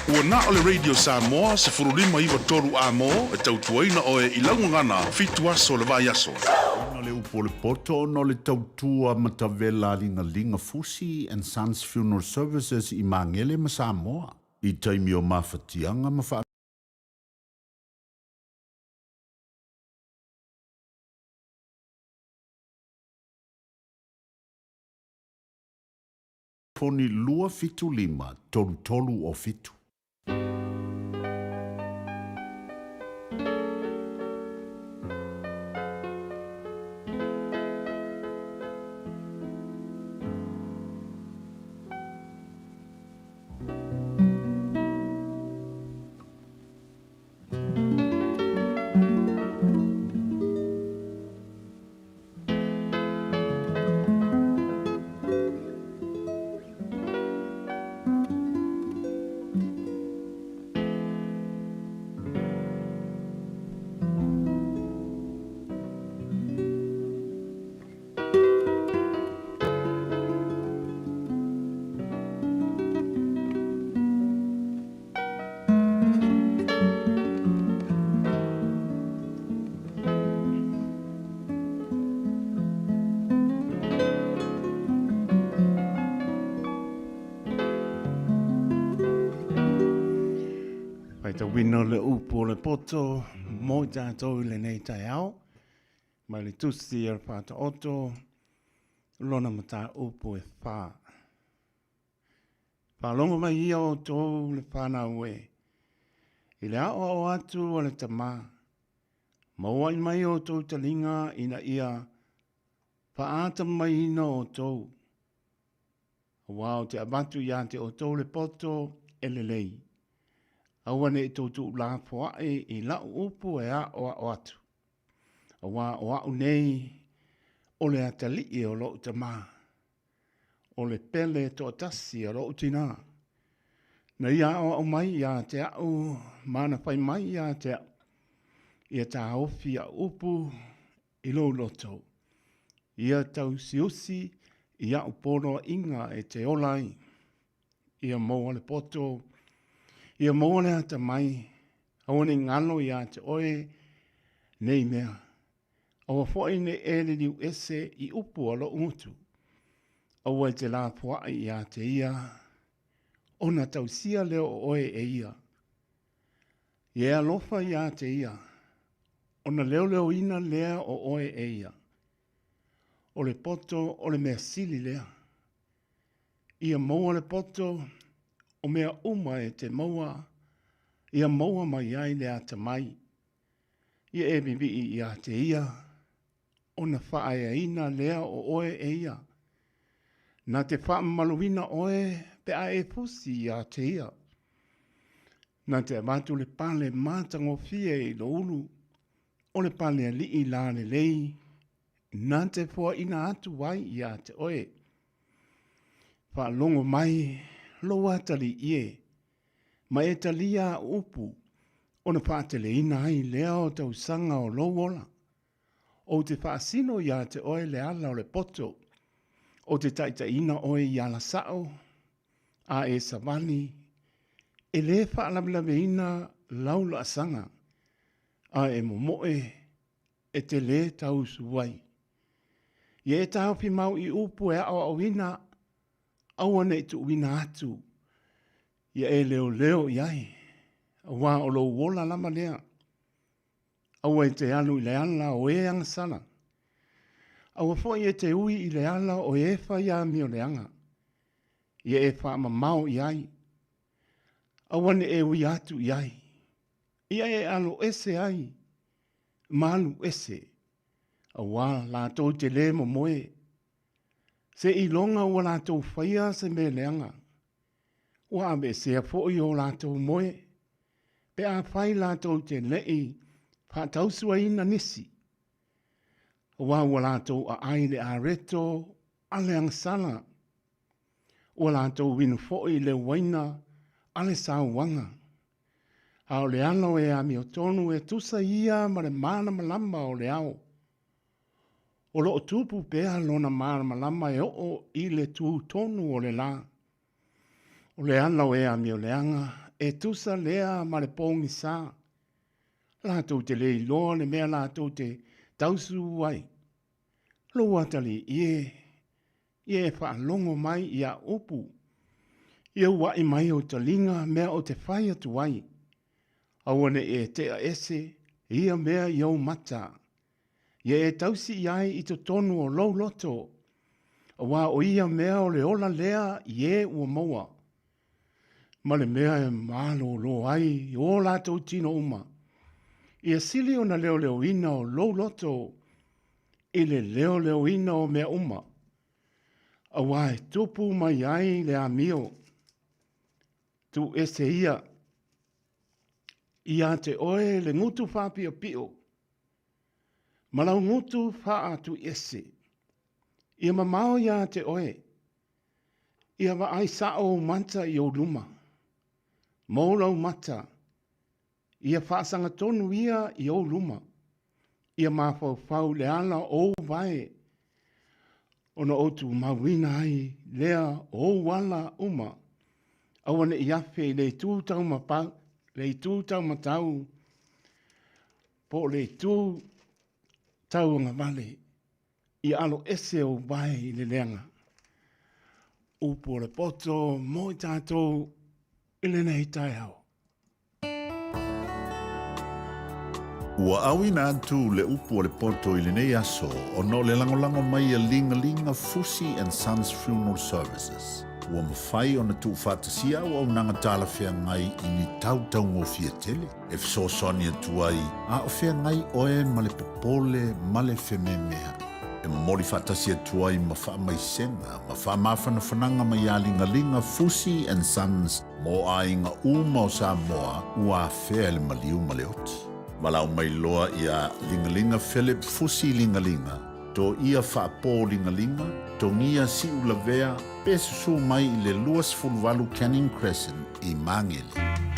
Ua na o le Radio Samoa 15 93 A-mo e tautuaina oe i lau gagana fitu aso o le vaiaso. Ina le upu o le poto ona o le tautua matavela ligalinga Fusi and Sons Funeral Services i Magele ma Samoa i taimi o mafatiaga ma Foni 275 33 o 7. Faitauina le upu o le poto mo i tatou i lenei taeao, mai le tusi a le Faataoto, lona mataupu e fa. Faalogo mai ia outou le fanau e, i le aoao atu a le tama, Maua'i mai outou taliga ina ia faatamaiina outou, aua ou te avatu ia te outou le poto e lelei. Aua ne i tou tuulafoa'i i la'u upu e aoao atu, aua o a'u nei o le atalii o lo'u tamā. o le pele toatasi a lou tinā. Na ia aoao mai ia te au ma na fai mai ia te au, ia taofi au upu i lou loto, ia tausiusi i au poloaiga e te ola ai, ia maua le poto, ia maua le atamai, aua ne i galo ia te oe nei mea. Aua foi ne e liliu ese i upu a loʻu gutu. Aua e te lafoaʻi iā te ia, ona tausia lea o oe e ia. Ia e alofa iā te ia, ona leoleoina lea o oe e ia. O le poto o le mea sili lea. Ia maua le poto o mea uma e te maua, ia maua mai ai le atamai. Ia e vivii ia te ia, ona faaeaina lea o oe e ia. Na te faamamaluina oe pe a e fusi ia te ia. Na te avatu le pale matagofie i lou ulu, o le pale alii lalelei, na te foaina atu ai ia te oe. Faalogo mai lou atalii e, ma e talia au upu, ona faateleina ai lea o tausaga o lou ola. Ou te faasino iā te oe le ala o le poto, ou te taitaiina oe i ala sao, a e savali, e lē faalavelaveina lau laasaga, a e momoe, e te lē tausu ai. Ia e taofi mau i upu e aoaoina, aua ne i tuuina atu ia e leoleo i ai, aua o lou ola lava lea. Aua e te alu i le ala o e agasala. Aua foi e te ui i le ala o e fai amioleaga, ia e faamamao i ai. Aua ne e ui atu i ai, ia e alo ese ai ma alu ese, aua latou te lē momoe. Se iloga ua latou faia se mea leaga, ua aveesea foi o latou moe, pe afai latou te le i faatausuaina nisi, aua ua latou aai i le areto a le agasala, ua latou inu foi i le uaina a le sauaga. A o le ala o e amiotonu e tusa ia ma le malamalama o le ao. O lo o tupu pea lona malamalama e oo i le tu tonu o le lā. O le ala o e amioleaga e tusa lea ma le pogisa. Latou te le iloa le mea latou te tausu ai. Lou atalii e, ia e faalogo mai i a'u upu, ia ua'i mai ou taliga mea ou te fai atu ai. Aua ne i e tea ese ia mea i ou mata. Ia e tausi i ai i totonu o lou loto, aua o ia mea o le ola lea i e ua maua, ma le mea e malōlō ai i o latou tino uma. Ia sili ona leoleoina o lou loto i le leoleoina o mea uma, aua e tupu mai ai le amio. Tuu ese ia ia te oe le gutu faapiopio ma lau gutu faatuiese. Ia mamao ia te oe, ia vaai sao ou mata i ou luma, mou lau mata, ia faasagatonu ia i ou luma, ia mafaufau i le ala o ou vae, ona ou tumauina ai lea o ou ala uma, aua ne i afe i le itu taumapau, le itu taumatau, po o le itu tauagavale, ia alo ese ou vae i le leaga. Upu o le poto mo i tatou i lenei taeao. Ua auina atu le upu o le poto i lenei aso ona o le lagolago mai a Ligalinga Fusi and Sons Funeral Services. Ua mafai ona tuufaatasia auaunaga talafeagai i ni tau taugofie tele e fesoasoani atu ai a o feagai oe ma le popole ma le fememea'i. E momoli faatasi atu ai ma faamaisega ma faamafanafanaga mai iā Ligalinga Fusi and Sons Mo aiga uma o Samoa ua afea e le maliu ma le oti. Valaau mai loa ia Ligalinga Philip Fusi Ligalinga, Toia Faapo Ligalinga, Togia Siulavea pe susu mai i le 28 Canning Crescent i Magele.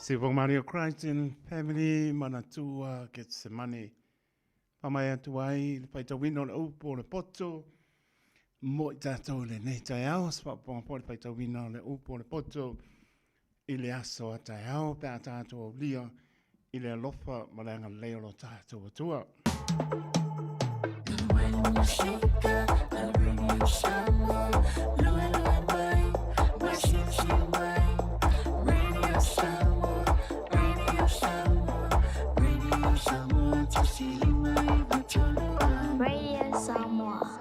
Siufoga Maria Christ and Family Manatua Getsemane. Whamai atu ai le whaitauina o le upu o le poto mo i tātou i lenei taeao, se whaapanga po le whaitauina o le upu o le poto i le aso a taeao pe a tātou aulia i le alofa ma le agalelei o lo tātou Atua. Radio Samoa.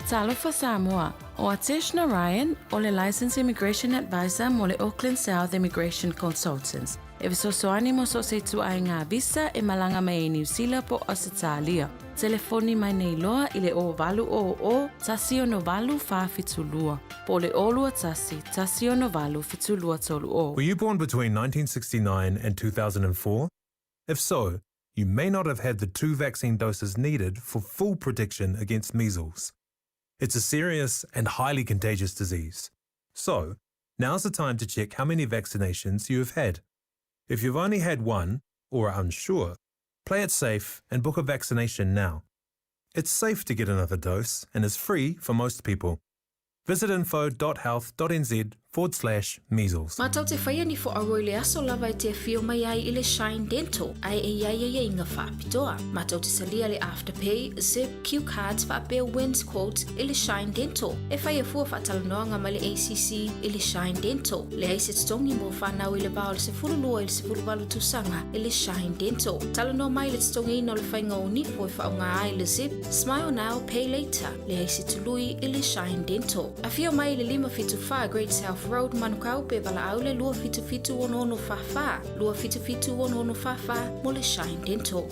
Talofa Samoa, ʻO Atesh Narayan, ʻo le Licensed Immigration Advisor mo le Auckland South Immigration Consultants. E fesoasoani mo so o se ituaiga visa e malaga mai ai Niu Sila po o Ausetalia. Telefoni mai nei loa i le 0800 168 472 po o le 021 168 7230. Were you born between 1969 and 2004? If so, you may not have had the two vaccine doses needed for full protection against measles. It's a serious and highly contagious disease. So, now's the time to check how many vaccinations you have had. If you've only had one, or are unsure, play it safe and book a vaccination now. It's safe to get another dose and is free for most people. Visit info.health.nz forward slash measles. Mātou te whaia ni fo aua i le aso lava e te awhio mai ai i le Shine Dental ae e iai aiaiga faapitoa. Mātou te salia le Afterpay, Zip, Q Cards faapea Wins Quotes i le Shine Dental. E whaia fua faatalanoaga ma le ACC i le Shine Dental. Leai se totogi mo whanau i le va o le 12 i le 18 tausaga i le Shine Dental. Talanoa mai le totogiina o le faiga o nifo e faaaoga ai le Zip, Smile Now, Pay Later. Leai se tului i le Shine Dental. Afio mai i le 574 Great South Road, Manukau, pe valaau le 277 6644, 277 6644 mo le Shine Dental.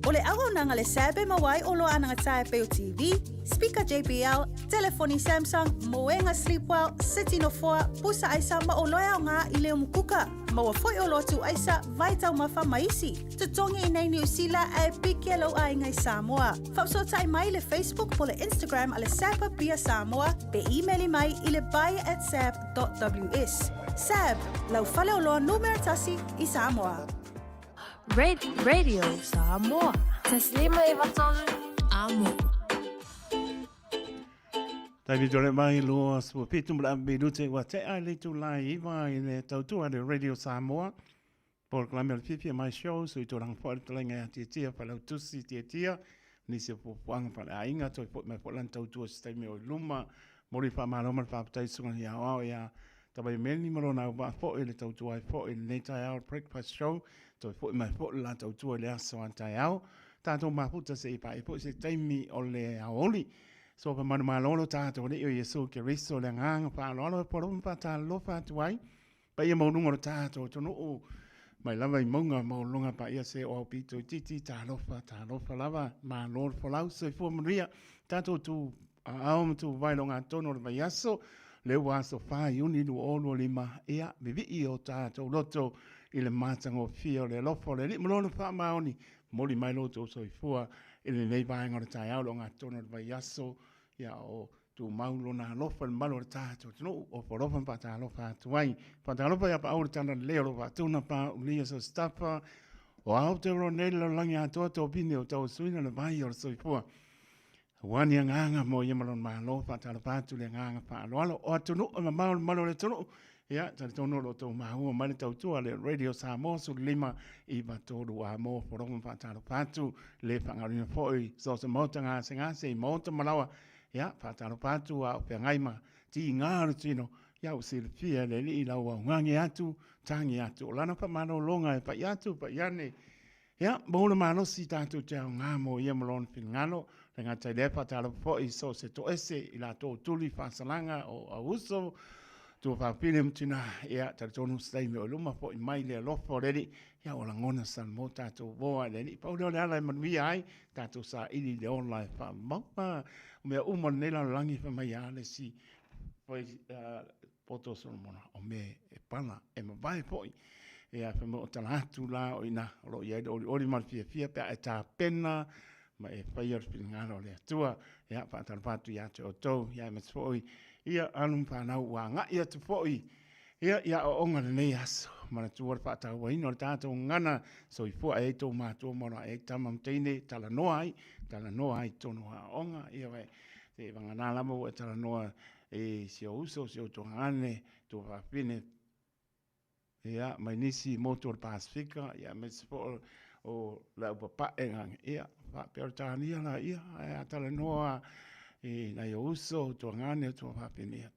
O le auaunaga le SAB e maua ai oloa anagata e pei o TV, speaker JBL, telefoni Samsung, moega Sleepwell, seti nofoa, pusa aisa ma oloa e aoga i le umukuka. Maua foi oloa tuu aisa, vai taumafa ma isi. Totogi i nei Niu Sila ae piki e lou aiga i Samoa. Faafesootai mai i le Facebook po le Instagram a le SAB Apia Samoa pe imeli mai i le buy at sab dot ws. SAB, lau faleoloa numera tasi i Samoa. Radio Samoa. Taslima e vatolu amo. Taimi tole mai loa sua pitu ma le minute ua tea i le itula e iva i le tautua le Radio Samoa. Polokalame o le Fiafia Mai Show, sui tulaga foi le talaga ia Tiatia, Failautusi Tiatia, nisi o puapuaga faaleaiga, toe foi mai foi lana tautua se taimi o i luma. Momoli le faamalo ma le faafetai i susuga i aoao ia Tavaimeli ma lona auvaa foi le tautua ai foi i lenei taeao le Breakfast Show, toe foi mai foi le la tautua i le aso a taeao. Tatou mafuta se i paia foi se taimi o le aoauli. Soa manumalo lo tatou Alii o Iesu Keriso, le agaga faaaloalo e poloa ma faatalofa atu ai. Paia maualuga o le tatou atunuu, mai lava i mauga maualuluga paia se o aupito itiiti, talofa, talofa lava, malo le folau, soifua manuia, tatou tu aao ma tu vai logatonu o le vaiaso, le ua aso 4 Iuni 2025, ia, vivii o tatou loto i le matagofie o le alofa o le Alii ma Lona faamaoni, momoli mai lo outou soifua i lenei vaega o le taeao logatonu o le vaiaso, ia o Tumau lona alofa i le mamalu o le tatou atunuu, ofo alofa ma faatalofa atu ai. Faatalofa ia Paau le tala lelei o lo faatuna paulia so sitafa o Aotearoa nei le lalolagi atoa topine o tauasuina le vai o le soifua. Ua ni agaga mo ia ma lona malo, faatalofa atu le agaga faaaloalo o atunuu e mamao le mamalu o le atunuu. Ia, talitonu o lo o tou maua mai le tautua le Radio Samoa 15 93 a mo fologa ma faatalofa atu le faagaluina foi so se maota gasegase i maota malawa. Ia, faatalofa atu a o feagai ma tiga o le tino, ia ua silafia e le Alii lau augage atu, tagi atu o lana faamalologa e pai atu, pai ane. Ia, maua le malosi tatou te aoga mo ia ma lona finagalo, le gata i lea faatalofa foi i so o se toese i latou tuli faasalaga o Auuso, Tuafaafine ma Tina, ia, talitonu se taimi o i luma foi mai le alofa o le Alii, ia ua lagona salamo tatou moa i le Alii. Pau lea o le ala e manuia ai, tatou saili i le ola e faamaupa. O mea uma o lenei lalolagi fai mai a le isi fai poto o Solomona, o mea e pala, e mavae foi. Ia, fai mai o tala atu la o ina, o lo o i ai le olioli ma le fiafia pe a e tapena ma e faia le finagalo o le Atua. Ia, faatalofa atu ia te outou, ia aemaise foi ia alo ma fanau ua agai atu foi. Ia, i aoaoga lenei aso, manatua le faatauaina o le tatou gagana soifua e ai tou matua ma ona ai tama ma teine, talanoa ai, talanoa ai i totonu o aoaoga, ia vai, se vagana lava ua e talanoa i si ou uso, si ou tuagane, tuafafine, ia, mai nisi motu o le Pasefika, ia, aemaise foi o le au papae, ia, faapea Peretania laia, ae a talanoa i nai ou uso, ou tuagane, ou tuafafine, ia,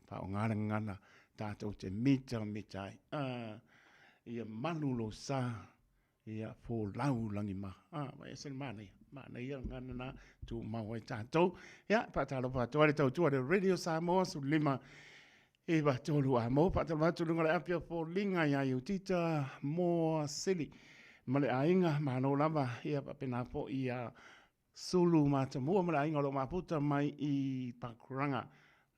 faaaoga le gagana tatou te mitamita ai. Ia malu lou sa, ia folau lagima. Ua ese le manaia, manaia le gagana na tumau ai tatou. Ia, faatalofa atu ai le tautua a le Radio Samoa 15 9 3 a mo faatalofa atu i luga o le api o foliga ia Iutita Moa Sili ma le aiga, malo lava, ia faapena foi ia Sulu Matamua ma le aiga o lo o mafuta mai i Pakuranga.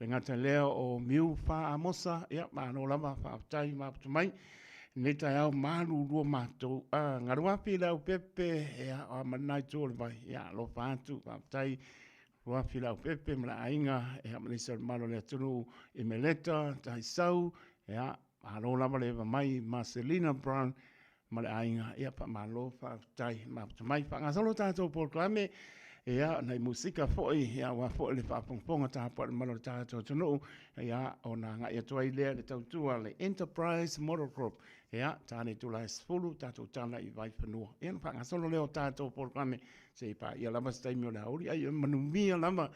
Le gata lea o Miu Fa Amosa, ia malo lava, faafetai mafuta mai. Nei taeao malulua matou, Galuafi le aupepe, ia o a ma lena itu o le vai, ia alofa atu, faafetai Luafi le aupepe ma le aiga, ia ma nisi o le mamalu o le atunuu i Meleta, Taisau, ia malo lava le eva mai ma Selina Brown ma le aiga, ia faamalo faafetai mafuta mai. Faagasolo tatou polokalame, ia nai musika foi, ia aua foi le faafogafoga tapuai le mamalu o le tatou atunuu, ia ona agai atu ai lea i le tautua a le Enterprise Motor Group, ia ta le itula e 10 tatou tala i Vaifanua. Ia ona faagasolo lea o tatou polokalame se i paia lava se taimi o le aoauli, a ia manuia lava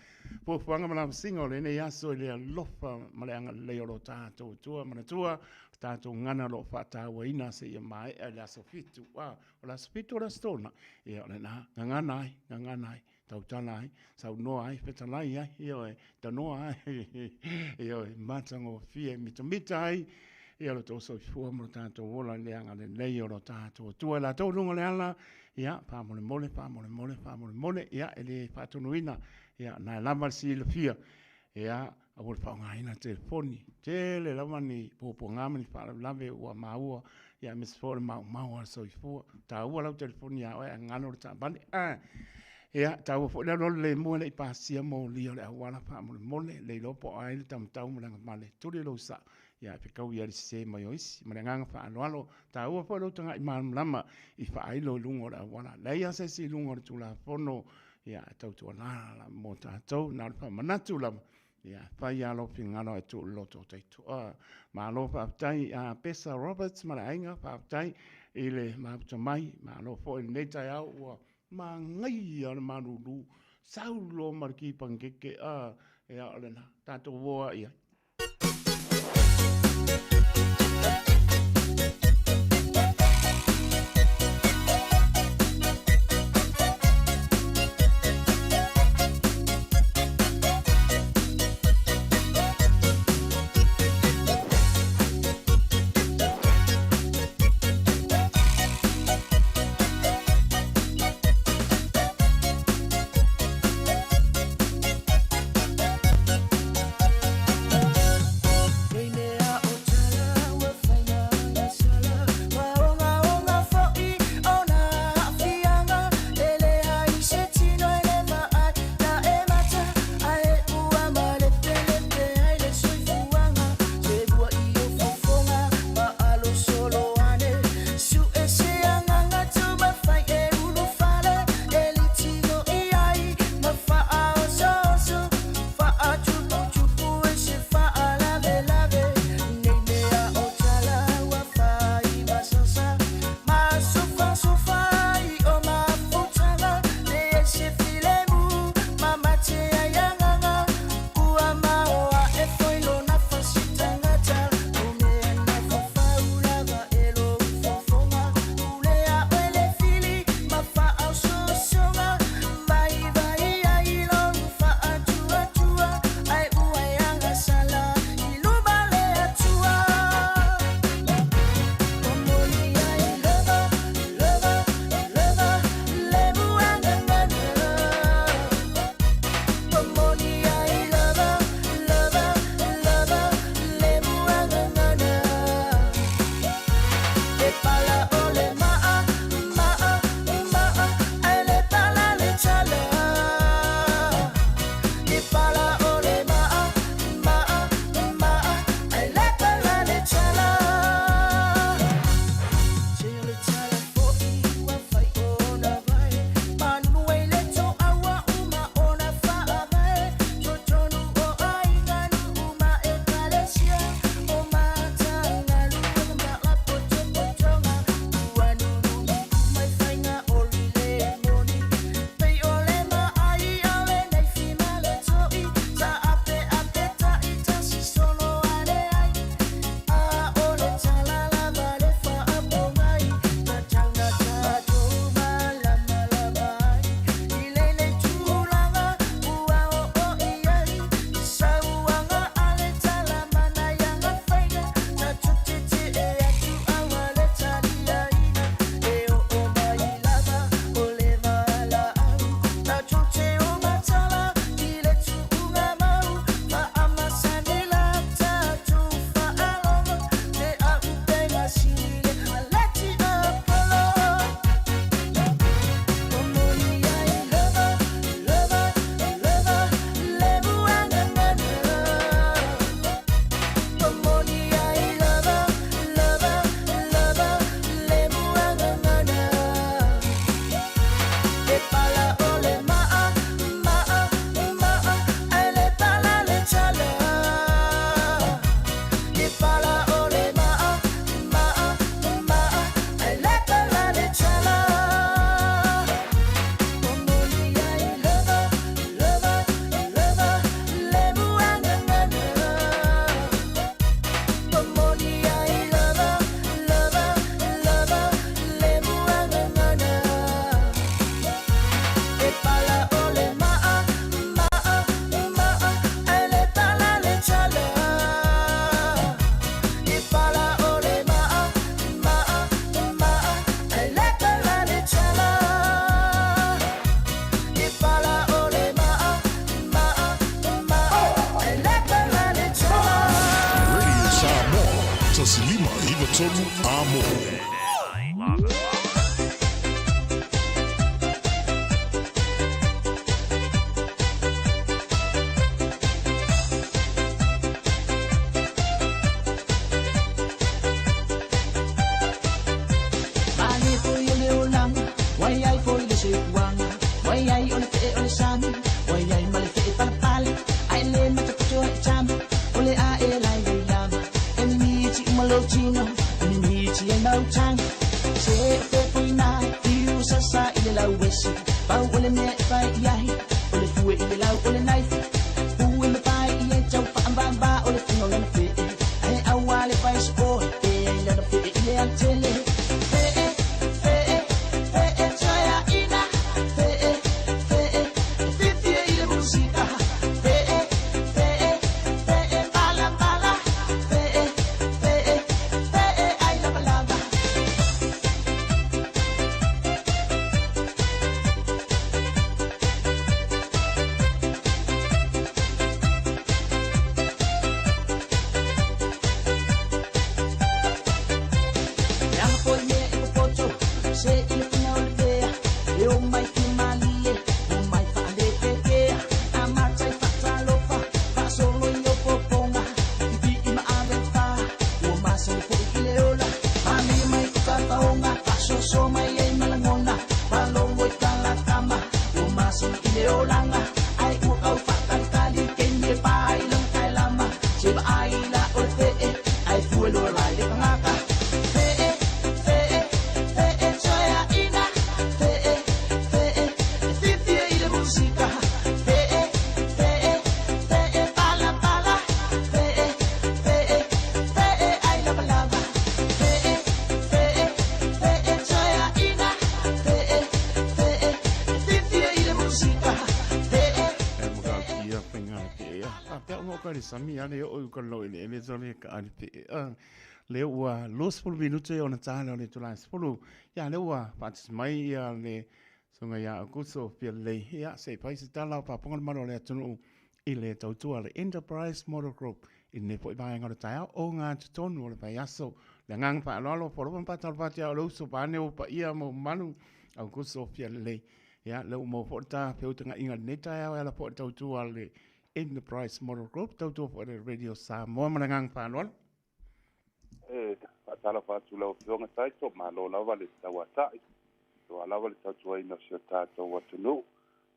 fuafuaga ma lavasiga o lenei aso i le alofa ma le agalelei o lo tatou Atua. Manatua le tatou gagana o lo o faatauaina seia maea i le aso 7. A, o le aso 7 o le aso Toonai. Ia, o lena, gagana ai, gagana ai, tautala ai, saunoa ai, fetalai ai, ioe, tanoa ai, ioe, matagofie, mitamita ai, ia lo tou soifua ma lo tatou ola i le agalelei o lo tatou Atua. I latou i luga o le ala, ia, faamolemole, faamolemole, faamolemole, ia, e le faatonuina, ia, na e lava le silafia, ia, aua le faaaogaina le telefoni. Tele lava ni puapuaga ma ni faalavelave ua maua, ia, aemaise foi o le maumau o le soifua. Taua lau telefoni ia oe ae galo le taavale. Ia, taua foi le alualu lemu e le i pasia molia o le auala faamolemole, le iloa po o ai le taumatau ma le agavale. Tuli lou sao, ia, e fetaui ai le sese mai o isi. Ma le agaga faaaloalo, taua foi lou tagai malamalama i faailo i luga o le auala. Leai lava se isi i luga o le Tulafono, ia, e tautuana mo tatou, na o le faamanatu lava, ia, fai lava lou finagalo ae tuu i le loto o taitua. Malo faafetai a Pesa Roberts ma le aiga, faafetai i le mafuta mai, malo foi i lenei taeao ua manaia le malulu, sau loa ma le ki panikeke, a, ia, o lena, tatou o lava i ai. 93 Amo. Sami ale o uka lo ele ele zole ka ali pe le ua 20 minute ona tala o le tula 10 ia le ua paatis mai ia le songa ia Aukuso Fialelei ia se fai se tala o faafofoga le malo o le atunuu i le tautua a le Enterprise Motor Group i lenei foi vaega o le taeao o gatotonu o le vaiaso. Le agaga faaaloalo polopa ma faatalofa atu ia o le uso vaeane ou paia ma ou mamalu Aukuso Fialelei. Ia lea ua maua foi le ta feutagaiga i lenei taeao e ala foi i le tautua a le Enterprise Motor Group, tautua foi le Radio Samoa ma le agaga faaaloalo. E faatalofa atu i lau Afioga Taito, malo lava le tauatai, toa lava le tautuaina o si o tatou atunuu.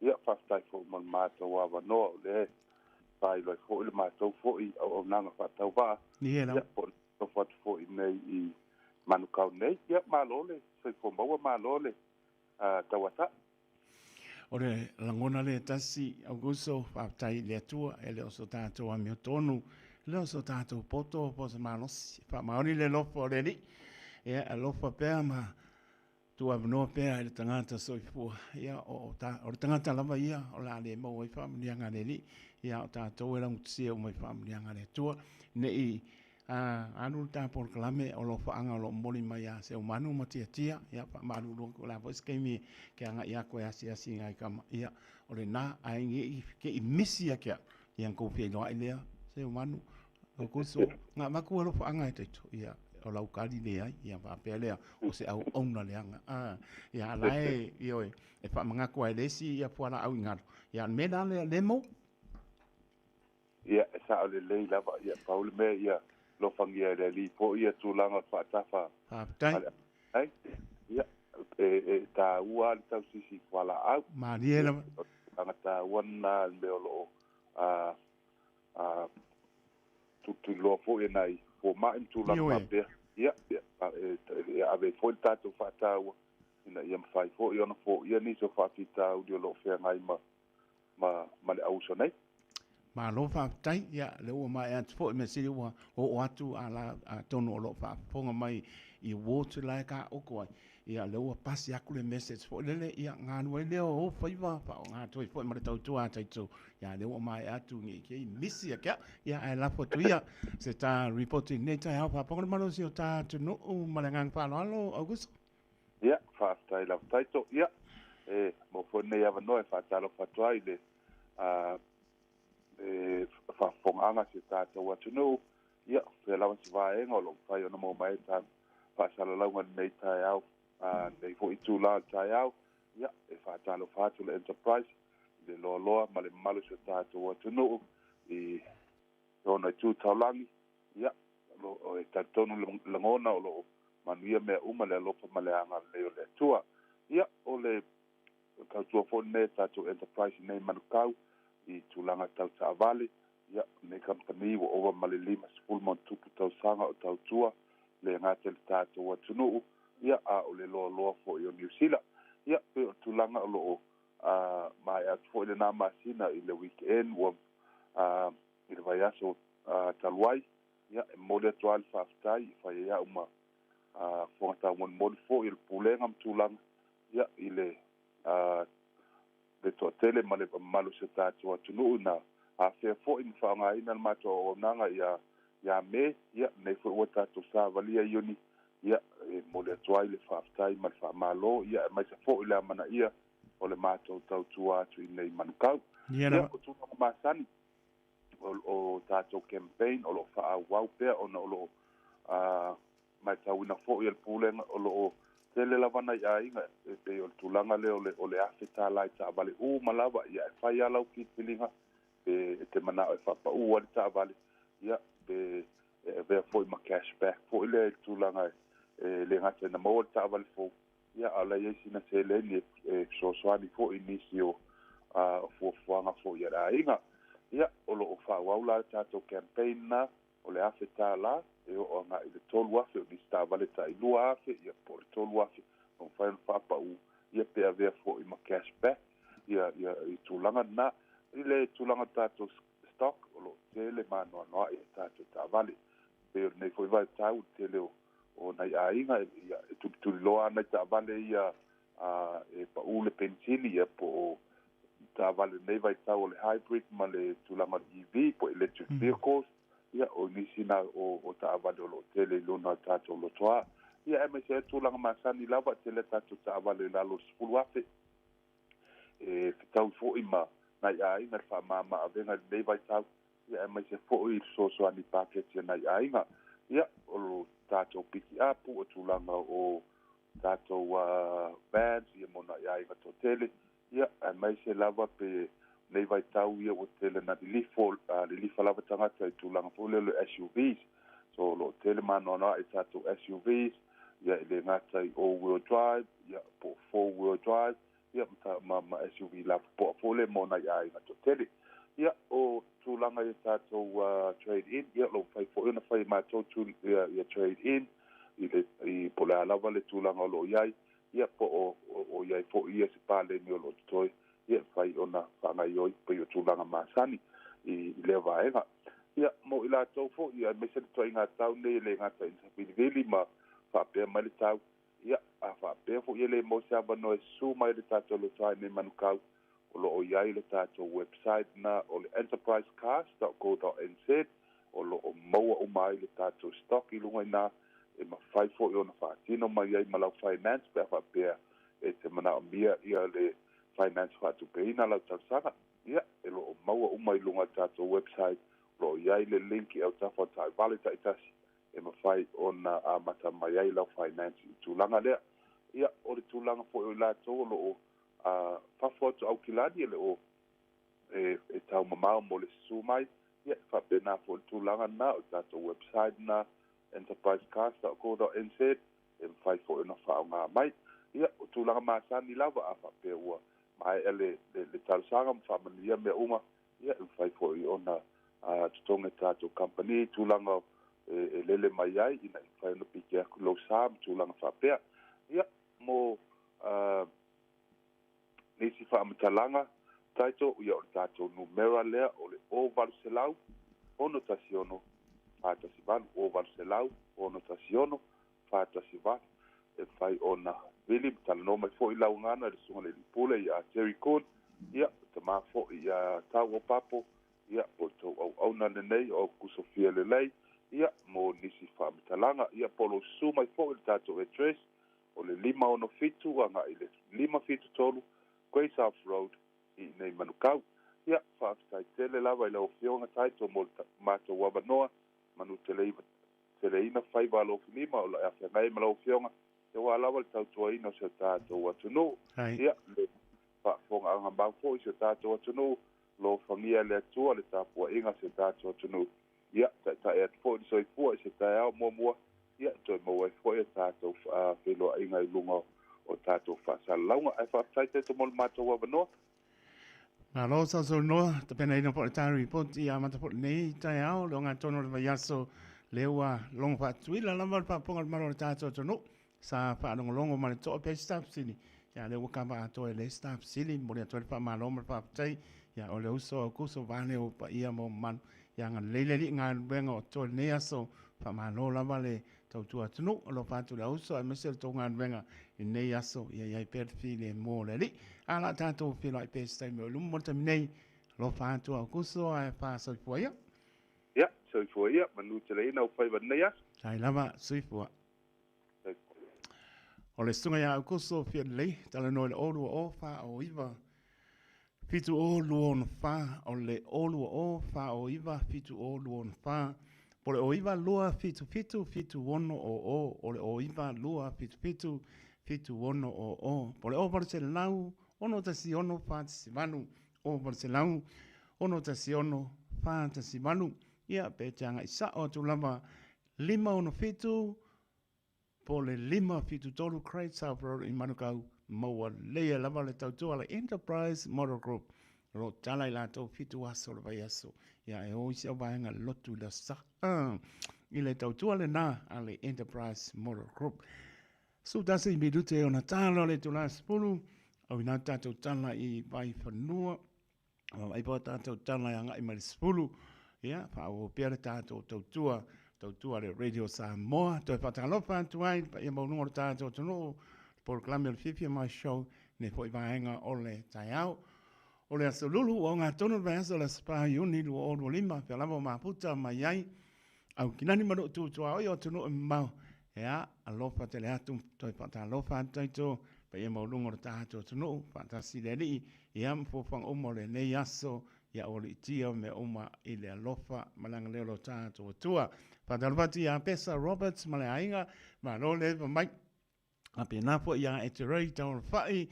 Ia, faafetai foi mo le matou avanoa o lea e faailoa ai foi le matou foi auaunaga faatauvaa, ia, po o le nofo atu foi i inei i Manukau nei. Ia, malo le soifua maua, malo le tauatai. O le lagona lea e tasi, Auguso, faafetai i le Atua, e le o so tatou amiotonu, e le o so tatou poto po o se malosi. Faamaoni le alofa o le Alii, ia alofa pea ma tuuavanoa pea i le tagata soifua. Ia, o, ta, o le tagata lava ia o le a le maua ai faamanuiaga a le Alii, ia o tatou e laugatasia uma i faamanuiaga a le Atua. Ne i A alu le ta polokalame o alofaaga o lo o momoli mai ia Seumanu ma Tiatia, ia faamalulu atu o le a foi se taimi ke agai atu e asiasi i nai tama, ia o lena, ae ne i te i misi ia te au, ia na tou feiloai lea, Seumanu, Aukuso, na avatu alofaaga e taito, ia o lau tali leai, ia faapea lea, o se auauna leaga, a, ia a la e, ioe, e faamanatu lava e le isi ia fualaau i galo, ia o le mea la lea, le maua. Ia, e sao lelei lava. Ia, pau le mea ia alofagia e le Alii foi ia tulaga o le faatafa a le ai. Ia, e, e taua lava le tausisi i fualaau. Malie lava. O le tulaga taua lena le mea o lo o a, a, tulituliloa foi e nai fomai ma tulaga faapea. Ia, ia, e, e ave ai foi le tatou faataua ina ia mafai foi ona foia nisi o faafitauli o lo o feagai ma ma, ma le auuso nei. Malo faafetai, ia lea ua maea atu foi, mea sili ua oo atu a la atonu o lo o faafofoga mai i Ward la e taoto ai, ia lea ua pasi atu le message foi lele, ia galue ai lea o ou faiva faaaoga atu ai foi ma le tautua a tatou, ia lea ua maea atu ne i te i misi ake au, ia ae lafo atu ia se ta report i lenei taeao faafofoga le malosi o ta atunuu ma le agaga faaaloalo Augusto. Ia, faafetai lava Taito. Ia, e maua foi lenei avanoa e faatalofa atu ai i le, a, le faafofogaaga a si o tatou atunuu. Ia, o fea lava se vaega o lo o mafai ona maua mai ai ta faasalalauga i lenei taeao, lenei foi itula o le taeao. Ia, e faatalofa atu le Enterprise i le loaloa ma le mamalu o si o tatou atunuu i ona itu taulagi. Ia, e talitonu le lagona o lo o manuia mea uma le alofa ma le agalelei o le Atua. Ia, o le tautua foi lenei a tatou Enterprise i nei manukau i tulaga tau taavale. Ia, lenei kamupani ua ova ma le 50 ma ona tupu tausaga o tautua le gata i le tatou atunuu, ia, a o le loaloa foi o Niu Sila. Ia, pei o le tulaga o lo o maea atu foi lena masina i le weekend ua i le vaiaso talu ai. Ia, e momoli atu lava le faafetai i fai ai au ma fofoga taumolimoli foi o le pulega ma tulaga, ia, i le toatele ma le mamalu o si o tatou atunuu na afea foi ma faaaogaina le matou auaunaga ia ia Me. Ia, lenei foi ua tatou savalia Iuni. Ia, e momoli atu ai le faafetai ma le faamalo, ia, aemaise foi le amanaia o le matou tautua atu i nei manukau. Ia, o tulaga masani o tatou campaign o lo o faaauau pea, ona o lo o matauina foi e le pulega o lo o tele lava nai aiga e pei o le tulaga lea o le $1,000 i taavale uma lava. Ia, e fai lava lau filifiliga pe e te manao e faapau ai le taavale, ia, pe e avea foi ma cashback foi lea i le tulaga e le gata ina maua le taavale fou, ia, a o la e i ai sina seleni e fesoasoani foi i nisi o fuafuaga foi a le aiga. Ia, o lo o faaauau la le tatou campaign na o le $1,000 e oo agai i le 3,000, o nisi taavale tai 2,000, ia, po o le 3,000 o mafai ona faapau, ia, pe avea foi ma cashback, ia, ia, i tulaga na. I le tulaga o tatou stock, o lo o tele maanoanoa i tatou taavale pei o lenei foi vaitau, le tele o nai aiga, ia, e tulituliloa ana i taavale ia e pau le penisini, ia, po o taavale nei vaitau o le hybrid ma le tulaga o le EV po electric vehicles. Ia, o nisi na o taavale o lo o tele i luna o tatou lotoa. Ia, aemaise ai tulaga masani lava, tele tatou taavale i lalo o le 10,000 e fetau foi ma nai aiga le faamama avega i lenei vaitau. Ia, aemaise foi i le fesoasoani paketi a nai aiga. Ia, o lo tatou pikiapu, o tulaga o tatou vans, ia, mo nai aiga toatele. Ia, aemaise lava pe nei vaitau, ia, ua tele na lilifo lilifa lava tagata i tulaga foi lea o le SUVs. So o lo o tele maanoanoa i tatou SUVs, ia, i le gata i all wheel drive, ia, po four wheel drive, ia, ma SUV lapopoa foi lea mo nai aiga toatele. Ia, o tulaga i tatou trade in, ia, lo mafai foi ona fai matou ia, ia trade in i le i po o le a lava le tulaga o lo o i ai, ia, po o i ai foi ia se paleni o lo o totoe, ia, fai ona faagaioi pei o tulaga masani i lea vaega. Ia, mo i latou foi, ia, aemaise le toaiga tau nei e le gata i vilivili ma faapea mai le tau. Ia, a faapea foi e le mo se avanoa e susu mai le tatou lotoa nei manukau, o lo o i ai le tatou website na o le enterprisecars.co.nz, o lo o maua uma ai le tatou stock i luga i na, e mafai foi ona faatino mai ai ma lau finance pe a faapea e te manaomia ia le finance faatupeina lau tausaga. Ia, e lo o maua uma i luga o le tatou website, o lo o i ai le link i autafa o taavale taitasi e mafai ona amata mai ai lau finance i tulaga lea. Ia, o le tulaga foi o i latou o lo o fafo atu Aukilani e le o e taumamao mo le susu mai, ia, e faapena foi le tulaga na o le tatou website na enterprisecars.co.nz e mafai foi ona faaaoga mai. Ia, o tulaga masani lava, a faapea ua maea le talosaga ma faamanuia mea uma, ia, e mafai foi ona totogi tatou company tulaga e lele mai ai ina ia mafai ona piki atu lou sa ma tulaga faapea. Ia, mo nisi faamatalaga taito, ia, o le tatou numera lea o le 0800 616 418, 0800 616 418, e mafai ona vili ma talanoa mai foi lau gana le susuga le pule ia Terry Kuhn, ia, tama foi ia Tau o Papo, ia, po le tou auauna lenei o Kusofia lelei, ia, mo nisi faamatalaga. Ia, po lo susu mai foi le tatou address o le 567 agai le 573 Grey South Road i nei Manukau. Ia, faafetai tele lava i lau afioga Taito mo le matou avanoa. Manutele Teleina faiva alofilima o le afeagai ma lau Afioga aua lava le tautuaina o si o tatou atunuu. Ia, le faafofogaaga mau foi i si o tatou atunuu, lofagia e le Atua le tapuaiga a si o tatou atunuu. Ia, taitai atu foi le soifua i se taeao muamua, ia, toe maua ai foi a tatou feiloaiga i luga o tatou faasalalauga. Ae faafetai tatou mo le matou avanoa. Malo sausaunoa, tapenaina foi le ta ripoti ia amata foi lenei taeao, le ogatotonu o le vaiaso, lea ua logo faatuila lava le faafofoga a le malo o le tatou atunuu, sa faalogologo ma le toa pea isi tafesili, ia lea ua kava atoa e le isi tafesili, momoli atu ai le faamalo ma le faafetai, ia o le uso a Aukuso vaeane ou paia ma ou mamalu, ia agalelei le Alii i galuega o totoe i lenei aso, faamalo lava le tautua atunuu, alofa atu le auso aemaise o le tou galuega i lenei aso, ia i ai pea le filemu o le Alii. A o le a tatou feiloai pea i se taimi o i luma mo le taimi nei, alofa atu Aukuso ae faasoifua ia. Ia, soifua ia, manu tele ina ou faiva i lenei aso. Sai lava, soifua. Soifua. O le susuga ia Aukuso Fialelei, talanoa i le 020 409 70264, o le 020 409 70264, po o le 0 9 2 7 7 7 6 0 0, o le 0 9 2 7 7 7 6 0 0, po o le 0 800 616 418, 0 800 616 418, ia pe te agai sao atu lava 567 po o le 573 Great South Road i Manukau, maua lelei ai lava le tautua a le Enterprise Motor Group. O lo o tala i latou 7 aso o le vaiaso. Ia e o isi au vaega lotu i le Aso Sa. I le tautua lena a le Enterprise Motor Group. 11 minute ona tala o le itula 10, auina atu tatou tala i Vaifanua. Vaavaai po o tatou tala e agai mai le 10. Ia, faaauau pea le tatou tautua, tautua le Radio Samoa. Toe faatalofa atu ai le paia maualuga o le tatou atunuu, le polokalame o le Fiafia Mai Show, nei foi vaega o le taeao. O le aso Lulu, ua ogatotonu le vaiaso o le aso 4 Iuni 2025, pea lava o mafuta mai ai Aukinani ma loo tutuaoi o atunuu e mamao. Ea, alofa tele atu, toe faatalofa atu taito, paia maualuga o le tatou atunuu, faatasi i le Alii, ia ma fuafuaga uma o lenei aso, ia aua liitia mea uma i le alofa ma le agalelei o lo tatou Atua. Faatalofa atu ia Pesa Roberts ma le aiga, malo le eva mai. Faapena foi ia Eterei Taulafai,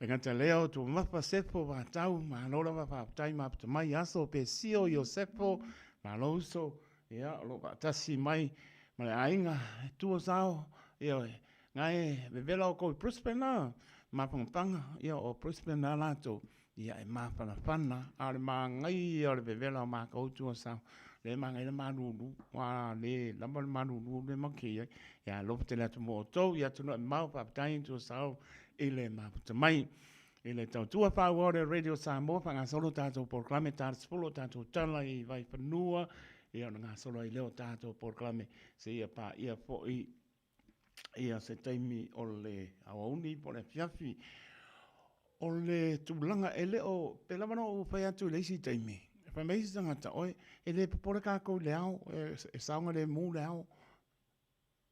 le gata lea o Tuamafa Sefo Vatau, malo lava faafetai mafuta mai aso Pesio Iosefo, malo uso, ia o lo o faatasi mai ma le aiga e tua sao, ia ngae vevela outou i Brisbane a, mafanafana, ia o Brisbane a latou, Ia e mafanafana, a o le manaia o le vevela o matou tua sao, lea e manaia le malulu, ua le lava le malulu lea matou te i ai. Ia alofa tele atu mo outou i atunuu e mamao, faafetai tua sao i le mafuta mai. I le tautua faaauau le Radio Samoa, faagasolo tatou polokalame ta 10 o tatou tala i Vaifanua, ia ona gasolo ai lea o tatou polokalame seia paia foi ia se taimi o le aoauni po o le afiafi. O le tulaga e le o, pei lava ona ou fai atu i le isi taimi, e fai mai isi tagata, oi, e le popole tatou i le ao, e saogalemu le ao,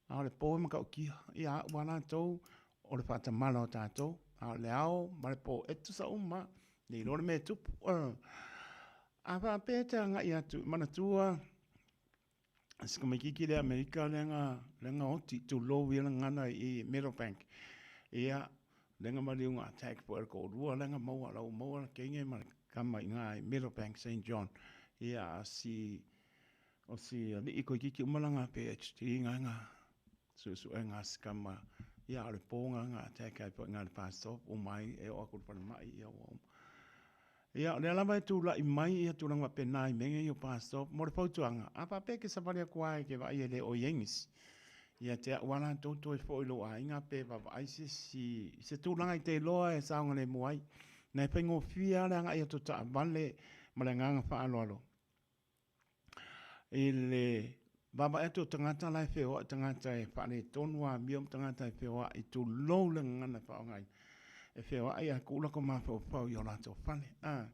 a o le po e matautia. Ia au lava latou, o le faatamala o tatou, a o le ao ma le po, e tutusa uma lava, le iloa le mea e tupu. A faapea e te agai atu, manatua si tamaititi lea Amerika lea na, lea na oti, tulou ia le gagana i Meadowbank. Ia, lea na maliu na attack foi e le toalua lea na maua, la ua maua le teine ma le tama i ina i Meadowbank St. John. Ia, a si, o si alii toeitiiti uma lana PhD na na suesuega a si tama, ia, a o le po na na attack ai foi i ina i le bus stop, uma ai e oo atu i le falemai, ia ua uma. Ia, o lea lava e tulai mai ia tulaga faapena i mea nei o bus stop. Mo le fautuaga, a faapea e te savali atu lava e te vaai e le o i ai nisi, ia te au lava latou toe foi i lou aiga pe vaavaai se isi i se tulaga e te iloa e saogalemu ai. Na e faigofie lava le agai atu o taavale ma le agaga faaaloalo. I le vaavaai atu o tagata la e feoai, tagata e faaletonu amio ma tagata e feoai, tulou le gagana e faaaogaina, e feoai ae tuu latou mafaufau i o latou fale. A,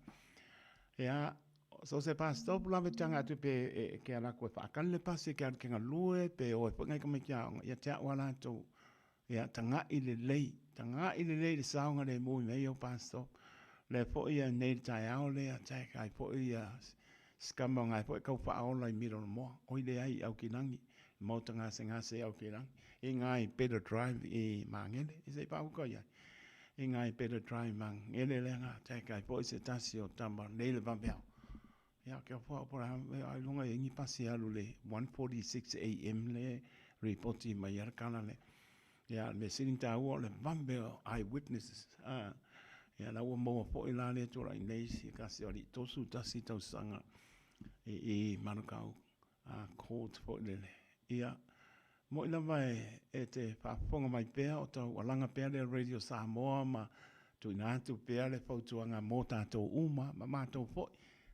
ia, so se bus stop lava e te agai atu pe e te alu atu e faatali le pasi e te alu e te galue pe o ai foi nai tamaiti aoga, ia te au lava latou Ia, taga'i lelei, taga'i lelei i le saogalemu i mea ia o bus stop. O lea foi ia nei i le taeao lea, attack ai foi ia Sikama o ngai foi kau whaaola i miro moa. Oi le ai au ki langi. Maota ngase ngase au ki langi. I ngai Better Drive i Mangere. I se i pāuka i ai. I ngai Better Drive Mangere le nga. Te kai foi se tasi o tama nei le vaveao. Ia, kia pua o pora, ai lunga i ngi pasi alu le 1:46 am le ripoti mai ala kala le. Ia, le sini tāua o le vave o eyewitnesses. Ah, ia, la ua maua foi la le tūrai nei si kasi o li tosu tasi tausaga i, i Manukau a court foi lele. Ia, Moʻi lava e te faafofoga mai pea o taualaga pea le Radio Samoa ma tuuina atu pea le fautuaga mo tatou uma ma matou foi.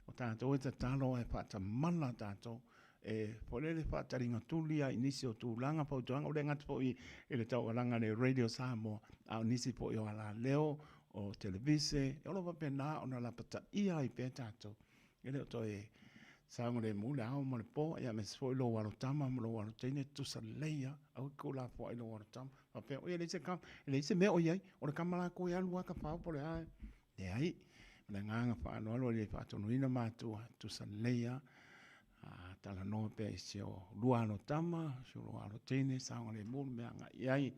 O tatou e tatalo e faatamala tatou e foi lele faataliga tuli ai i nisi o tulaga fautuaga, ua le gata foi i le taualaga a le Radio Samoa, a o nisi foi o alaleo, o televise, e ono faapena ona lapataia ai pea tatou. E le o toe saogalemu le ao ma le po, ia aemaise foi lou alo tama ma lou alo teine, tutusa lelei lava, aua e te tuulafoai i lou alo tama, faapea, oi e leai se kama, e leai se mea o i ai, o le kama latou e alu lava tafao po o le a, leai. O le agaga faaaloalo e le faatonuina matua, tutusa lelei lava, a talanoa pea i si o lua alo tama, si o lua alo teine, saogalemu le mea e agai i ai.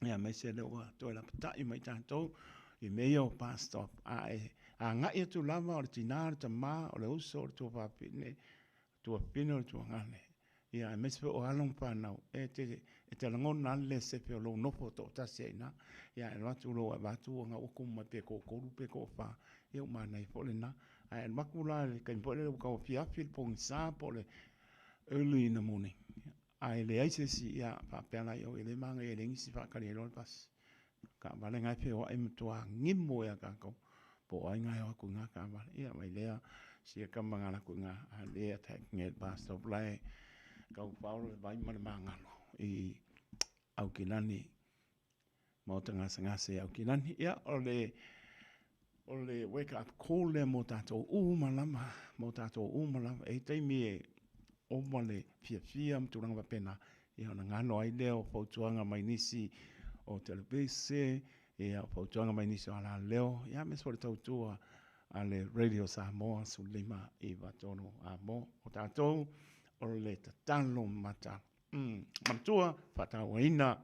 Ia, aemaise lea ua toe lapatai mai tatou i mea ia o bus stop. A e agai atu lava o le tinā, o le tamā, o le uso, o le tuafafine, tuafafine o le tuagane. Ia, aemaise foi o alo ma fanau, e te, e te lagona lava le le sefe o lou nofo toatasi ai i ina. Ia, e alu atu loa ua avatu ua tumu mai pe toatolu pe toafa, ia ua manaia foi lena. Ae alu atu la i le taimi foi lele ua tau afiafi le pogisa po o le early in the morning, Ae leai se isi, ia, faapea la i o, e le manaia e leai nisi faatali ai loa le pasi. Taavale na e feoai matua gimo ia tatou, po o ai na e o atu i na taavale. Ia, mai lea, sia tama na alu atu i ina, a le attack nge le bus stop la e tau paolo le vai ma le magalo i Aukilani. Maota gasegase i Aukilani. Ia, o le, o le wake up call lea mo tātou uma lava, mo tātou uma lava. E taimi e ova le fiafia ma tulaga faapena, ia ona galo ai lea o fautuaga mai nisi o televise, ia o fautuaga mai nisi o alaleo, ia aemaise foi le tautua a le Radio Samoa 15 93 a mo. O tātou, o le tatalo matalo. Manatua, faatauaina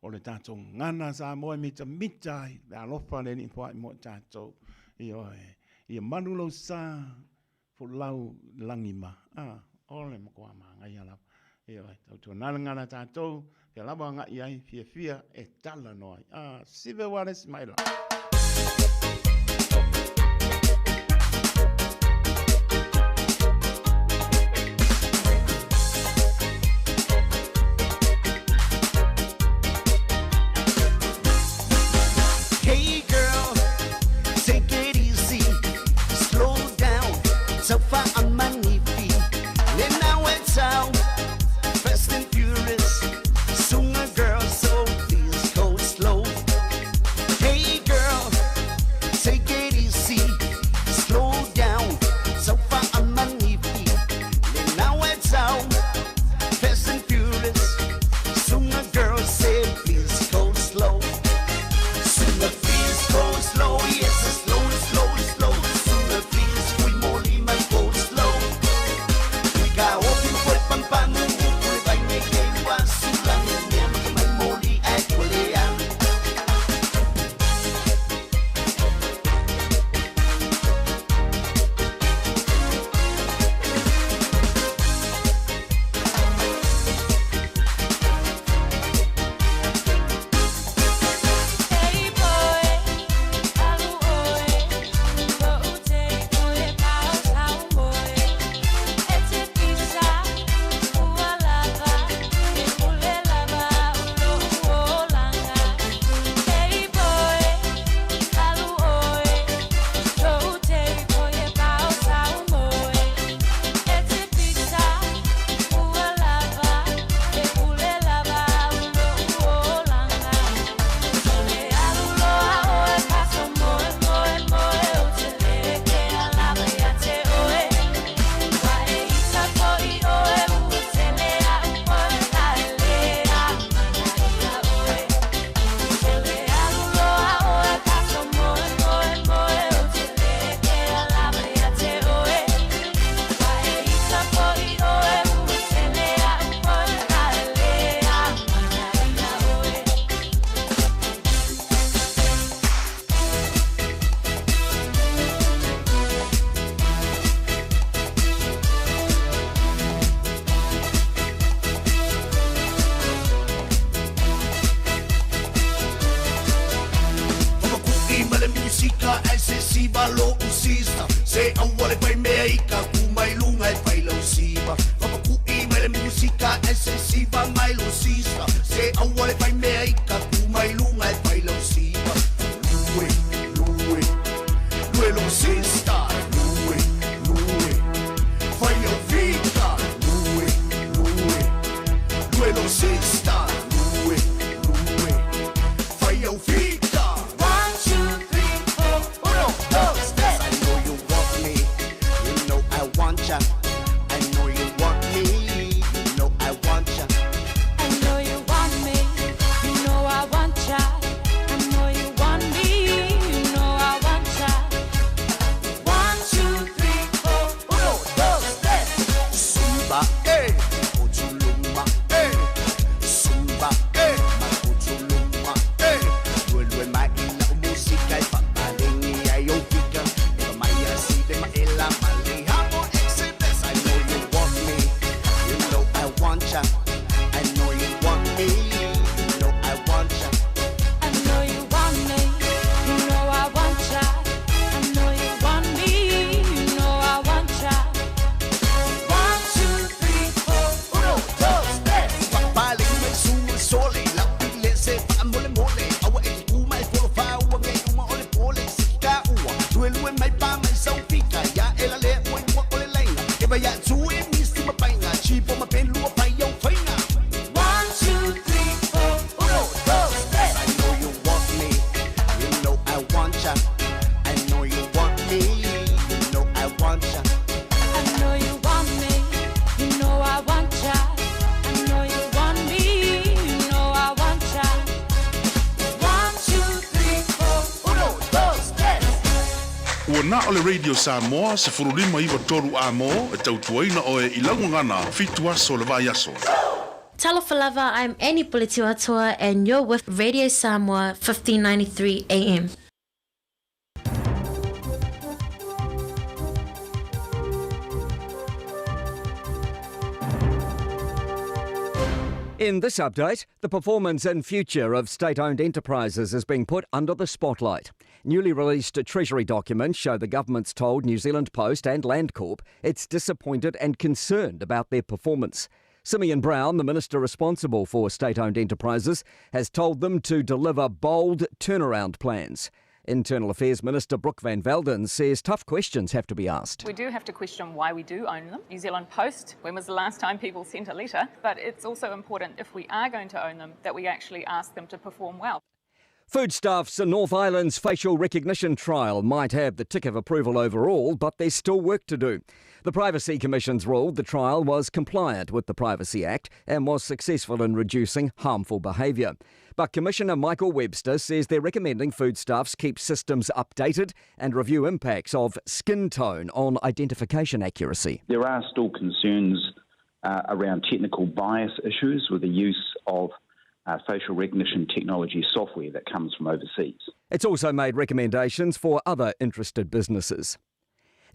o le tatou gagana Samoa e mitamita ai le alofa a le Alii foai mo i tatou. Ioe, ia malu lou sa, folau lagi ma, a, o le matua manaia lava. Ioe, tautuana le gagana a tatou, fea lava agai ai, fiafia e talanoa ai. A, sive ua le isi maila. Hey girl, take it easy, slow down, so far I'm magnifique. And now it's out, fast and furious, sooner girl, so please go slow. Hey girl. na o le Radio Samoa 1593 Amo e tautuaina oe i lau gagana fitu aso o le vaiaso. Talofa lava, I'm Annie Puletiuatoa and you're with Radio Samoa 1593 AM. In this update, the performance and future of state owned enterprises is being put under the spotlight. Newly released Treasury documents show the government's told New Zealand Post and Landcorp it's disappointed and concerned about their performance. Simeon Brown, the minister responsible for state owned enterprises, has told them to deliver bold turnaround plans. Internal Affairs Minister Brooke Van Velden says tough questions have to be asked. We do have to question why we do own them. New Zealand Post, when was the last time people sent a letter? But it's also important if we are going to own them that we actually ask them to perform well. Foodstuffs and North Island's facial recognition trial might have the tick of approval overall, but there's still work to do. The Privacy Commission's ruled the trial was compliant with the Privacy Act and was successful in reducing harmful behaviour. But Commissioner Michael Webster says they're recommending foodstuffs keep systems updated and review impacts of skin tone on identification accuracy. There are still concerns around technical bias issues with the use of facial recognition technology software that comes from overseas. It's also made recommendations for other interested businesses.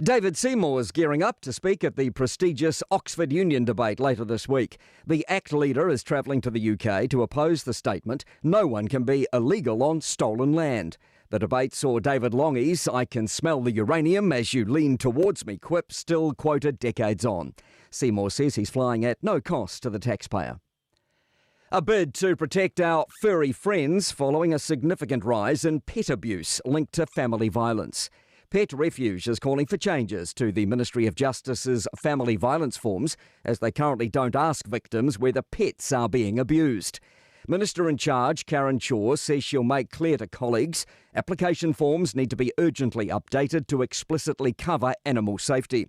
David Seymour is gearing up to speak at the prestigious Oxford Union debate later this week. The ACT leader is travelling to the UK to oppose the statement no one can be illegal on stolen land. The debate saw David Lange's I can smell the uranium as you lean towards me quip still quoted decades on. Seymour says he's flying at no cost to the taxpayer. A bid to protect our furry friends following a significant rise in pet abuse linked to family violence. Pet Refuge is calling for changes to the Ministry of Justice's family violence forms as they currently don't ask victims whether pets are being abused. Minister in charge Karen Chhour says she'll make clear to colleagues application forms need to be urgently updated to explicitly cover animal safety.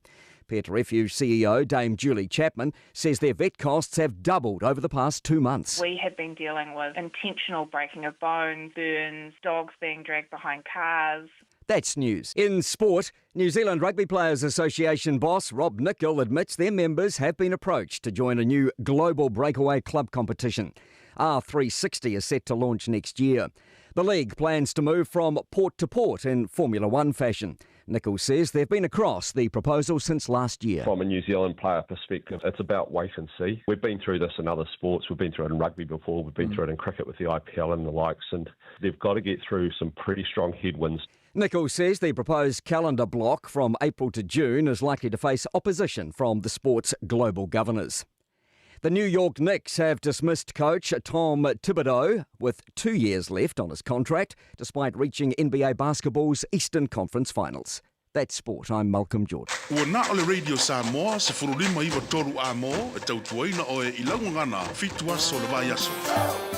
Pet Refuge CEO Dame Julie Chapman says their vet costs have doubled over the past two months. We have been dealing with intentional breaking of bones, burns, dogs being dragged behind cars. That's news. In sport, New Zealand Rugby Players Association boss Rob Nichol admits their members have been approached to join a new global breakaway club competition. R360 is set to launch next year. The league plans to move from port to port in Formula One fashion. Nichols says they've been across the proposal since last year. From a New Zealand player perspective, it's about wait and see. We've been through this in other sports. We've been through it in rugby before. We've been mm. through it in cricket with the IPL and the likes, and they've got to get through some pretty strong headwinds. Nichols says the proposed calendar block from April to June is likely to face opposition from the sport's global governors. The New York Knicks have dismissed coach Tom Thibodeau with two years left on his contract, despite reaching NBA basketball's Eastern Conference Finals. That's sport. I'm Malcolm Jordan. Ua na o le Radio Samoa 1593 Amo e tautuaina oe i lau gagana fitu aso o le vaiaso.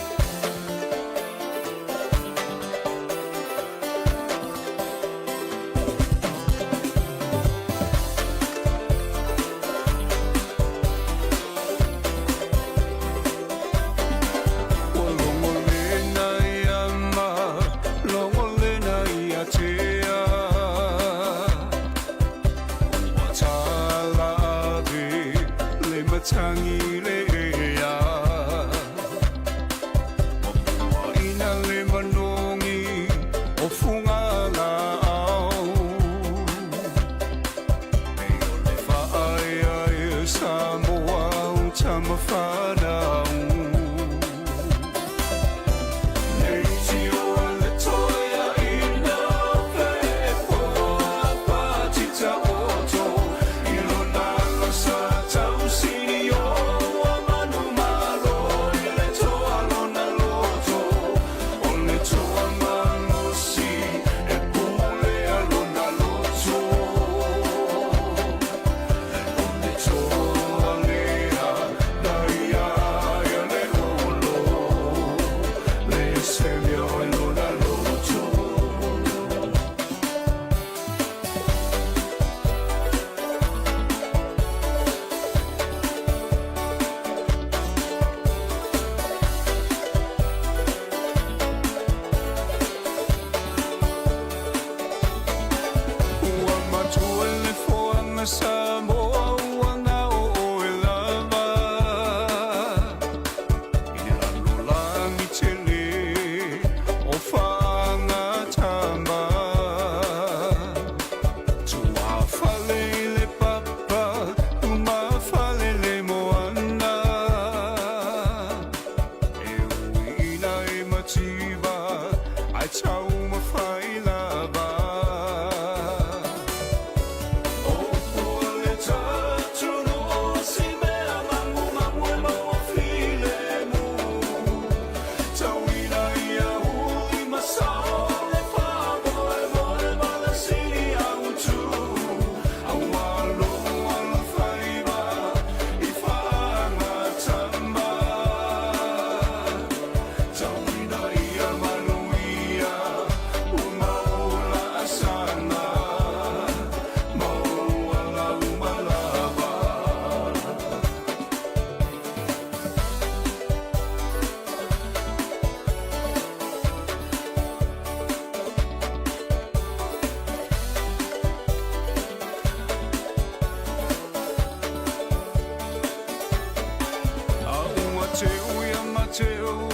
Mateu ia Mateu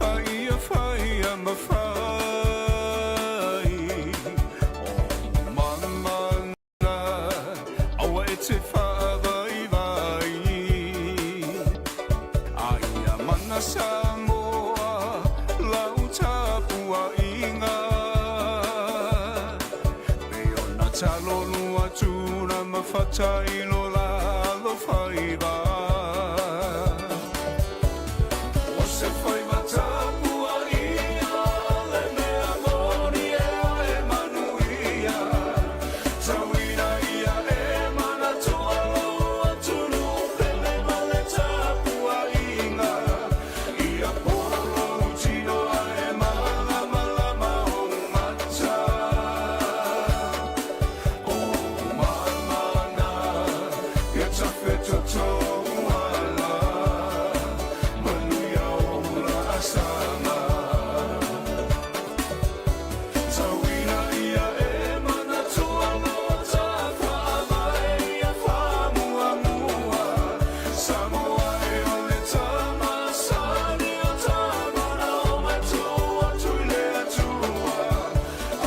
a ia fai ia mafai O mana aua e te whāvaivai A ia mana Samoa lau tapuaiga Pei ona talolu atu na mafata i lo la alofaiva. O se faiva tapua ia le mea moni e e manuia. Tauina ia e manatua lou atunuu pele ma le tapuaiga. Ia polo tino ae malamalama ou mata. O mana ia tafetotou ala. Manuia o laasaga. Tauina ia e manatua lo ta faavae ia faamuamua. Samoa e o le tama sani o tama na o matua atu i le Atua.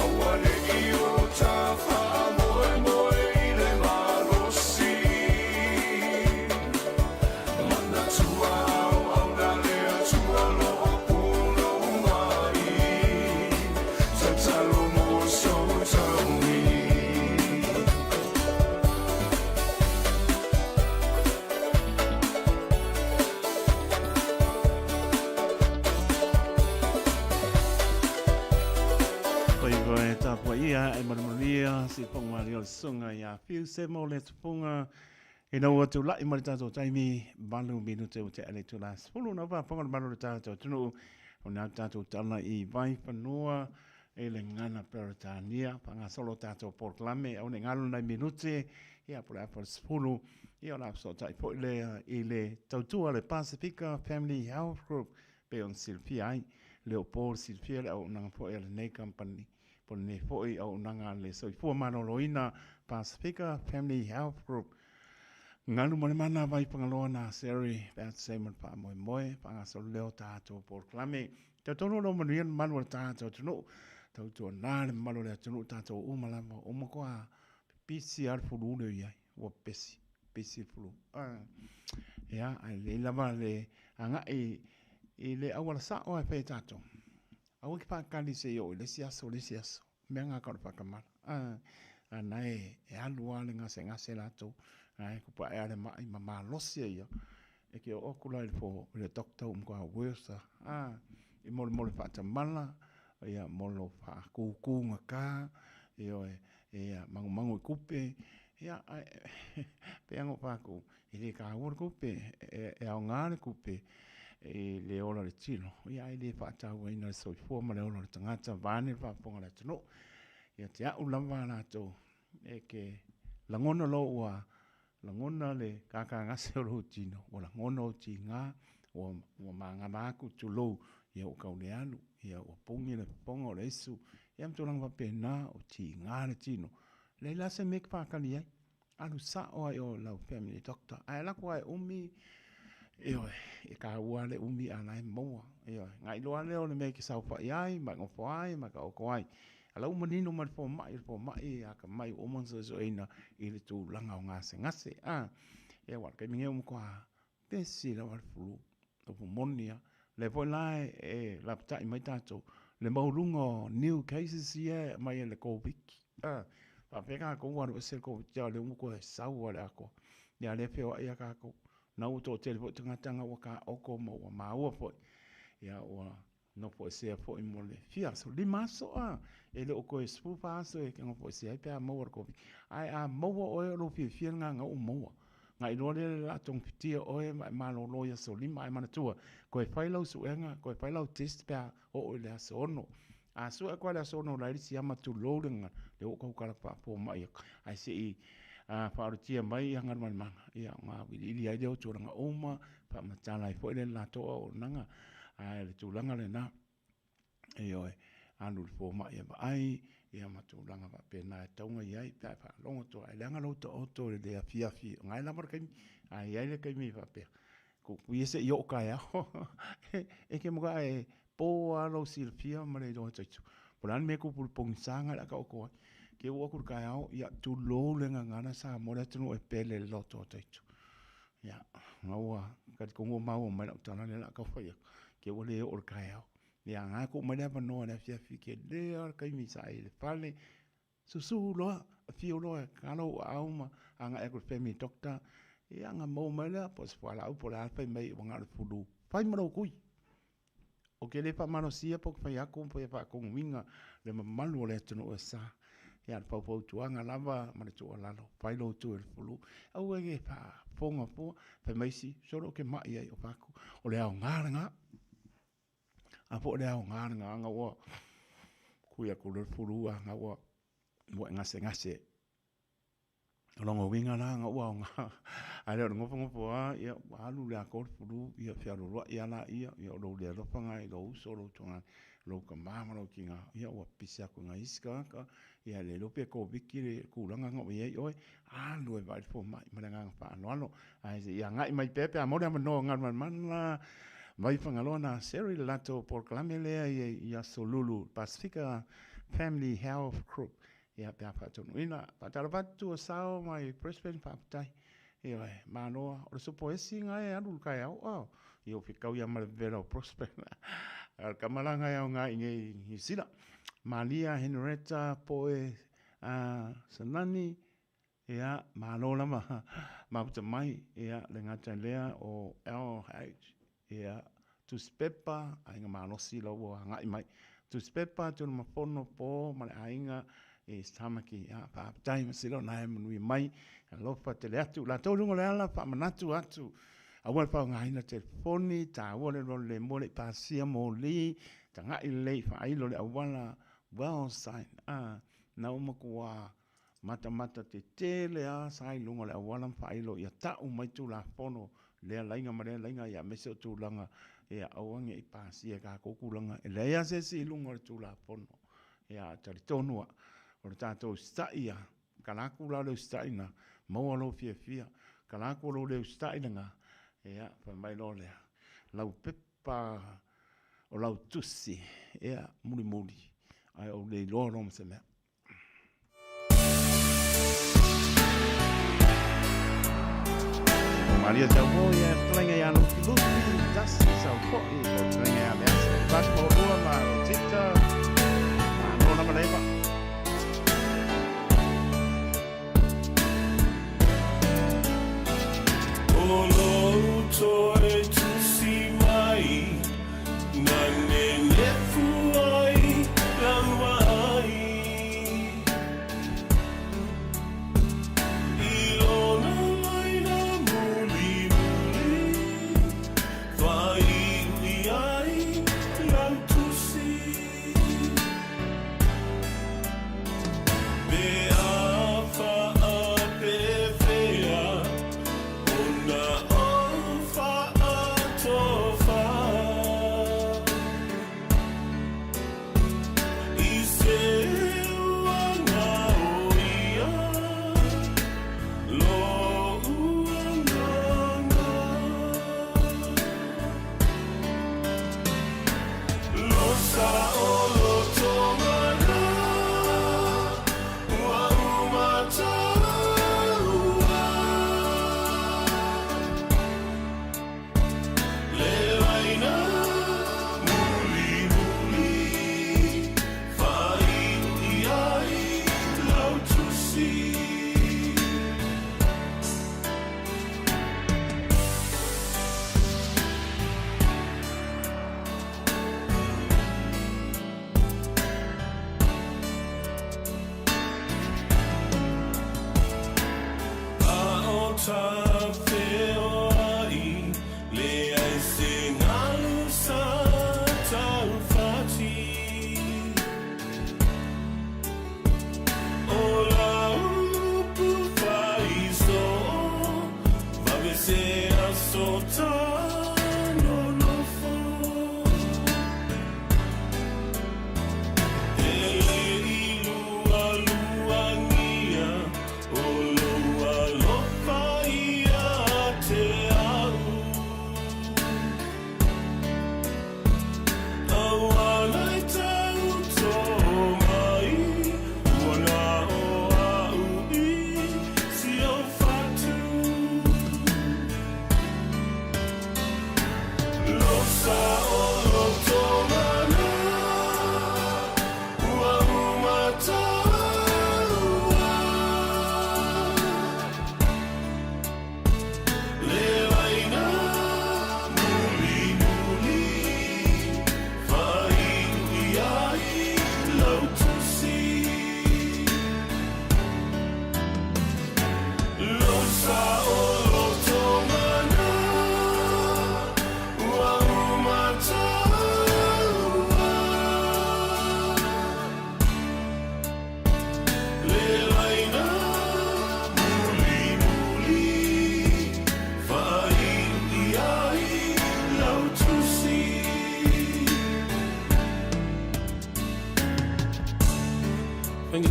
Aua ne i o ta faamoemoe i le malosi. Manatua auauna le Atua lo o punou ai. Tatalo mo sou taui. Faiva e tapuaia e manumanuia se pongwari o le sunga ia Fiu se mo le tupunga ina ua tula'i ma le tatou taimi 8 minute ua tea le itula 10 na faafofoga le mamalu o le tatou atunuu o na tatou tala i Vaifanua i le gagana Peretania faagasolo tatou polokalame aua ne i galo nai minute ia po o le afa o le 10 ia o le a fesootai foi lea i le tautua a le Pasifika Family Health Group pei ona silafia ai le o po le silafia le auaunaga foi a lenei kamupani po o lenei foi auaunaga a le Soifua Maloloina Pasifika Family Health Group. Galu ma le mana vai Fagaloa na Seri Betsy ma le faamoemoe faagasolo lea o tatou polokalame. Tautua lo manuia le mamalu o le tatou atunuu. Tautuana le mamalu o le atunuu tatou uma lava ua matua pipisi lava le fulu lea i ai. Ua pepesi, pepesi le fulu. Ia, ae lelei lava le agai i le auala sao e fai e tatou. Aua e te faatali se i oo i le isi aso, le isi aso. Mea na tau o le faatamala. A na e alu lava le gasegase latou, na e tupu ae lava le mai ma malosi ai ia. E te oo atu la i le fo, i le doctor ua matua worse lava. I molemole faatamala, ia mo lou faatutugata, ioe, ia magumagu i tupe, ia ae pei lava ona ou fai atu, e le taua le tupe, e aoga le tupe i le ola o le tino, ia ae le faatauaina le soifua ma le ola o le tagata vaeane le faafofoga a le atunuu. Ia te au lava latou, e te lagona loa ua lagona le kakagase o lou tino, ua lagona ou tiga, ua, ua magama atu, tulou, ia ua tau le alu, ia ua puni le fofoga o le aisu, ia ma tulaga faapena, ua tiga le tino. Leai la se mea e te faatali ai. Alu sao lava i o i lau family doctor. Ae alu atu lava e umi, ioe, e taua lava le umi a o la e maua. Ioe, ona iloa lea o le mea e te saofai ai ma e nofo ai ma e taoto ai. A o la ua manino mai le fomai, o le fomai e atamai ua uma ona suesueina i le tulaga o gasegase. A, ia aua o le taimi nei ua matua pesi lava le flu. Upu moni lava. O lea foi la e lapatai mai tatou, le maualuga o new cases ia e aumai e le Koviti. A, faapea tatou ua alu ese le Koviti, a o lea ua toe sau lava i le atoa. Ia a o lea e feoai lava tatou. O lena ua toatele foi tagata na ua taoto ma ua maua foi, ia ua Nofoesea foi mo le fia aso, 5 aso a, e le o toe 14 aso e nofoesea ai pe a maua le Koviti. Ae a maua oe o lou fiafia lena na ua maua. Na iloa lea o le a togafitia oe ma e malolo i aso 5, ae manatua, toe fai lau suega, toe fai lau test pe a oo i le aso 6. A sue atu lava i le aso 6 o la e lisiama tulou le gagana, lea ua ou tautala faafomai atu, ae se i faaolatia mai Galumalemana, ia ona auiliili ai lea o tulaga uma, faamatala ai foi le latou auaunaga, ae o le tulaga lena, ioe, alu i le fomai e vaai, ia ma tulaga faapena e tatau ona i ai pe a e faalogo atu ai. Leaga lou taoto i le afiafi, o na e lava le taimi, ae i ai le taimi faapea. Kukui e seʻi oo kaeao. E ke moka e pō a lou silafia ma le iloa taitu. Po le a le mea kupu le pogisa nga le aka oko ai. Ke oo aku i le kaeao, ia tulou le gagana Samoa le atunuu e pele le loto o taitu. Ia, na ua talitonu ua maua mai lau tala lea o le a tau fai atu, ke ua le oo i le kaeao. Ia, na tuu mai le avanoa i le afiafi tele lava le taimi sa ai i le fale, Susu loa, afio loa e ta lou aau ma agai atu i le family doctor, ia ona maua mai lea po o se fualaau po o le a fai mai ua na o le flu. Fai ma lou tui. Ou te le faamalosia pe ou te fai atu pe faatonuina le mamalu o le atunuu e sa. Ia o le faufautuaga lava ma le tuualalo, fai lou tui o le flu. Aua e faafofoga fua, fai mai isi, sole ou te mai ai o fai atu, o le aoga lena. A po o le aoga lena na ua kui atu le fulu a na ua ua e gasegase. O lona uiga la na ua aoga. Ae le o le nofonofo lava, ia ua alu le atoa le fulu, ia fealualuai lava laia, ia o lou le alofa lena i lou uso, lou tuagane, lou tama ma lou tina, ia ua pipisi atu i nai isi tagata, ia le iloa pe Koviti le tulaga na ua i ai oe, alu e vaai i le fomai ma le agaga faaaloalo. Ae se i agai mai pea pe a maua le avanoa o Galumalemana mai Fagaloa na Sherry le latou polokalame lea i Aso Lulu Pasifika Family Health Group. Ia pe a faataunuuina. Faatalofa atu o Sao mai Brisbane, faafetai. Ioe, malo lava. O le sopo esi na e alu i le taeao, oh, ia ua fetau ia ma le vevela o Brisbane. O le tama la na e aoga i inei i Niu Sila. Malia Henrietta Poe Sanani, Ia, malo lava mafuta mai, ia, le gata i lea o LH, ia, tusipepa, aiga malosi la ua agai mai. Tusipepa, Tunumafono, Po ma le aiga i Tamaki, ia, faafetai masilo na e manuia mai, alofa tele atu. Latou i luga o le ala, faamanatu atu, aua le faaaogaina telefoni, taua le loa le moe le i pasia moli, tagai lelei i faailo le auala, well sign, a, na ua matua Matamata tetele a sa i luga o le auala ma faailo ia tau mai Tulafono lea laina ma lea laina ia aemaise o tulaga ia aua ne i pasia e tatou tulaga e leai a se isi i luga o le Tulafono. Ia talitonu a o le tatou usitai ia kala atu la le usitai na maua lou fiafia kala atu lou le usitai lena ia fai mai loa lea lau pepa o lau tusi ia mulimuli ae ou le iloa loa ma se mea. Maria te au ia fetalaiga ia Lufi Lufi, tasi sau foi, o fetalaiga ia Leasa, Fatu Maulua ma Rotita, Malo lava leva. O lou toe tusi mai Na nenefu ai lau vaai I lona laina mulimuli Faaiu i ai lau tusi Pe a faapefea ona ou faatofa I se uaga o ia lo'u agaga Losa o lotoga la ua uma taua Le laina mulimuli faaiu i ai lau tusi. A o tawheoai, leai se ngalu sa taufati. O lau upu whaisoo, vave se aso tanonofo. E le i lualuangia o lou alofa ia te au.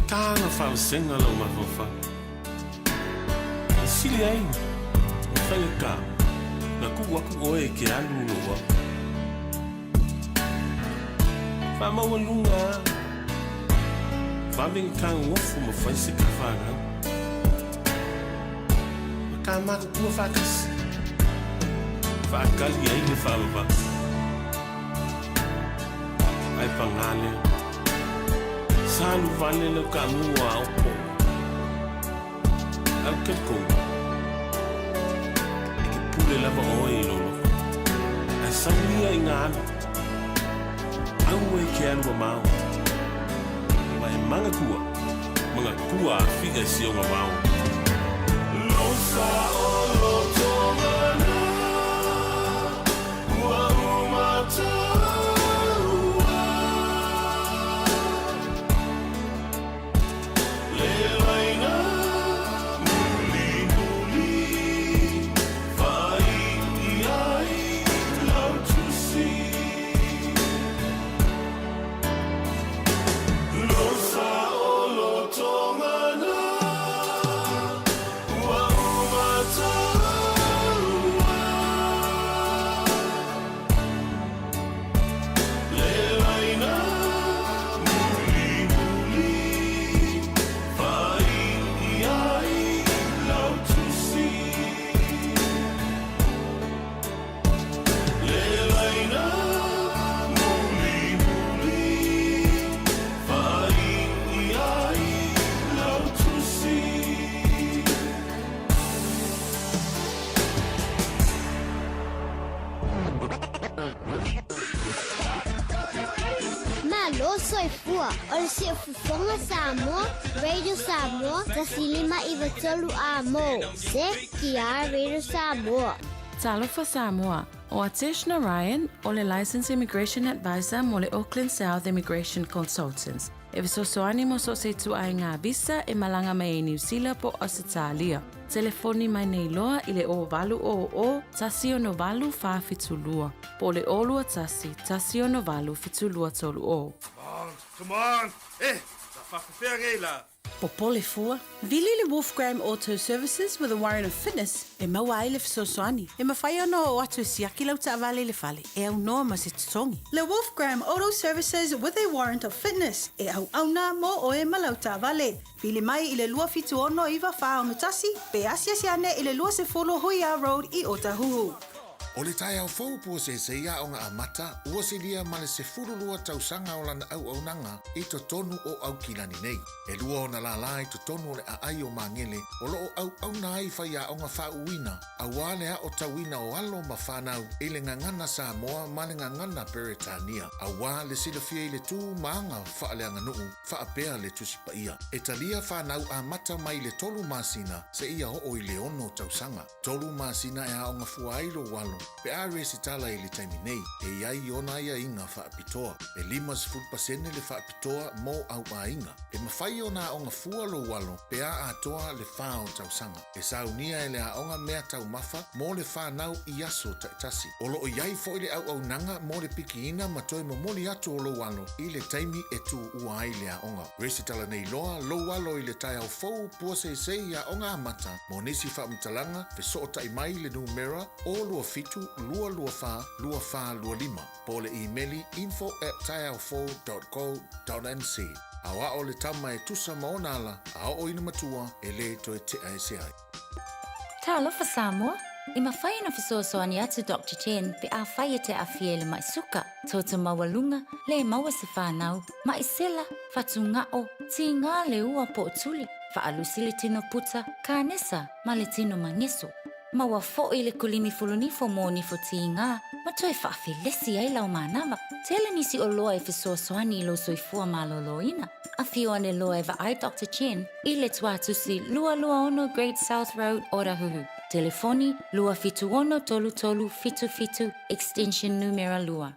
Ta na faavasega lou mafaufau. E sili ai ona faigata na tuu atu oe e te alu i lou ao. Faamaualuga a, vave na tagofo ma fai se ta fanau. Ma ta matutua faatasi, faatali ai le faavavau. Ae pagā lea, sa alu vale lau taamu a aopo. Ae ou te talitonu, e te pule lava oe i lou loto. Ae sau ia i ngā alu, aua e ke alu mamao. Ma e manatua, manatua a fia i si ona vao. Lou saolotoga na ua uma taua. Le laina mulimuli fai i ai lau tusi. Lou saolotoga na ua uma taua. Le laina mulimuli fai i ai lau tusi. Le laina mulimuli fai i ai lau tusi. Malo soifua, o le Siufofoga Samoa, Radio Samoa, 1593 A mo, CKR Radio Samoa. Talofa Samoa, ʻO Atesh Narayan, o le Licensed Immigration Advisor mo le Auckland South Immigration Consultants. E fesoasoani mo so o se ituaiga visa e malaga mai ai Niu Sila po o Ausetalia. Telefoni mai nei loa i le 0800 168 472 po o le 021 168 7230. Come on! Eh, sa faafefea nei la? Popole fua, vili le Wolfgram Auto Services with a warrant of fitness e maua ai le fesoasoani. E mafai ona oo atu e siaki lau taavale i le fale e aunoa ma se totogi. Le Wolfgram Auto Services with a warrant of fitness e auauna mo oe ma lau taavale. Vili mai i le 276 9461 pe asiasi ane i le 20 Huia Road i Otahuhu. O le taeao fou puaseisei aoga amata ua silia ma le 12 tausaga o lana auaunaga i totonu o Aukilani nei. E lua ona lālā i totonu o le aai o Magele o lo o auauna ai faiaoga faauuina auā le aotauina o alo ma fanau i le gagana Samoa ma le gagana Peretania auā le silafia i le tū ma aga faaleaganuu faapea le Tusi Paia. E talia fanau amata mai i le tolu masina seia oo i le ono tausaga. Tolu masina e aoga fua ai lou alo pe a resitala i le taimi nei, e i ai ona aiaiga faapitoa. E 50% le faapitoa mo au aiga. E mafai ona aoga fua lou alo pe a atoa le fa o tausaga. E saunia e le aoga mea taumafa mo le fanau i aso taitasi. O lo o i ai foi le auaunaga mo le pikiina ma toe momoli atu o lou alo i le taimi e tuua ai le aoga. Resitala nei loa lou alo i le taeao fou puaseisei aoga amata mo nisi faamatalaga fesootai mai i le numera 027 224 2425 po o le imeli info at taeaofou.co.nz. Aoao le tama e tusa ma ona ala a oo ina matua e lē toe tea ese ai. Talofa Samoa! E mafai ona fesoasoani atu Doctor Chen pe afai e te aafia i le maʻi suka, toto maualuga, le maua se fanau, maʻi sela, fatugao, tigā le ua po o tuli, faalusi le tino puta, kanesa ma le tino mageso. Maua foi le kulimi fulunifo mo nifo tigā ma toe faafelesi ai lau manava. Tele nisi oloa e fesoasoani i lou soifua malōlōina. Afio ane loa e vaai Doctor Chen i le Tuatusi 226 Great South Road, Otahuhu. Telefoni, 276 3377, extension numera 2.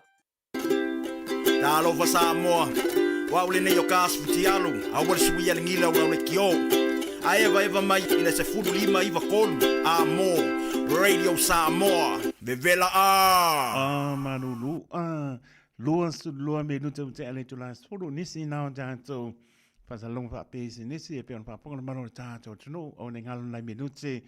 Talofa Samoa, o au lenei o Kas Futialo, aua le suia le gila o lau lekiō. A evaeva mai i le 15 9 3 a mo Radio Samoa, vevela a! A malulu a 22 minuta ua tea le itula 10 nisi na o tatou. Faasalalauga Faapisinisi e pei ona faafofoga le mamalu o le tatou atunuu, aua ne i galo nai minute,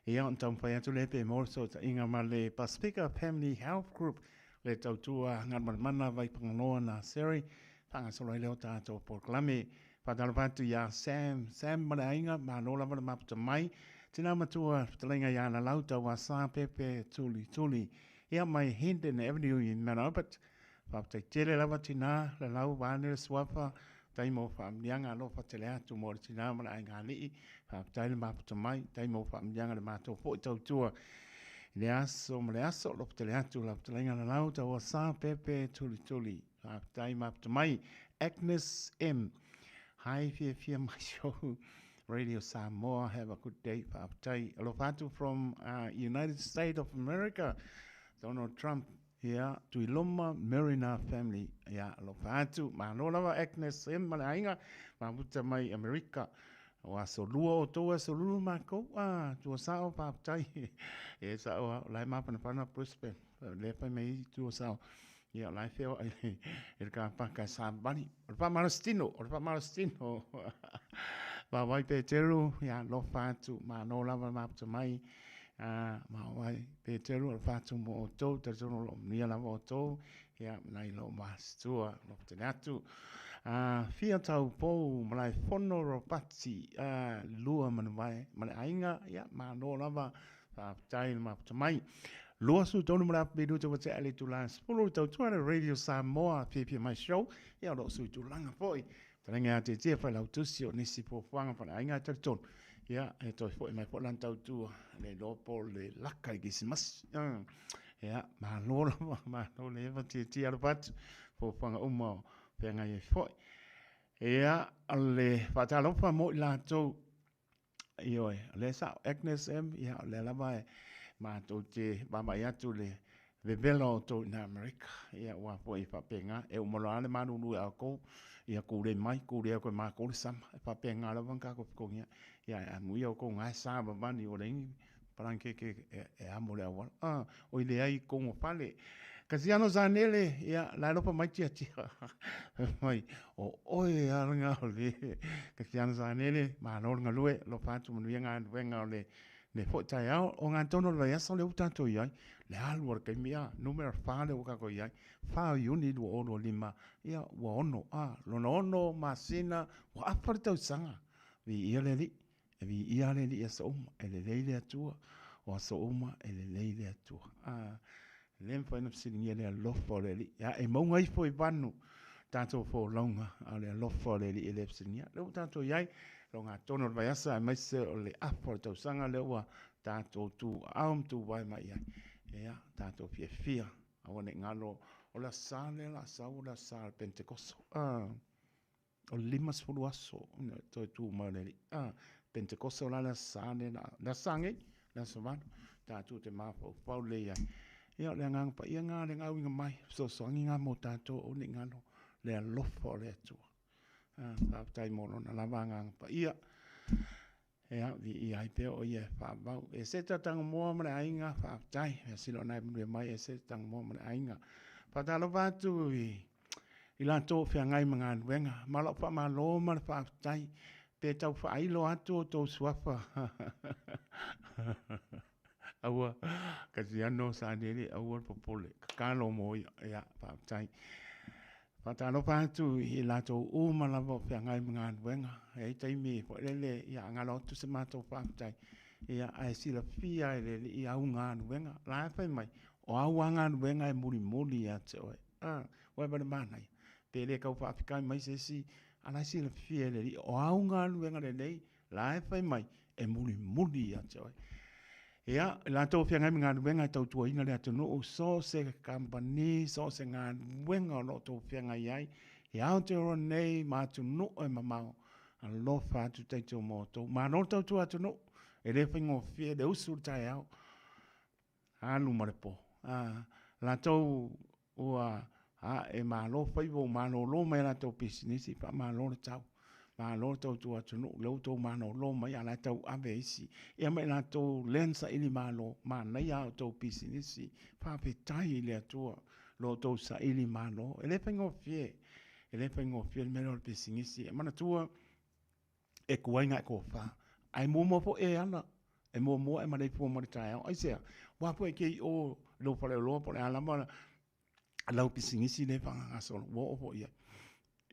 ia ona taumafai atu lea pe maua le fesootaiga ma le Pasifika Family Health Group, le tautua Galumalemana Vaifagaloa Naseri, faagasolo ai lea o tatou polokalame. Faatalofa atu ia Sam, Sam ma le aiga, malo lava le mafuta mai. Tina matua, fetalaiga ia Lalau Tauasa Pepe Tuli Tuli. Ia mai Hendon Avenue i Mount Albert. Faafetai tele lava tina, Lalau vaeane le suafa, tai mo faamanuiaga alofa tele atu mo le tina ma le aiga alii. Faafetai le mafuta mai, tai mo faamanuiaga le matou foi tautua i le aso ma le aso. Alofa tele atu lau fetalaiga Lalau Tauasa Pepe Tuli Tuli. Faafetai mafuta mai. Agnes M. Hi fiafia mai show. Radio Samoa, have a good day. Faafetai. Alofa atu from United States of America. Donald Trump. Ia, Tuiloma Mariner Family. Ia, alofa atu. Malo lava Agnes M ma le aiga. Mafuta mai Amerika. O aso lua o tou aso lulu makou. Ah, tua sao, faafetai. E sao, o la e mafanafana Brisbane. Lea fai mai tua sao. Ia, o la e feoai i le kapaka e savali. O le faamalositino, o le faamalositino. Vaovai Peteru, ia alofa atu, malo lava le mafuta mai. Vaovai Peteru, alofa atu mo outou, talitonu o lo o manuia lava outou. Ia, nai lou masitua, alofa tele atu. Fia Taupou, Malaefono Ropati, Lua Manuvae ma le aiga, ia, malo lava. Faafetai le mafuta mai. 23 ma le afa minute ua tea i le itula 10 i tautua le Radio Samoa Fiafia Mai Show. Ia o lo o sui tulaga foi. Fetalaiga ia Tietie Failautusi o nisi fuafuaga faaleaiga e talitonu. Ia e toe foi mai foi lana tautua le iloa po o le laka i Kerisimasi. Ia malo lava, malo le eva Tietie alofa atu. Fuafuaga uma o feagai ai foi. Ia o le faatalofa mo i latou Ioe, o lea e sao, Agnes M, ia, o lea lava e matou te vaavaai atu i le vevela o outou i ina Amerika. Ia, aua foi e faapena, e uma loa lava le malulu ia outou, ia kule mai, kule atu e matou le sama. E faapena lava ona tatou fetogiai. Ia, ae amuia outou o na e savavali ua leai ni palangekeke e amo i le auala. A, oi leai togafale. Kasiano Zanele, ia, la e alofa mai Tiatia. Fai mai, o oe lava lena o le Kasiano Zanele, malo le galue, alofa atu manuia galuega o le le foi taeao. O gatonu o le vaiaso lea ua tatou i ai, le alu a le taimi a, numera 4 lea ua tatou i ai, 4 o Iuni 2025, ia, ua ono, a, lona ono masina, ua afa le tausaga. Viia le Alii. E viia le Alii i aso uma, e lelei le Atua, o aso uma e lelei le Atua. A, e le mafai ona fesiligia le alofa o le Alii. A e mauga ifo i vanu tatou folauga, a o le alofa o le Alii e le fesiligia. Lea ua tatou i ai, logatonu o le vaiaso aemaise o le afa o le tausaga lea ua tatou tuuaao ma tuvae mai i ai. Ia, tatou fiafia, aua ne i galo, o le aso Sa lea o le a sau o le aso Sa o le Penetekoso. A. O le 50 aso ina toe tu mai o le Alii. A, Pentekoso la le aso Sa nei, le aso Sa nei, le aso 8, tatou te mafaufau lelei ai. Ia, o le Agaga Paia lena le gauiga mai, fesoasoani lena mo tatou, aua ne i galo le alofa o le Atua. A, faafetai mo Lona lava Agaga Paia. Ia, viia ai pea o ia e faavau. E Seta Tangomoa ma le aiga, faafetai. Mea sili ona e manuia mai e Seta Tangomoa ma le aiga. Faatalofa atu i, i latou o feagai ma galuega. Ma lau faamalo ma le faafetai. Pe tau faailo atu o tou suafa. Aua, Kasiano Saniele, aua le popole. Tatalo mo ia. Ia, faafetai. Faatalofa atu i latou uma lava o feagai ma galuega. E i ai taimi foi lele, ia, galo atu se matou faafetai. Ia, ae silafia e le Alii au galuega. La e fai mai, o au lava galuega e mulimuli ia te oe. A, ua eva le manaia. Pe le tau faafetai mai se isi, a la e silafia e le Alii, o au galuega lelei, La e fai mai, e mulimuli ia te oe. Ia, i latou o feagai ma galuega e tautuaina le atunuu, so o se kamupani, so o se galuega o lo o outou feagai ai, i Aotearoa nei ma atunuu e mamao, alofa atu taito mo outou. Malo le tautua atunuu, e le faigofie le usu i le taeao, alu ma le po. A, latou ua ae malo faiva ua malolo mai a latou pisinisi, faamalo le tau. Malo le tautua atunuu, lea ua outou malolo mai a o la e tauave e isi. Ia ma i latou lea na saili malo, manaia a outou pisinisi, faafetai i le Atua lo outou saili malo. E le faigofie, e le faigofie le mea lea o le pisinisi. E manatua. E tuai na e tofa. Ae muamua foi e ala, e muamua e maleifua mai le taeao. Aisea? Aua foi e te i o i lou faleoloa po o le a lava lau pisinisi lea e faagagasolo, ua oo foi i ai.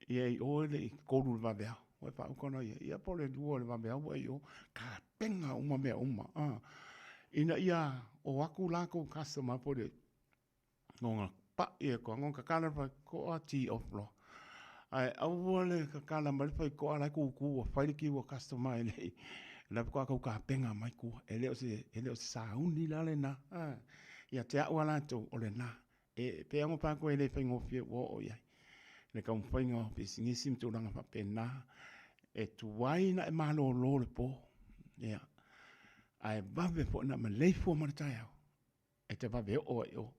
Ia i o e le i 3 i le vaveao, ua e faauka loa i ai, ia po o le 2 i le vaveao ua e i o, tapena uma mea uma, ina ia o atu latou customer po o le Ona paʻi atu lava, ona tatala le faitotoa tee off loa. Ae aua le tatala mai le faitotoa la e tutu ua fai le queue a customer e le i, la faatoa tau tapena mai tua. E le o se, e le o se sauni la lena, ia te au lava latou, o lena. E pei lava ona fai atu e le faigofie ua oo i ai le taumafaiga o pisinisi ma tulaga faapena, e tuai ona e malolo i le po, ia, ae vave foi ona maleifua mai le taeao e te vave oo ai i o.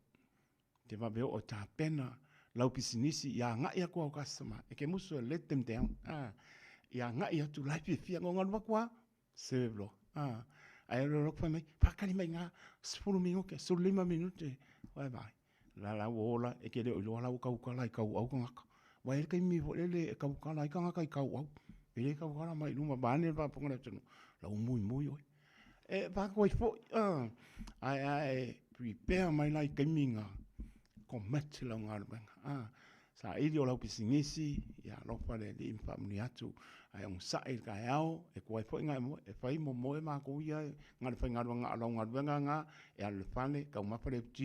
E te vave oo e tapena lau pisinisi ia agai atu au customer. E ke musu e let them down. Ah, ia agai atu la e fiafia. Ngo ngalu atu a, serve loa. Ah, ae alu loa fai mai, whakatali mai ngā 10 minute, 15 minute, vai vai. La la ua ola, e ke le o iloa la ua kaukala i kauau kangaka. Wai e le kaimi fo lele e kaukala ai kangaka i kauau. E le kaukala mai luma, vaeane le faafofoga a le atunuu, la ua muimui oe. E whakawai foi, ae ae prepare mai la i taimi nga commit lau galuega. Saili o lau pisinisi, ia alofa le Alii ma faamanuia atu, ae onosai i le taeao, e tuai foi nga e moe, e fai momoe matou ia nga le faigaluega a o lau galuega nga, e alu i le fale, taumafa le FG,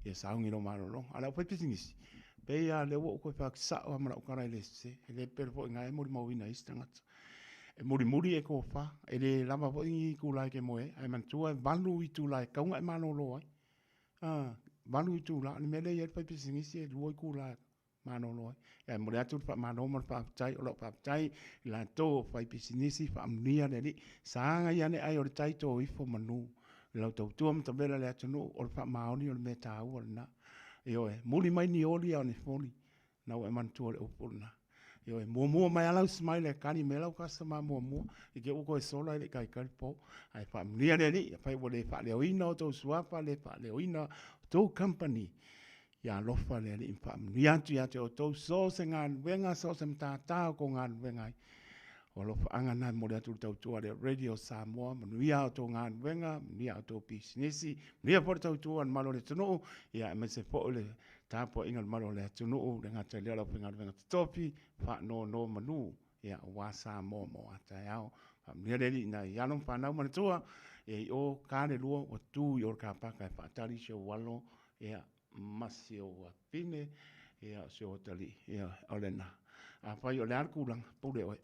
ia sauni i lou malologa. A o le aufaipisinisi, pei lava o lea ua ou toe fai atu sao lava ma lau tala e le sese, e le pele foi nga e molimauina e isi tagata. E mulimuli e tofa, e le lava foi ni itula e te moe ai, ae manatua e 8 itula e tatau ona e malolo ai. A, 8 itula, o le mea lea e i ai le faipisinisi e 2 itula e malolo ai. Ae momoli atu le faamalo ma le faafetai, o lau faafetai i latou o faipisinisi, faamanuia le Alii, sagai ane ai o le tai to ifo manu i lau tautua matavela i le atunuu, o le faamaoni o le mea taua lena. Ioe, muli mai ni oli a o ni foli, Na ua e manatua le upu lena. Ioe, muamua mai lava lau smile e kali mai lau customer muamua, i te i ua toe sola e le i talitali po. Ae faamanuia le Alii, afai ua le faaleoina outou suafa, le faaleoina outou company, ia alofa le Alii ma faamanuia atu ia te outou so o se galuega, so o se matata o tou galuega ai. O alofaaga na e momoli atu i le tautua a le Radio Samoa, manuia a outou galuega, manuia a outou pisinisi, manuia foi le tautua a le malu o le atunuu, ia aemaise foi le tapuaiga a le malu o le atunuu, le gata i lea o le aufaigaluega totofi, faanonomanu, ia aua Samoa mo a taeao. Faamanuia le Alii i nai alo ma fanau manatua, ia i o ka le lua ua tu i o le kapaka e faatali si ou alo, ia, ma si ou afine, ia, o si ou atalii, ia, o lena. Afai o le a le tulaga, pule oe.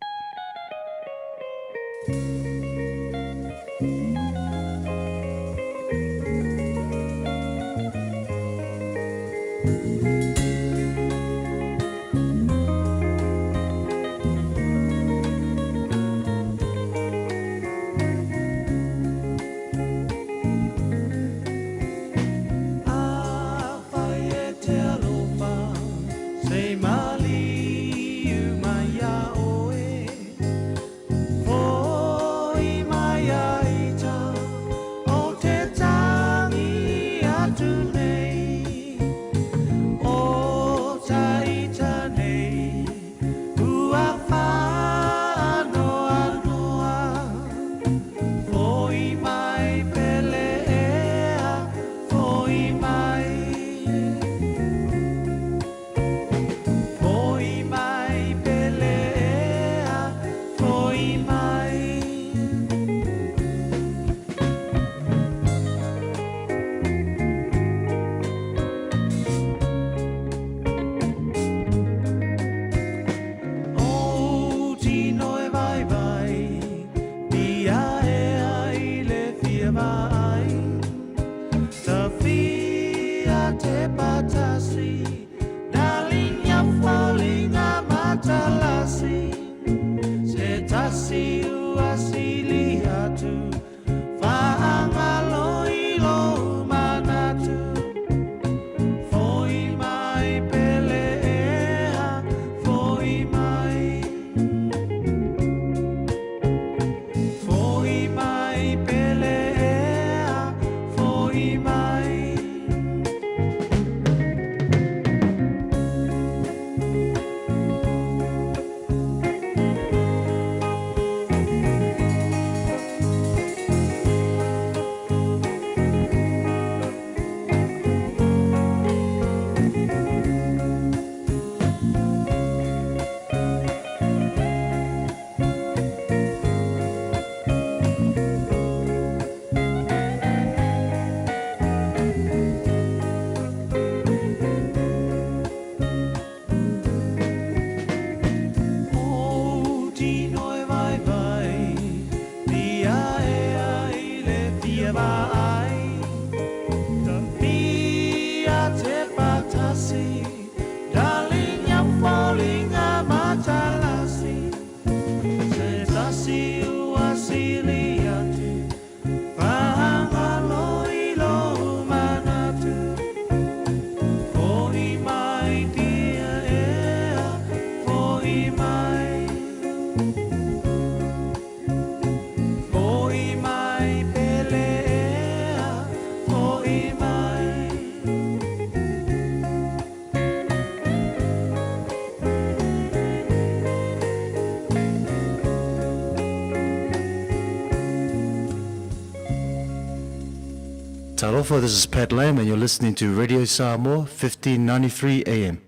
Talofa, this is Pat Lamb and you're listening to Radio Samoa, 1593 AM.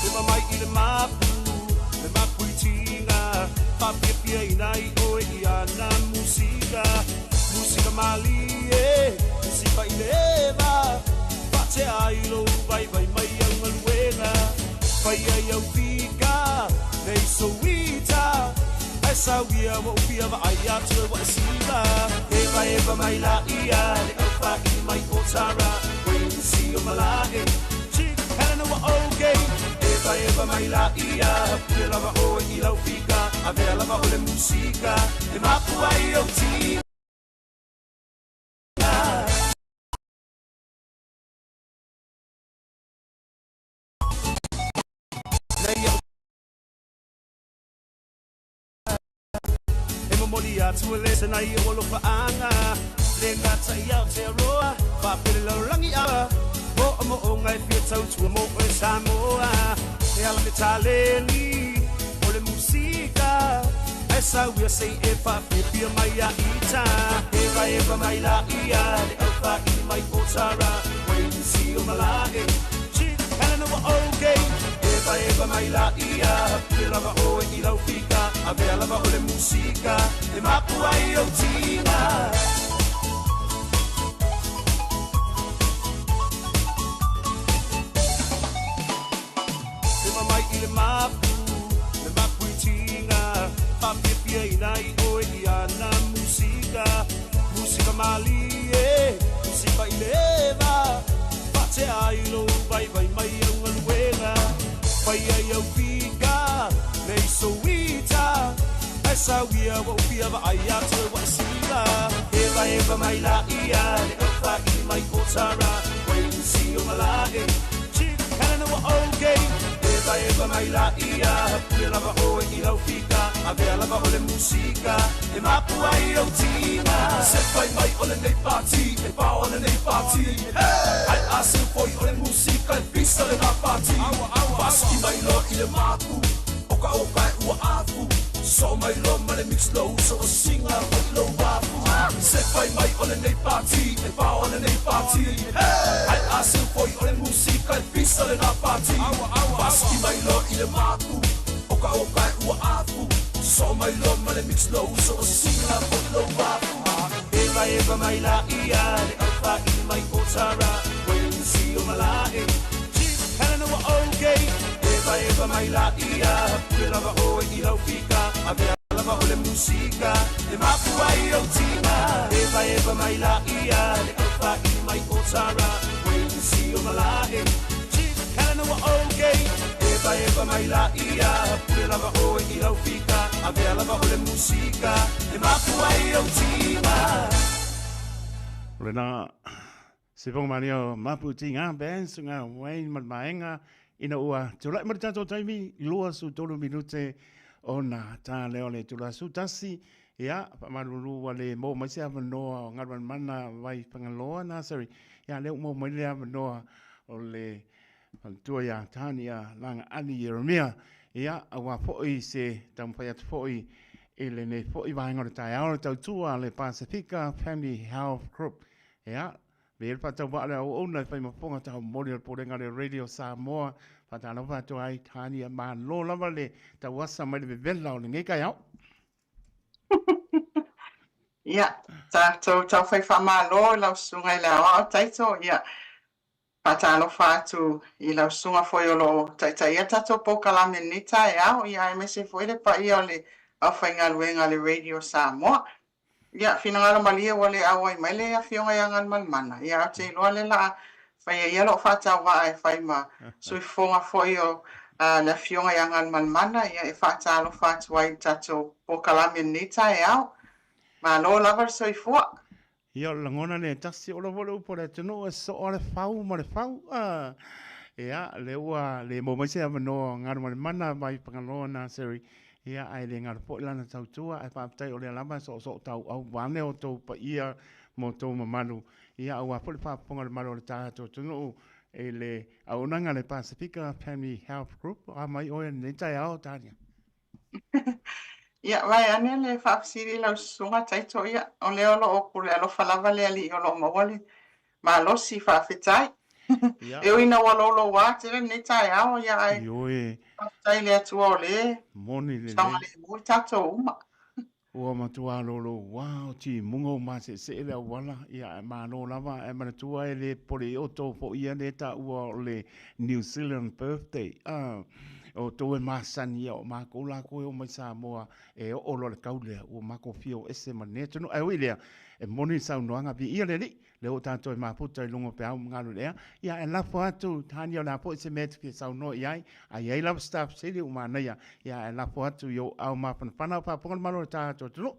Eva mai i le mapu, le mapu i tinga Whapiapia ina i oe i ana musika Musika malie, musika i le eva Whatea ai lou vaivai mai au galuega Fai ai au fika, nei souita Ae sau ia ua upia vaai atu e ua e siva Eva eva mai la ia le au whaini mai o Tara Wayne o Malae Chief Helena ua okay Eva eva mai la ia Pule lava oe i lau fika Avea lava o le musika E mapu ai ou tiga Nei au E momoli atu e le sena i o alofaaga Le gata i Aotearoa Faapele lalolagi a Moomooga e fia tautua mo oe Samoa E ala le taleni O le musika Ae sau ia se i e faafiafia mai ia ita Evaeva mai laia Le aufaili mai o Tara Wayne si o Malae Chief Helena ua okay Evaeva mai laia Pule lava oe i lau fika Avea lava o le musika E mapu ai ou tiga Eva mai i le mapu, le mapu i tiga Faafiafiaina i oe i ana musika Musika malie, musika i le eva Faatea ai lou vaivai mai au galuega Fai ai au fika, nei souita Ae sau ia ua ou fia vaai atu e ua e siva Evaeva mai laia le aufaili mai o Tara Wayne si o Malae Chief Helena ua okay Evaeva mai laia Pule lava oe i lau fika Avea lava o le musika E mapu ai ou tiga Se fai mai o lenei pati E pao lenei pati Ai a seu foi o le musika E pisa lena pati Pasiki mai loa i le mapu O ka oka e ua afu Soo mai loa ma le mix lou uso O singa foi i lou afu Se fai mai o lenei pati E pao lenei pati Ai a seu foi o le musika E pisa lena pati Pasiki mai loa i le mapu O ka oka e ua afu Soo mai loa ma le mix lou uso O singa foi i lou afu Evaeva mai laia Le aufaili mai o Tara Wayne si o Malae Chief Helena ua okay Evaeva mai laia Pule lava oe i lau fika Avea lava o le musika E mapu ai ou tiga Evaeva mai laia Le aufaili mai o Tara Wayne si o Malae Chief Helena ua okay Evaeva mai laia Pule lava oe i lau fika Avea lava o le musika E mapu ai ou tiga O lena se fofoga mania o Mapu Tiga Band suga Wayne ma le vaega ina ua tulai mai le tatou taimi 23 minute ona tā lea o le itula 11. Ia, faamalulu ua le maua mai se avanoa o Galumalemana Vai Fagaloa Nursery. Ia, lea ua maua mai le avanoa o le faletua ia Tania Lagaani Ieremia. Ia, aua foi se taumafai atu foi i lenei foi vaega o le taeao le tautua a le Pasifika Family Health Group. Ia, me le faatauvaa le auauna e fai ma fofoga taumoli o le Pulega le Radio Samoa. Faatalofa atu ai Tania, malo lava le tauasa mai le vevela o lenei taeao. Ia, tatou taufai faamalo i lau susuga i le aoao Taito, ia, faatalofa atu i lau susuga foi o lo o taitaia le tatou polokalame i lenei taeao, ia aemaise foi le paia o le aufaigaluega a le Radio Samoa. Ia, finagalo malie ua le auai mai le Afioga ia Galumalemana, ia ae ou te iloa lea la a faia ia lou faatauvaa e fai ma sui fofoga foi o le Afioga ia Galumalemana, ia e faatalofa atu ai i le tatou polokalame i lenei taeao. Malo lava le soifua. Ia, o le lagona lea e tasi, ola foi le upu a le atunuu e soo le fau ma le fau. Ia, lea ua le maua mai se avanoa o Galumalemana mai Fagaloa Nursery. Ia, ae le galo foi lana tautua, ae faafetai o lea lava e soosoo tauau vaeane outou paia ma outou mamalu, ia aua foi le faafofoga a le malu o le tatou atunuu i le auaunaga a le Pasifika Family Health Group. A mai oe i lenei taeao, Tania. Ia, vaeane le faafesili i lau susuga Taito, ia, o lea o lo o pule alofa lava le Alii o lo o maua le malosi, faafetai. Ia. E ui ina ua louloua tele lenei taeao, ia ae Ioe. faafetai i le Atua o lea Moni lelei. saogalemu i tatou uma. Ua matua louloua o timuga ua maseesee le auala, ia ae malo lava, ae manatua e le popole i outou foi ia lea e taua o le New Zealand Birthday, a, o outou e masani ia o makou lakou e oo mai Samoa e oo loa i le tau lea ua matou fia o ese ma lenei atunuu. Ae ui i lea, e moni le saunoaga, viia le Alii, lea ua tatou e mafuta i luga o peau ma galu i le ea. Ia ae lafo atu, Tania, o le a foi se mea e te fia saunoa i ai, a i ai lava se faafesili ua manaia, ia ae lafo atu i ou aao mafanafana a o faafofoga le Malo o le tatou atunuu.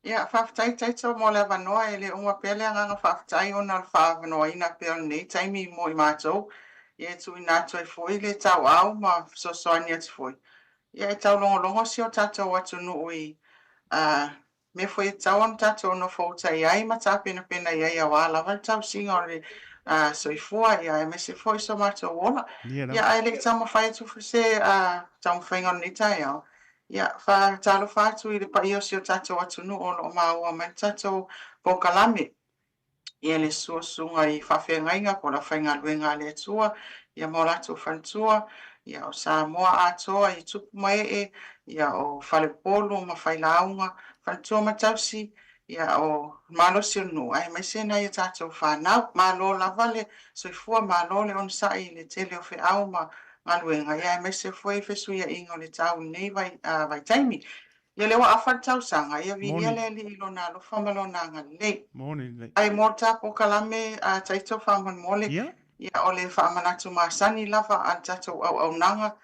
Ia, faafetai Taito mo le avanoa, e le uma pea le agaga faafetai ona o le faaavanoaina pea o lenei taimi mo i matou, ia e tuuina atu ai foi le tauau ma fesoasoani atu foi, ia e taulogologo si o tatou atunuu i mea foi e tatau ona tatou nofouta i ai ma tapenapena i ai aua lava le tausiga o le soifua, ia aemaise foi so matou ola. Ia ae le i taumafai atu foi se taumafaiga o lenei taeao, ia faatalofa atu i le paia o si o tatou atunuu o lo o maua mai le tatou polokalame. Ia le susuga i faafeagaiga po o le aufaigaluega a le Atua, ia ma o latou faletua, ia o Samoa atoa i tupu ma ee, ia o faleupolu ma failauga, faletua ma tausi, ia o le malosi o le nuu, aemaise nai a tatou fanau. Malo lava le soifua, malo le onosai i le tele o feau ma galuega, ia aemaise foi fesuiaiga o le tau i lenei vaitaimi. Ia lea ua afa le tausaga, ia viia le Alii i Lona alofa ma Lona agalelei. Ae mo le ta polokalame a Taito faamolemole, ia o le faamanatu masani lava a le tatou auaunaga,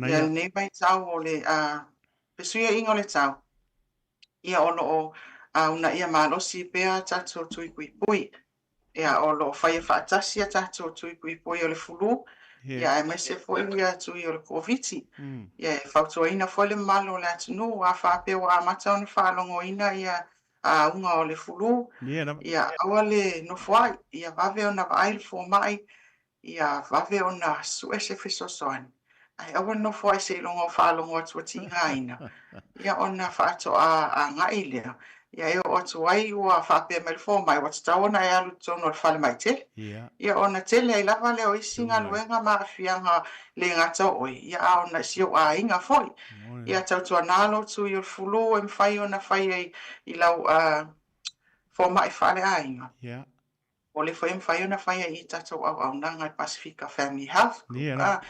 ia lenei vaitau o le fesuiaiga o le tau, ia o lo o uunaia malosi pea tatou tui puipui. Ia, o lo o faia faatasi a tatou tui puipui o le fulu, ia aemaise foi ia tui o le Koviti. Ia, e fautuaina foi le mamalu o le atunuu, a faapea ua amata ona faalogoina ia auga o le fulu, ia aua le nofoai, ia vave ona vaai le fomai, ia vave ona sue se fesoasoani, ae aua le nofoai seiloga o faalogo atu ua tigaina, ia ona faatoa agai lea, ia e oo atu ai ua faapea mai le fomai ua tatau ona e alu i totonu o le falemai tele. Ia ona tele ai lava lea o isi galuega ma aafiaga le gata o oe, ia a o si ou aiga foi. Ia tautuana lou tui o le fulu e mafai ona fai ai i lau fomai faaleaiga. O lea foi e mafai ona fai ai i tatou auaunaga i Pasifika Family Health Group. A,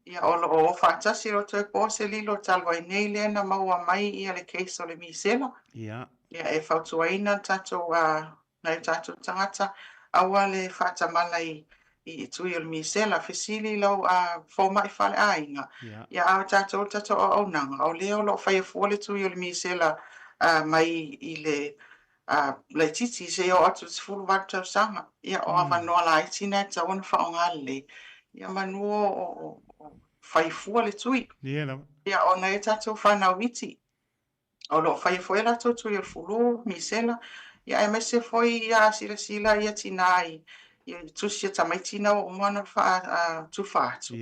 ia o lo o o faatasi lo toe po se lilo talu ai nei lea na maua mai ia le case o le misela. Ia e fautuaina le tatou a nai o tatou tagata aua le faatamala i i tui o le misela, fesili i lau a fomai faaleaiga. Ia a o tatou le tatou auaunaga, o lea o lo o faia fua le tui o le misela mai i le a laitiiti seia oo atu i le 18 tausaga. Ia, o avanoa laiti na e tatau ona faaaoga lelei, ia manu o fai fua le tui. Ia, o nai a tatou fanau iti, o lo o faia foi a latou tui o le fulu, misela, ia aemaise foi ia a silasila ia tinā i tusi a tamaiti na ua uma ona faatufa atu.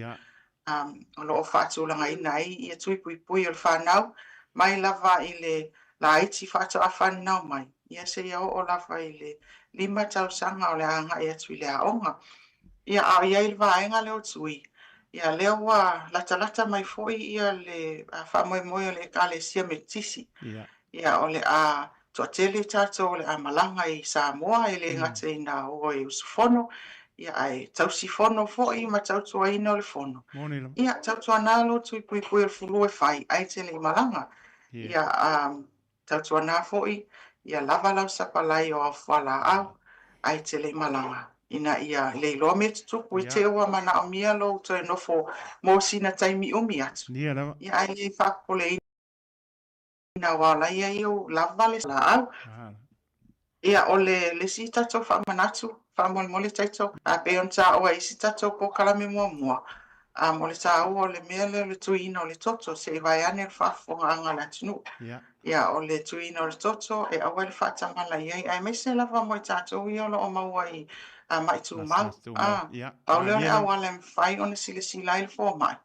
O lo o faatulagaina ai ia tui puipui o le fanau mai lava i le laiti faatoa fanau mai, ia seia oo lava i le 5 tausaga o le a agai atu i le aoga. Ia, a o i ai i le vaega lea o tui, ia lea ua latalata mai foi ia le faamoemoe o le Ekalesia Metotisi. Ia, o le a toatele tatou o le a malaga i Samoa, e le gata ina o e usufono, ia, ae tausi fono foi ma tautuaina o le fono. Ia, tautuana lou tui puipui o le fulu e fai, ae te le i malaga. Ia, tautuana foi, ia lava lau sapalai o au fualaau, ae te le i malaga, ina ia le iloa mea tutupu i te ua manaomia lou toe nofo mo sina taimi umi atu. Ia, ae le faapopoleina. Ina ua ala ia i ou lava le laau. Ia, o le le isi tatou faamanatu, faamolemole Taito, a pei ona taua i isi tatou polokalame muamua, Um, o le tāua o le mea lea o le tuiina o le toto, se i vaeane le faafofogaaga a le atunuu. Ia. Ia, o le tuiina o le toto e aua ai le faatamala i ai, aemaise lava mo i tatou ia o lo o maua i uh, ma'i tumau. Ah, Ia. pau lea o le Malie lava. auala e mafai ona silasila ai le fomai,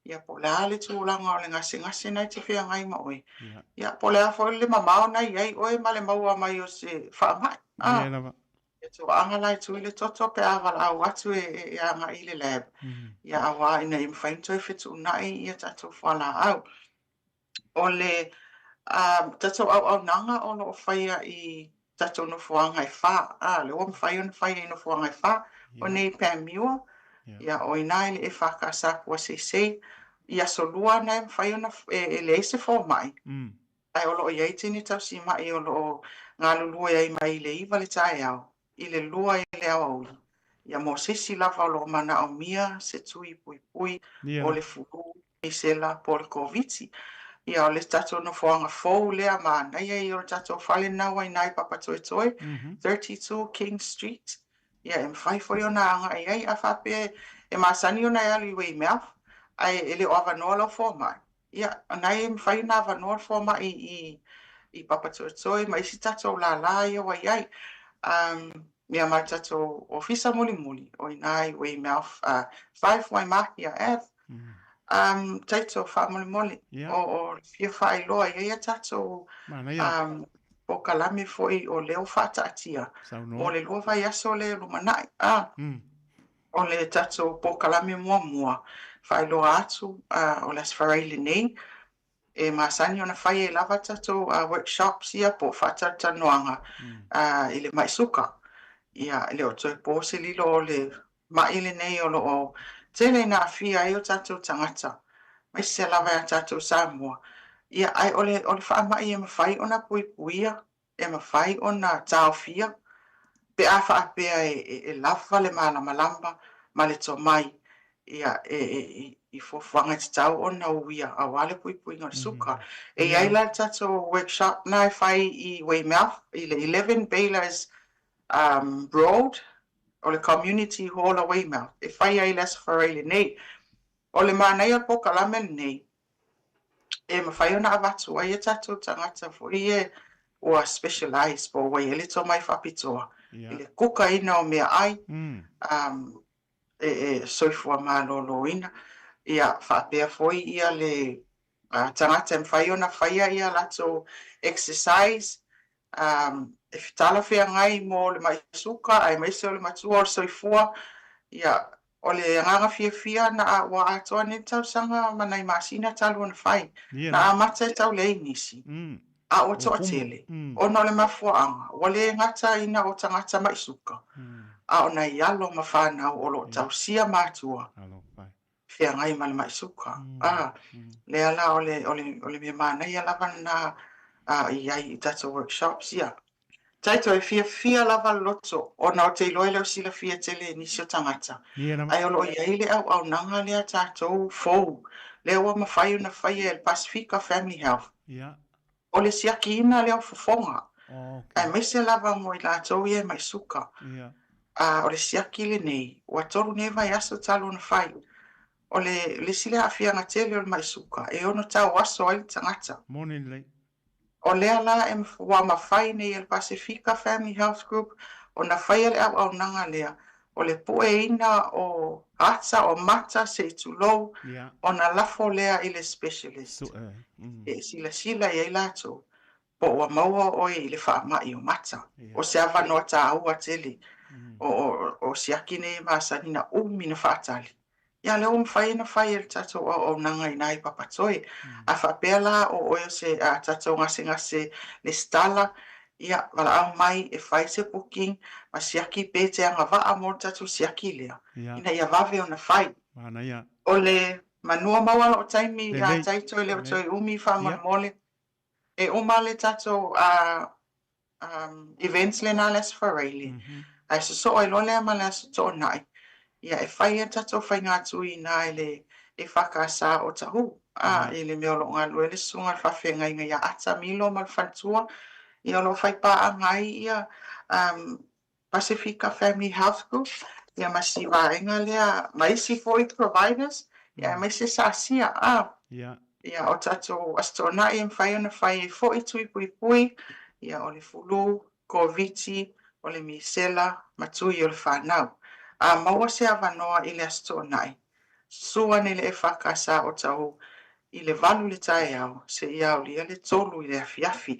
ia po o le a le tulaga o le gasegase na e te feagai ma oe. Ia. Ia, po o le a foi le mamao na i ai oe ma le maua mai o se faamai. Ah, Malie lava. E toaga la e tui le toto pe a valaau atu e, e, e agai i le lab. Ia auā ina ia mafai ona toe fetuunai ia tatou fualaau. O le um, tatou auaunaga o lo o faia i tatou nofoaga e whā, a, le ua mafai ona faia i nofoaga e whā, o nei Panmure, ia o ina i le EFKS Puaseisei, i aso lua na e mafai ona, e, e leai se fomai, Ae o lo o i ai teine tausimaʻi o lo o galulue ai mai i le iva le taeao i le lua i le aoauli, ia mo se isi lava o lo o manaomia se tui puipui o le fulu, misela po o le Koviti. Ia o le tatou nofoaga fou lea manaia ia o le tatou fale lena ua i ina i Papatoetoe, 32 King Street, ia e mafai foi ona agai ai. A faapea e masani ona e alu i Weymouth ae e le o avanoa lau fomai, Ia, o na e mafai ona avanoa le fomai i, i Papatoetoe ma isi tatou lālā ia ua i ai. Um, ia ma le tatou ofisa mulimuli, o ina i Weymouth, 5 Waimāhia Ave. Um, Taito, faamolemole, Ia. o, o le fia faailoa i ai a tatou Manaia. um, polokalame foi o lea ua faataatia Saunoa. mo le lua vaiaso lea e lumanai. Ah, O le tatou polokalame muamua faailoa atu o le Aso Faraile lenei, e masani ona fai ai lava tatou workshops ia po o faatalatalanoaga i le mai suka. Ia, e le o toe po se lilo o le ma'i lenei o lo o tele ina aafia ai o tatou tagata, aemaise lava ia tatou Samoa. Ia, ae o le, o le faamai e mafai ona puipuia e mafai ona taofia pe a faapea e lava le malamalama ma le tomai ia i fuafuaga e tatau ona uia aua le puipuiga o le suka. E i ai la le tatou workshop na e fai i Weymouth i le 11 Baylors Road o le Community Hall a Weymouth e fai ai le Aso Faraile nei. O le manaia o le polokalame lenei, e mafai ona avatu ai e tatou tagata foi ia ua specialise po ua i ai le tomai faapitoa i le kukaina o meaai um, e, e soifua malōlōina. Ia, faapea foi ia le uh, tagata e mafai ona faia ia latou exercise um, e talafeagai mo le mai suka aemaise o le matua o le soifua. Ia, O le agaga fiafia na a ua atoa nei le tausaga ma nai masina talu ona fai. Na amata e tau leai nisi, a ua toatele, ona o le mafuaaga ua le gata ina o tagata maʻi suka, a o nai alo ma fanau o lo o tausia matua feagai ma le maʻi suka. A, lea la o le, o le, o le mea manaia lava lena i ai i tatou workshops ia. Taito, e fiafia lava le loto, ona ou te iloa e le o silafia tele e nisi o tagata. Ae o lo o i ai le auaunaga lea a tatou fou, lea ua mafai ona faia e le Pasifika Family Health. O le siakiina lea o fofoga, aemaise lava mo i latou ia e mai suka. A o le siaki lenei, ua tolu nei vaiaso talu ona fai. O le le isi lea aafiaga tele o le mai suka, e ono tauaso ai le tagata. O lea la e ua mafai nei e le Pasefika Family Health Group ona faia le auaunaga lea o le pueina o ata o mata se i tulou ona lafo lea i le specialist e silasila i ai latou po ua maua oe i le faamai o mata. O se avanoa taua tele o siaki nei e masani na umi na faatali. Ia, lea ua mafai ona fai e le tatou auaunaga i nai Papatoe. A faapea la o oe o se a tatou gasegase lesitala, ia, valaau mai e fai se booking ma siaki pe te agavaa mo le tatou siaki lea, ina ia vave ona fai. Manaia. O le manua maua lou taimi ia Taito e le o toe umi faamolemole. E uma le tatou a um, events lena le Aso Faraile, mm -hmm. ae sosoo ai loa lea ma le Aso Toonai, ia e fai ai tatou faigatui ina i le EFKS o Tahu, a, mm -hmm. i le mea o lo o galulue le susuga le faafeagaiga ia Ata Milo ma le faletua, ia o lo o fai paaga ai ia um, Pasifika Family Health Group, ia ma si vaega lea, ma isi foi providers. Ia, aemaise sa Asia, a. Ia. Ia, o tatou Aso Toonai e mafai ona fai ai foi tui puipui, ia, o le fulu, Koviti, o le misela, ma tui o le fanau. A maua se avanoa i le Aso Toonai, susu ane le EFKS o Tahu i le valu i le taeao seia aolia le tolu i le afiafi.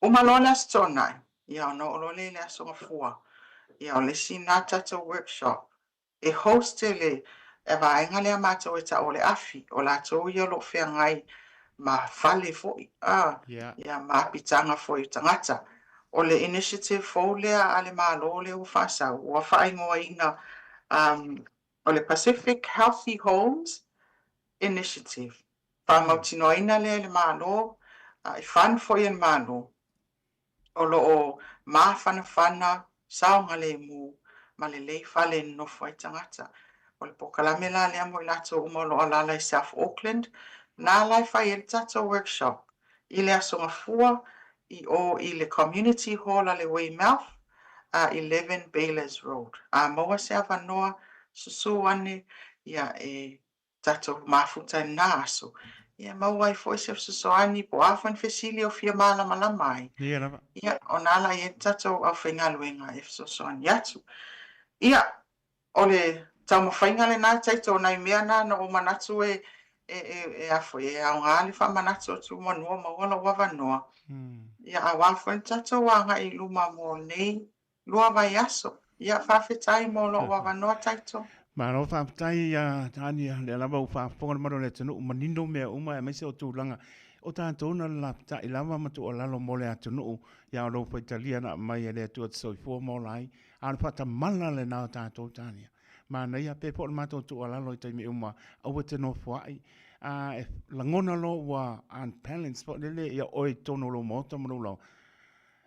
Uma loa le Aso Toonai, ia ona oo loa lea i le Aso Gafua, ia o le isi lena tatou workshop e host e le vaega lea matou e tau o le afi, o latou ia o lo o feagai ma fale foi, a, ia ma apitaga foi o tagata. O le initiative fou lea a le Malo lea ua faasau, ua faaigoaina um, o le Pacific Healthy Homes Initiative. Faamautinoaina lea e le Malo, e fund foi e le Malo, o lo o mafanafana, saogalemu ma lelei fale e nonofo ai tagata. O le polokalame la lea mo i latou uma o lo o alaala i South Auckland, na la e fai ai le tatou workshop i le Aso Gafua i o i le Community Hall a le Weymouth, 11 Baylors Road. A maua se avanoa, susu ane, ia e tatou mafuta i lena aso, ia maua ai foi se fesoasoani po o a foi ni fesili o fia malamalama ai. Ia lava. Ia, ona ala i ai le tatou aufaigaluega e fesoasoani atu. Ia, o le taumafaiga lena Taito, o nai mea na na ou manatu e, e, e, e a foi, e aoga le faamanatu atu manu o maua lou avanoa. Ia, aua foi le tatou agai i luma mo lenei Lua vaiaso. Ia, faafetai mo lou avanoa, Taito. Malo faafetai ia Tania, lea lava ua faafofoga le mamalu o le atunuu, manino mea uma aemaise o tulaga o tatou na lalafatai lava ma tuualalo mo le atunuu, ia o lou faitalia na aumai e le Atua te soifua ma ola ai, a o le faatamala lena o tatou Tania. Manaia, pei foi o le matou tuualalo i taimi uma, aua te nofoai, a e lagona loa ua unbalance foi lele ia oe i totonu o lou maota ma lou laoa,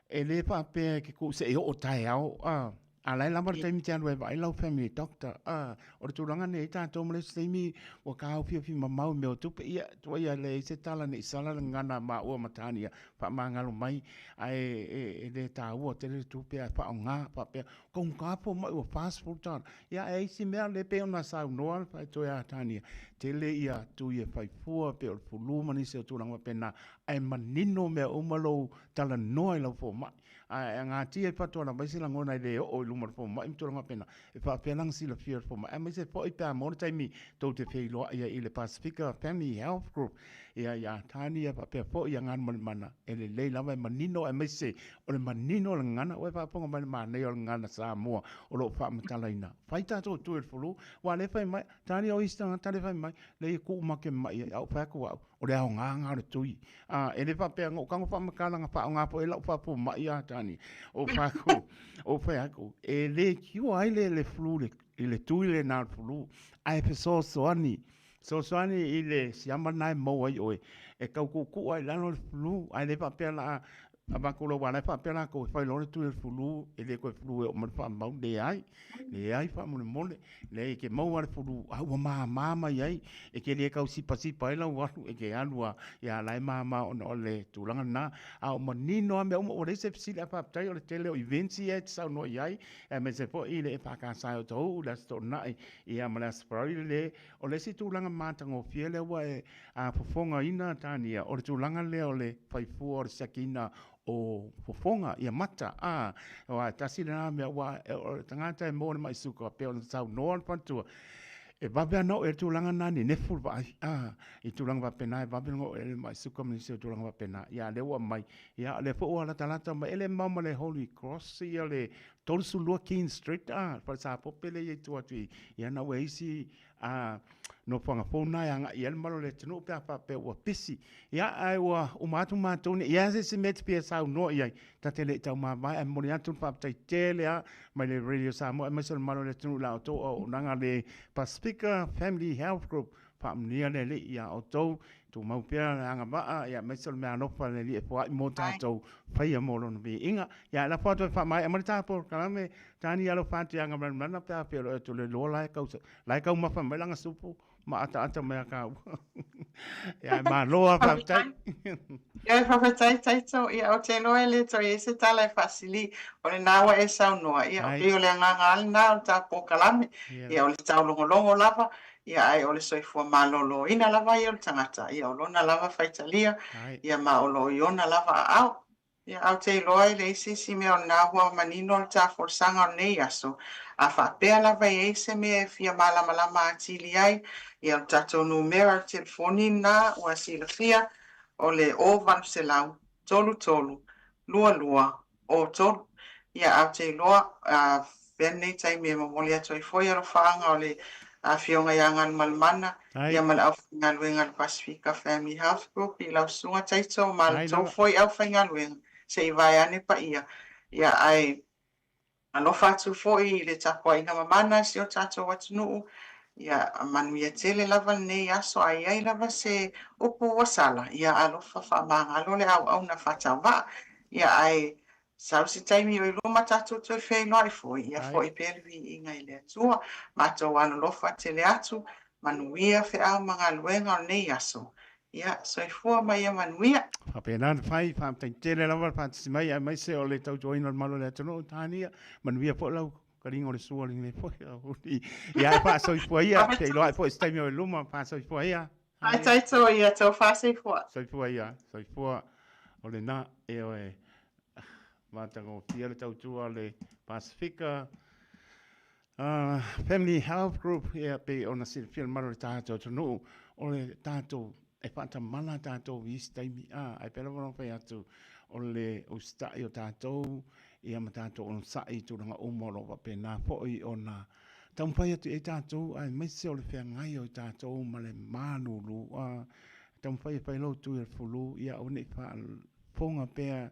E le faapea e te tuu se i oo taeao, a, a la e lava le taimi e te alu ai e vaai lau family doctor, a, o le tulaga nei tatou ma le isi taimi ua taofiofi mamao i mea o tupe, ia, tuai a leai se tala ne i sala le gagana a maua ma Tania, faamagalo mai, ae e, e le taua tele le tupe ae faaaoga faapea, taugata fomai ua $40 tala, ia ae isi mea lea e pei ona saunoa le faitoe a Tania, tele ia tui e fai fua, pei o le fulu ma nisi o tulaga faapena, ae manino mea uma lou talanoa i lau fomai. Ae a gatia i fatu ala mai se lagona e le oo i luma o le fomai ma tulaga faapena, e faapea la ona silafia e le fomai. Aemaise foi pe a maua le taimi tou te feiloai ai i le Pasifika Family Health Group, ia ia Tani ia faapea foi ia Galumalemana, e lelei lava e manino aemaise o le manino o le gagana. Ua e faafofoga mai i le manaia o le gagana Samoa o lo o faamatalaina. Fai tatou tui o le fulu, aua o lea e fai mai, Tani o isi tagata lea e fai mai, leai e kuu ma ke mai ai, a ou fai atu au, o le aoga lena o le tui. A, e le faapea na ou tago faamatalaga faaaoga foi lau faafomai ia Tani. O fai atu, o fai atu, e le cure ai le, le flu le, i le tui lena o le flu, ae fesoasoani, fesoasoani i le siama lena e maua ai oe, e tau tuutuu ai i lalo le flu, ae le faapea la a avatu loa, aua o la e faapea latou e fai loa le tui o le flu, e le toe flu e oo mai le faamau, leai, leai faamolemole. Leai, e te maua le fulu, a ua māmā mai ai, e te le tau sipasipa ai lau alu, e te alu a, ia la e māmā ona o le tulaga lena. A o manino lava mea uma, ua leai se fesili, ae faafetai o le tele o events ia e te saunoa i ai, aemaise foi le EFKS o Otahuhu, le Aso Toonai, ia ma le Aso Faraile le, o le isi tulaga matagofie lea ua e fofogaina Tania, o le tulaga lea o le faifua o le siakiina o fofoga, ia mata, a, aua e tasi lena mea, aua o le tagata e maua le mai suka, pei ona saunoa le faletua, e vave lava ona oo i ai le tulaga lena, nenefu le vaai, a, i tulaga faapena, e vave ona oo i ai le mai suka ma nisi o tulaga faapena. Ia, a o lea ua aumai, ia, o lea foi ua latalata mai, e le mamao ma le Holy Cross ia le 32 King Street, a, le falesapope lea e i ai i tua atu i, ia, na ua i ai isi a nofoaga fou na e agai i ai le mamalu o le atunuu pe a faapea ua pisi. Ia, ae ua uma atu matou nei, ia se isi mea e te fia saunoa i ai, ta te le i taumavae, ae momoli atu le faafetai tele lava mai le Radio Samoa aemaise o le mamalu o le atunuu i la outou auaunaga le Pasifika Family Health Group. Faamanuia le Alii ia outou, tumau pea le agavaa, ia aemaise o le meaalofa a le Alii e foai mo tatou faia mo lona viiga. Ia, e lafo atu e faamaea mai le ta polokalame, Tani alofa atu ia Galumalemana pe a feiloai atu le loa la e kau la e taumafa mai lana supu ma ataata mai a kāua. Ia e malo a faafetai. Ia e faafetai Taito, ia ou te iloa e le toe i ai se tala e faasili, o lena ua e saunoa, ia pei o le agaga lava lena o le ta polokalame, ia o le taulogologo lava, Ia, ae o le soifua maloloina lava ia o le tagata, ia o lona lava faitalia, ia ma o lo o i ona lava aao. Ia, ae ou te iloa e leai se isi mea o lena ua manino le ta folasaga o lenei aso. A faapea lava e i ai se mea e fia malamalama atili ai, ia o le tatou numera o le telefoni lena ua silafia, o le 0800 33 22 03. Ia, ae ou te iloa, a fea lenei taimi e momoli atu ai foi alofaaga o le Afioga ia Galumalemana, ia ma le aufaigaluega a le Pasefika Family Health Group i lau Susuga Taito ma le tou foi aufaigaluega, se i vaeane paia. Ia, ae alofa atu foi i le tapuaiga mamana a si o tatou atunuu. Ia manuia tele lava lenei aso, a i ai lava se upu ua sala, ia alofa faamagalo le auauna faatauvaa. Ia ae sau se taimi o i luma tatou toe feiloai foi, ia foi pea le viiga i le Atua. Matou alolofa tele atu, manuia feau ma galuega o lenei aso. Ia, soifua ma ia manuia. Faapena ona fai, faafetai tele lava le faatasi mai aemaise o le tautuaina o le malu o le atunuu, Tania. Manuia foi lau kaliga o le sua lenei foi aoauli. Ia, e faasoifua ia, feiloai foi i se taimi o i luma, faasoifua ia. Faafetai to ia tou faasoifua. Soifua ia, soifua. O lena, e oe, matagofie le tautua a le Pasefika. Family Health Group, ia, pei ona silafia le mamalu o le tatou atunuu, o le tatou, e faatamala tatou i isi taimi, a, ae pei lava ona fai atu, o le usitai o tatou, ia ma tatou onosai i tulaga uma o lo o faapena foi ona taumafai atu i ai tatou, aemaise o le feagai o tatou ma le malulu, a, taumafai e fai lou tui o le fulu, ia aua ne i faafofoga pea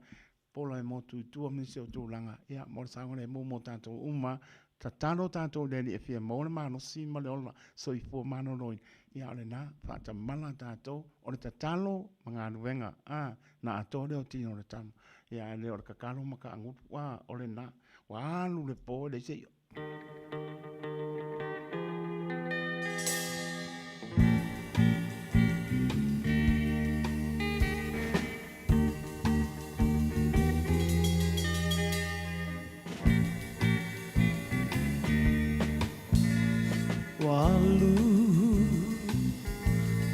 pola e motu i tua ma nisi o tulaga, ia, mo le saogalemu mo tatou uma. Tatalo tatou i le Alii e fia maua le malosi ma le ola soifua maloloina, ia, o lena, faatamala tatou, o le tatalo ma galuega, a, na atoa lea o tino o le tama, ia, ae le o le kakalo ma kaagulu, a, o lena, ua alu le po e leai se i'a. Ua alu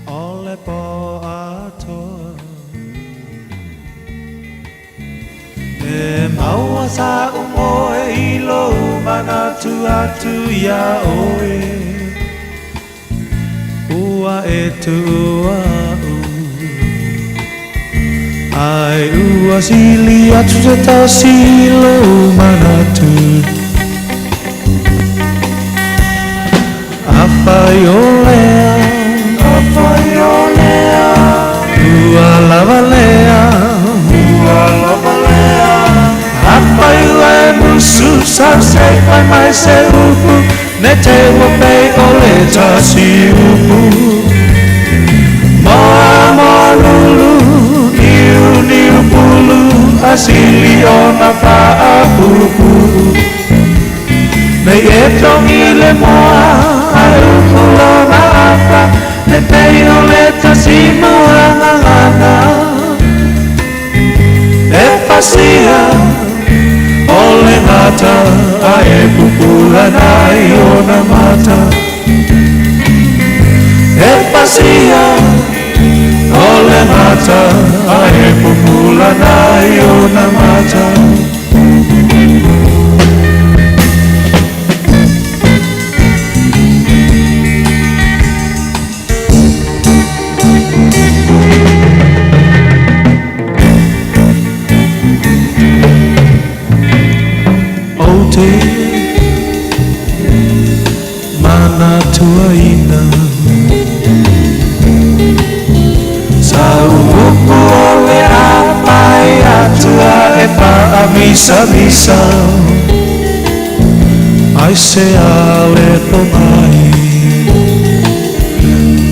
o le pō atoa E maua saʻu moe i lou manatu atu iā ʻoe Ua e tuua aʻu Ae ua sili atu se tasi i lou manatu Afai o lea, afai o lea, ua lava lea, ua lava lea. Afai ua e musu sau se i fai mai se upu, ne te ua pei o le tasi upu. Moa moa lulu, niu niu pulu, a sili ona faapuupuu. Nei e togi le moa ae upu lona afa Ne pei o le tasi moa gagana E pasia o le gata ae pupulana i ona mata E pasia o le gata ae pupulana i ona mata Ou te manatuaina Sau upu o le a pae atu a e paamisamisa Aisea le pomai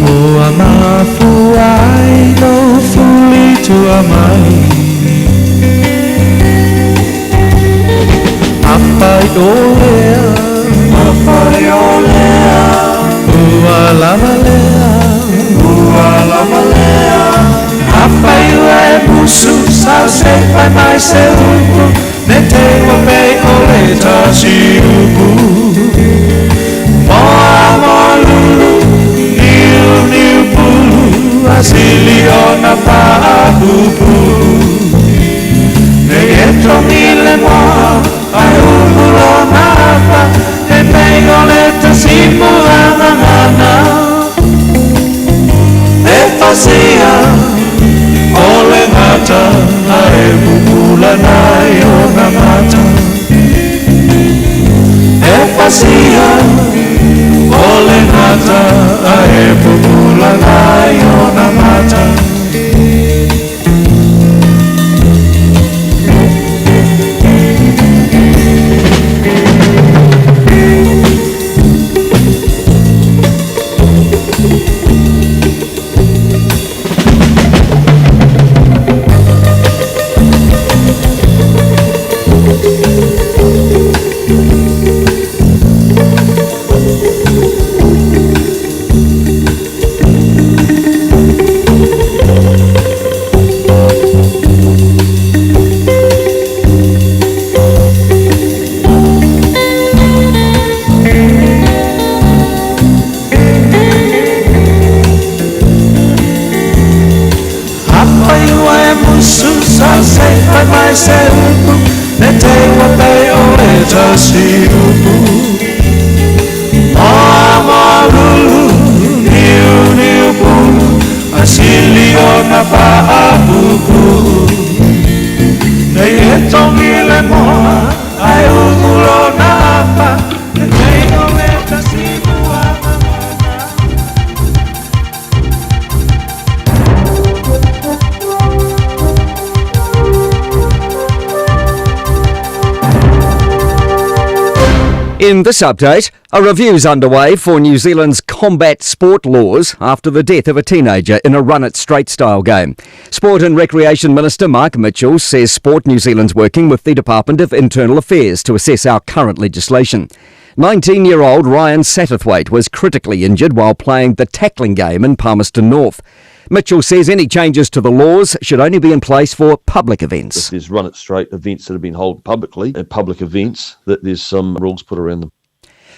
Ua mafua ai lou fuli tua mai Afai o lea, afai o lea, ua lava lea, ua lava lea. Afai ua e musu sau se i fai mai se upu, ne te ua pei o le tasi upu. Moa moa lulu, tasi upu Moa moa lulu niu niu pulu Asili o na paa pupu Nei e tongi le moa ai ugulo na apa Le teino e tasi mua. In this update, a review's underway for New Zealand's combat sport laws after the death of a teenager in a run it straight style game. Sport and Recreation Minister Mark Mitchell says Sport New Zealand's working with the Department of Internal Affairs to assess our current legislation. 19 year old Ryan Satterthwaite was critically injured while playing the tackling game in Palmerston North. Mitchell says any changes to the laws should only be in place for public events. If there's run it straight events that have been held publicly, and public events, that there's some rules put around them.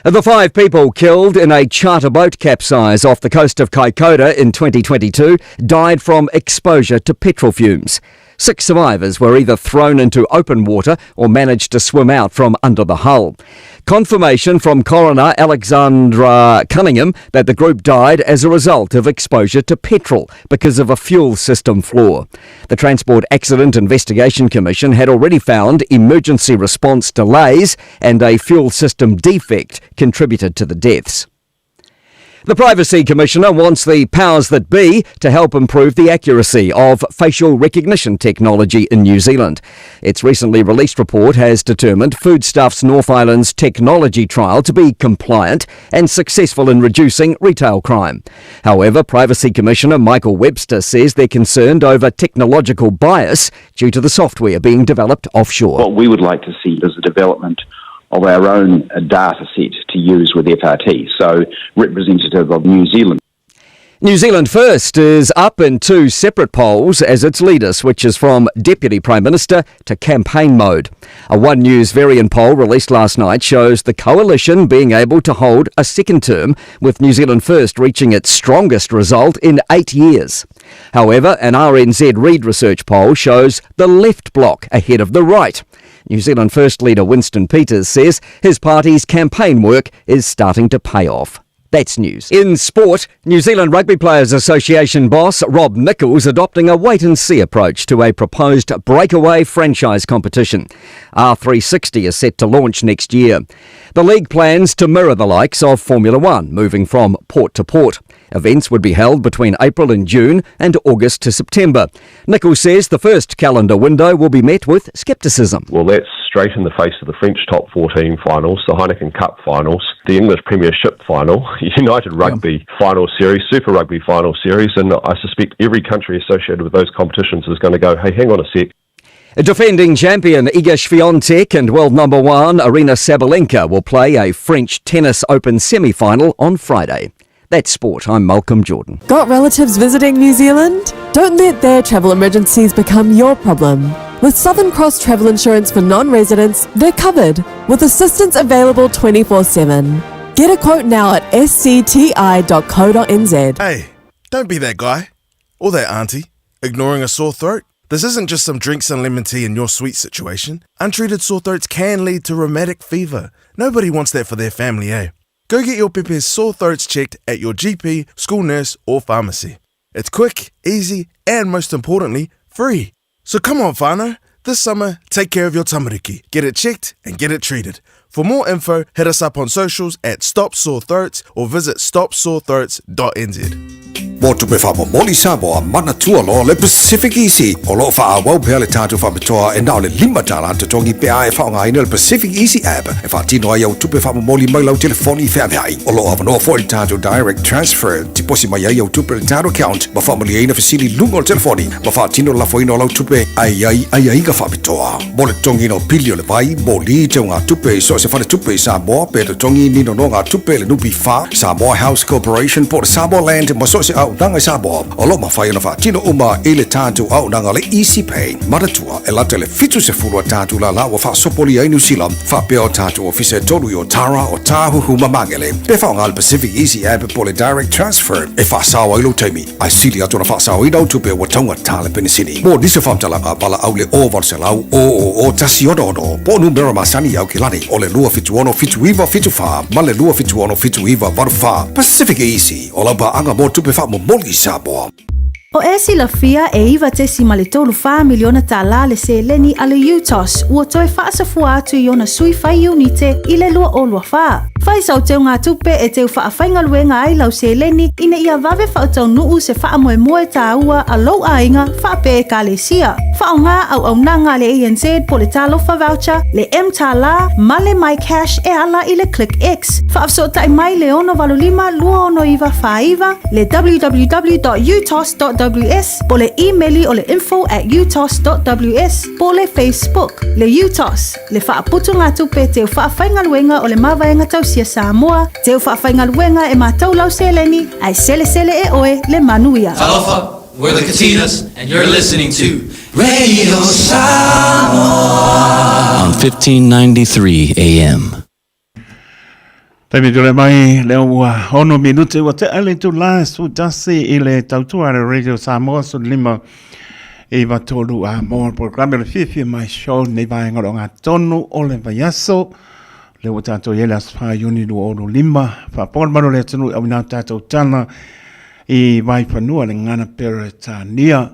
The five people killed in a charter boat capsize off the coast of Kaikoura in 2022 died from exposure to petrol fumes. Six survivors were either thrown into open water or managed to swim out from under the hull. Confirmation from coroner Alexandra Cunningham that the group died as a result of exposure to petrol because of a fuel system flaw. The Transport Accident Investigation Commission had already found emergency response delays and a fuel system defect contributed to the deaths. The Privacy Commissioner wants the powers that be to help improve the accuracy of facial recognition technology in New Zealand. Its recently released report has determined Foodstuffs North Island's technology trial to be compliant and successful in reducing retail crime. However, Privacy Commissioner Michael Webster says they're concerned over technological bias due to the software being developed offshore. What we would like to see is the development of our own data set to use with FRT, so representative of New Zealand. New Zealand First is up in two separate polls as its leader switches from Deputy Prime Minister to campaign mode. A One News Verian poll released last night shows the coalition being able to hold a second term, with New Zealand First reaching its strongest result in eight years. However, an RNZ Reid Research poll shows the left bloc ahead of the right. New Zealand First leader Winston Peters says his party's campaign work is starting to pay off. That's news. In sport, New Zealand Rugby Players Association boss Rob Nichols adopting a wait and see approach to a proposed breakaway franchise competition. R360 is set to launch next year. The league plans to mirror the likes of Formula One, moving from port to port. Events would be held between April and June and August to September. Nichols says the first calendar window will be met with scepticism. Well, that's straight in the face of the French top 14 finals, the Heineken Cup finals, the English Premiership final, United Rugby yeah. final series, Super Rugby final series, and I suspect every country associated with those competitions is going to go, hey, hang on a sec. Defending champion Iga Swiatek and world number one Aryna Sabalenka will play a French Tennis Open semi-final on Friday. That's sport. I'm Malcolm Jordan. Got relatives visiting New Zealand? Don't let their travel emergencies become your problem. With Southern Cross Travel Insurance for non residents, they're covered with assistance available 24 7. Get a quote now at scti.co.nz. Hey, don't be that guy or that auntie ignoring a sore throat. This isn't just some drinks and lemon tea in your sweet situation. Untreated sore throats can lead to rheumatic fever. Nobody wants that for their family, eh? Go get your Pepe's sore throats checked at your GP, school nurse, or pharmacy. It's quick, easy, and most importantly, free. So come on, whānau. This summer, take care of your tamariki. Get it checked and get it treated. For more info, hit us up on socials at Stop Sore Throats or visit stopsorethroats.nz. Mo tupe whaamomoli Samoa, manatua loa le Pacific Easy. O loo faaauau pea le tatou faapitoa e na o le $5 totogi pe a e faaaogaina le Pacific Easy app e faatino ai au tupe faamomoli mai lau telefoni feaveai. O loo avanoa foi le tatou Direct Transfer, tiposi mai ai au tupe i le tatou account ma faamalieina fesili i luga o le telefoni ma faatino le lafoina o lau tupe ae i ai aiaiga faapitoa. Mo le totogiina o pili o le vai, moli, teugatupe i so o se faletupe i Samoa pe totogi ni nonogatupe i le NPF, Samoa House Corporation po o le Samoa Land ma so o se auaunaga i Samoa, o lo o mafai ona faatino uma i le tatou auaunaga o le Easy Pay. Manatua, e lata i le 70 a tatou lala ua faasopolia i Niu Sila, faapea o tatou ofisa e tolu i Otara, Otāhuhu ma Magele. Pe faaaoga le Pacific Easy App po o le Direct Transfer e faasao ai lou taimi, ae sili atu ona faasaoina au tupe ua taugata le penisini. Mo nisi o faamatalaga, valaau i le 0800 000 166 po o numera masani i Aukilani o le 276 7974 ma le 276 7984. Pacific Easy, o lau paaga mo tupe faamomoli i Samoa. O e silafia e $9.34 miliona tālā le seleni a le UTOS ua toe faasafua atu i ona sui fai iunite i le 2024. Fai sau teugatupe e teu faafaigaluega ai lau seleni ina ia vave faataunuu se faamoemoe tāua a lou aiga faapea Ekalesia. Faaaoga auaunaga a le ANZ po o le Talofa Voucher, le mTālā ma le MyCash e ala i le ClickX. Faafesootai mai le 685 269 49, le www.utos.ws po o le imeli o le info at utos.ws po o le Facebook, le UTOS, le Faaputugatupe Teu Faafaigaluega o le Mavaega Tausia Samoa, Teu Faafaigaluega e Matau Lau Seleni, ae Selesele e Oe le Manuia. Talofa, we're the Katinas and you're listening to Radio Samoa on 1593 AM. Taimi tole mai, lea ua ono minute ua tea le itulā 11 i le tautua a le Radio Samoa 15 i 3 a mo le programe o le fiafia mai show nei vaega o le ogatotonu o le vaiaso. Lea ua tātou i ai le aso 4 Iuni 2025, faafofoga le malu o le atunuu i auina atu tātou tala i Vaifanua le gagana Peretania.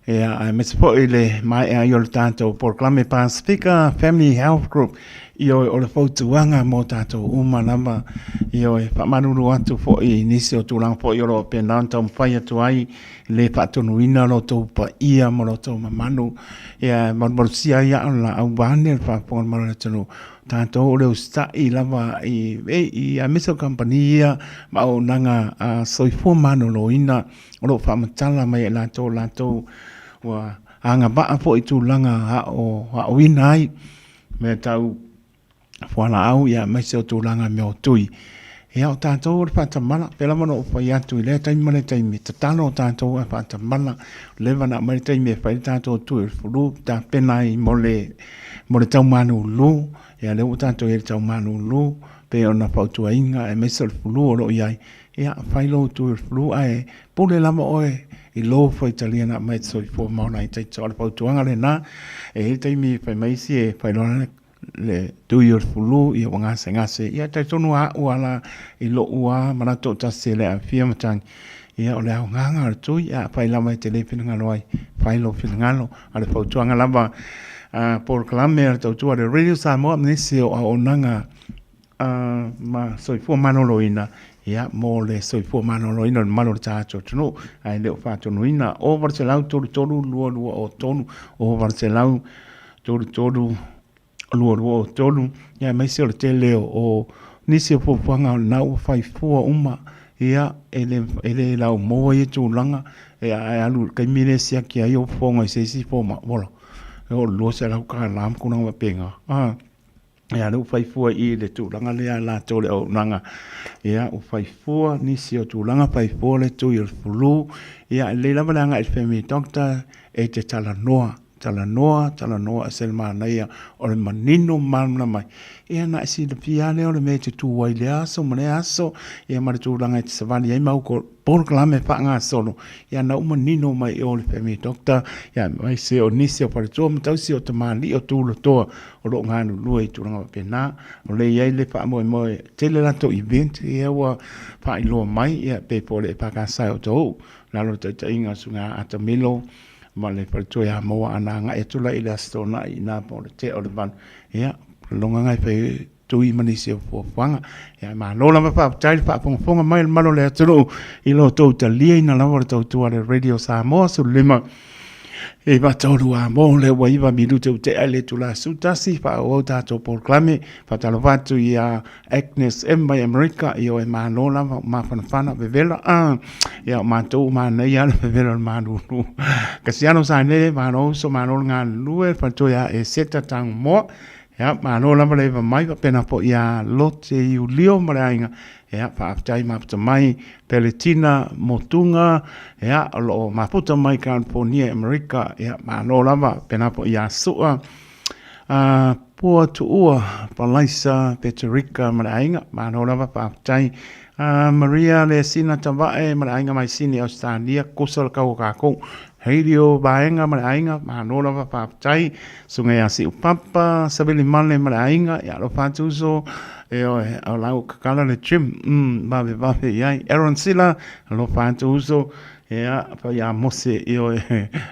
Ia, aemaise foi le maea ai o le tatou polokalame Pasifika Family Health Group, ioe, o le fautuaga mo tatou uma lava, ioe, faamalulu atu foi i nisi o tulaga foi o lo o faapena ona taumafai atu ai le faatonuina lo outou paia ma lo outou mamalu, ia, e malumalusia ai au le laau vaeane le faafofoga a le Malo o le atunuu, tatou o le usitai lava i, i, aemaise o kamupani ia ma auaunaga a soifua maloloina. o lo o faamatala mai e latou, latou ua agavaa foi i tulaga ao, aoina ai mea tau fualaau ia aemaise o tulaga mea o tui. Ia o tatou o le faatamala, pei lava ona ou fai atu i lea taimi ma lea taimi, tatalo tatou ae faatamala, leva ona aumai le taimi e fai le tatou tui o le flu, tapena ai mo le, mo le tau malulu, ia lea ua tatou i ai i le tau malulu, pei ona fautuaina aemaise o le flu o lo o i ai, Ia, fai lou tui o le flu ae pule lava oe i lou faitalia na aumai e te soifua ma ola ai taito. O le fautuaga lena, e i ai le taimi e fai mai isi e fai loa le tui o le flu, ia ua gasegase. Ia, e talitonu lava au ala i lou lava manatu toatasi e le aafia matagi, ia o le aogaga o le tui, a fai lava e te le finagalo ai, fai lou finagalo. A o le fautuaga lava a polokalame a le tautua a le Radio Samoa ma nisi o auaunaga ma soifua maloloina, ia, mo le soifua maloloina o le mamalu o le tatou atunuu, ae le o faatonuina. O 833 2203, o 833 2203, ia, aemaise o le tele o nisi o fuafuaga o lena ua fai fua uma, ia, e le, e le laumoa ia tulaga, ia, ae alu i le taimi lea e siaki ai ou fofoga i se isi fomai, ola, e oo i le $200 ma tulaga faapena. Ia, lea ua fai fua i i le tulaga lea latou le auaunaga. Ia, ua fai fua nisi o tulaga, fai fua le tui o le flu. Ia, e lelei lava le agai i le family doctor e te talanoa, talanoa, talanoa e se le manaia o le manino ma malamalama ai. Ia, ona e silafia lava lea o le mea e te tu ai i lea aso ma lea aso, ia ma le tulaga e te savali ai ma au polokalame faagasolo, ia na ua manino mai i o le family doctor, ia aemaise o nisi o faletua ma tausi o tamalii o tulatoa o lo o galulue i tulaga faapena. O lea e i ai le faamoemoe, tele latou event ia ua faailoa mai, ia pei foi o le EFKS o Otahuhu, lalo o le taitaiga a Susuga Atamilo ma le faletua ia Moa ana agai atu la i le Aso Toonai i ina po o le tea o le 8, ia, lagona lava e fai tui ma nisi o fuafuaga. Ia, malo lava faafetai le faafogafoga mai a le mamalu o le atunuu i lo outou taliaina lava o le tautua a le Radio Samoa 15 i 3 a mo le ua 9 minute ua tea i le itula 11 faaauau tatou polokalame. Faatalofa atu ia Agnes M mai Amerika, ia oe malo lava, ua mafanafana vevela. Ah, ia o matou ua manaia le vevela o le malulu. Kasiano Sailele, malo uso, malo le galulue, faletua ia Eseta Tagomoa. Ia, malo lava le eva mai, faapena foi ia Lote Iulio ma le aiga. Ia, faafetai mafuta mai Peletina Motuga, ia, o lo o mafuta mai California i Amerika. Ia, malo lava, faapena foi ia Sua. Pua Tuua, Palaisa, Peterika ma le aiga, malo lava faafetai. Maria Leasina Tavae ma le aiga mai Sini Ausetalia, kosa le kau o kākou. Helio Vaega ma le aiga, malo lava faafetai. Susuga ia Siupapa, Savili Male ma le aiga, ia alofa atu uso, ioe, o la ua kakala le gym, vavevave i ai. Aaron Sila, alofa atu uso, ia, fai a Mose, ioe,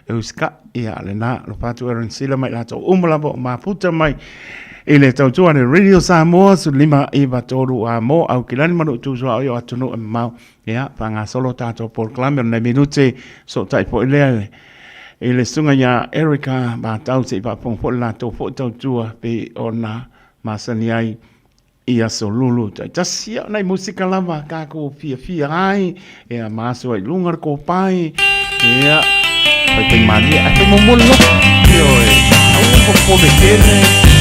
e usika'i, ia, lena, alofa atu Aaron Sila ma i latou uma lava o mafuta mai i le tautua a le Radio Samoa, 1593 a mo Aukilani ma Nuu Tusuaoi o atunuu e mamao. Ia, faagasolo tatou polokalame o lenei minute, sootai foi lea i le susuga ia Erica Matau se i faafofoga foi le latou foi tautua pei ona masani ai i aso lulu taitasi. Ia, o nai musika lava tatou fiafia ai, ia ma aso ai i luga le kopai, ia, faifaimalie, ae fai momoli loa. Ioe, aua le popole tele,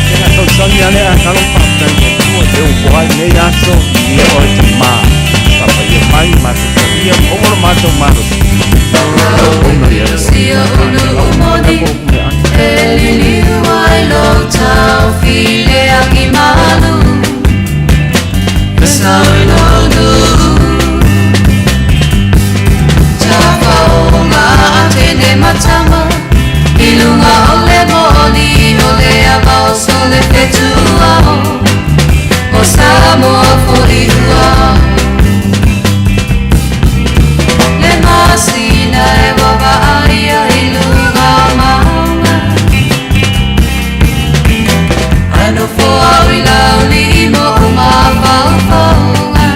tena tausaga lea ae talo faafetai i le Atua e upo ai lenei aso, ia oe tama. Papaia mai, matou talia, maua lo matou malosi. Ona ia Sia ulu umoni e liliu ai lo tau file aki malu e sau i lo nu Tafaonga a tene matama i lunga o le moli o le ava o sole fetuao o Samoa fori ua Le masina e wawa ai i lunga o maunga Ai nofo au i lauli i mo mafaufauga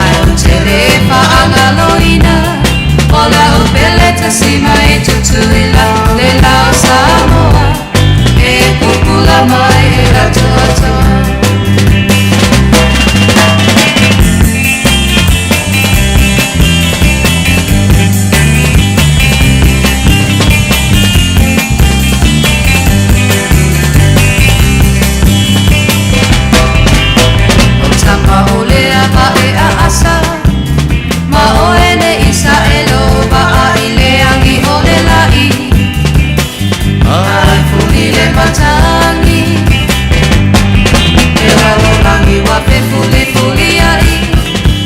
Ai o te le whaangaloina O lau pele tasima e tutuila Le lau Samoa E pupula mai e atoatoa. O tama o le ava e aasa Ma oe ne isa e lo va'a i le angi o le lai Ai fuli le matangi E lalolangi wa fe fuli fuli ai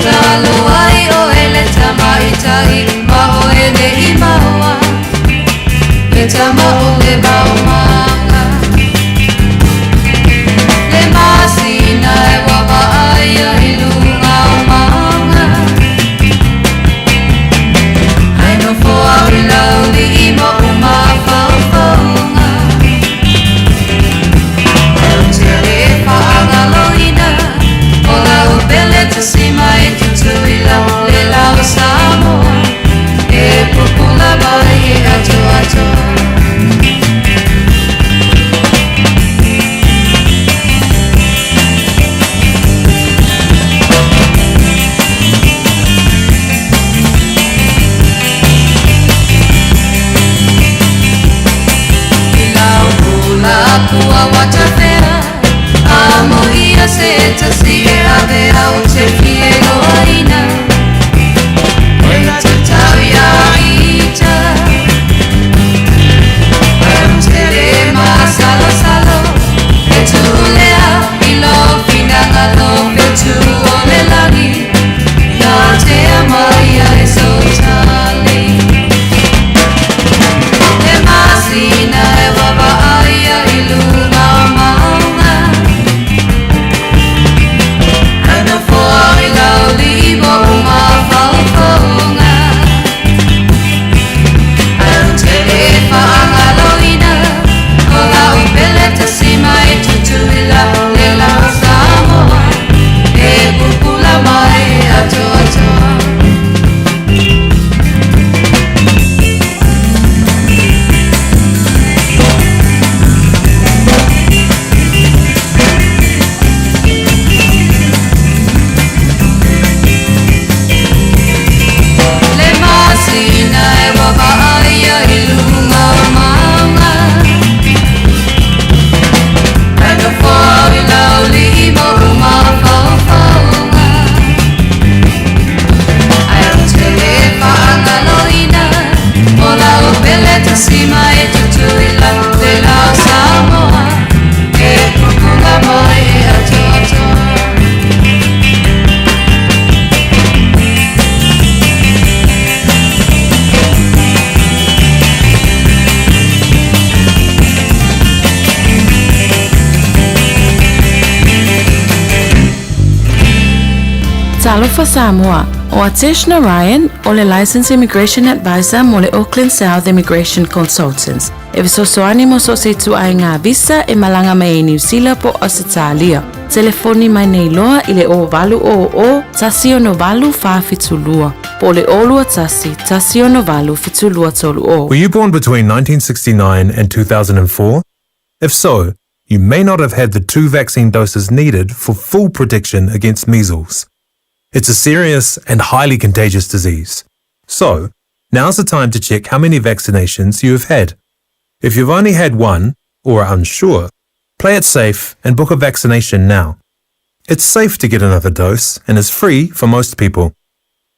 Lalo ai o e le tamaitai Ma oe ne i maua Le tama o le maumanga Le masina e wawa ai i lunga o maunga Ai nofo au i lauli i mo mafaufauga E o te le whaangaloina O lau pele tasima e tutuila Le lau Samoa E pupula mai e atoatoa. I lau pula pua watafea A mo ia se tasi e ave au te fie loaina E tatau ia ita Ai o te le masalosalo E tuulea i lo finangalo Fetu o le lagi Ia te amaia e sotali Le masina e wawa ai i lunga o maunga Ai nofo au i lauli i mo mafaufauga Talofa Samoa, ʻO Atesh Narayan, o le Licensed Immigration Advisor mo le Auckland South Immigration Consultants, e fesoasoani mo so o se ituaiga visa e malaga mai ai Niu Sila po o Ausetalia. Telefoni mai nei loa i le 0800 168 472 po o le 021 168 7230. Were you born between 1969 and 2004? If so, you may not have had the two vaccine doses needed for full protection against measles. It's a serious and highly contagious disease. So, now's the time to check how many vaccinations you have had. If you've only had one, or are unsure, play it safe and book a vaccination now. It's safe to get another dose and is free for most people.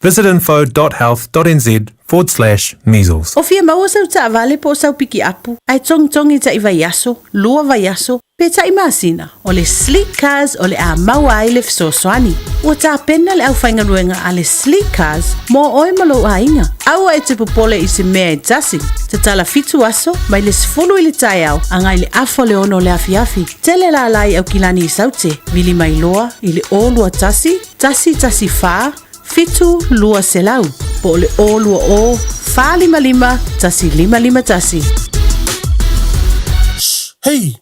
Visit info.health.nz forward slash measles. O fia maua sau taavale po o sau pikiapu, ae togitogi ta'i vaiaso, lua vaiaso, pe ta'i masina, o le Sleek Cars o le a maua ai le fesoasoani. Ua tapena le aufaigaluega a le Sleek Cars mo oe ma lou aiga. Aua e te popole i se mea e tasi. Tatala fitu aso, mai le 10 i le taeao agai i le afa o le ono o le afiafi. Tele lala i Aukilani i Saute, vili mai loa i le 021 114 7 200 po o le 020 455 1551. Hei!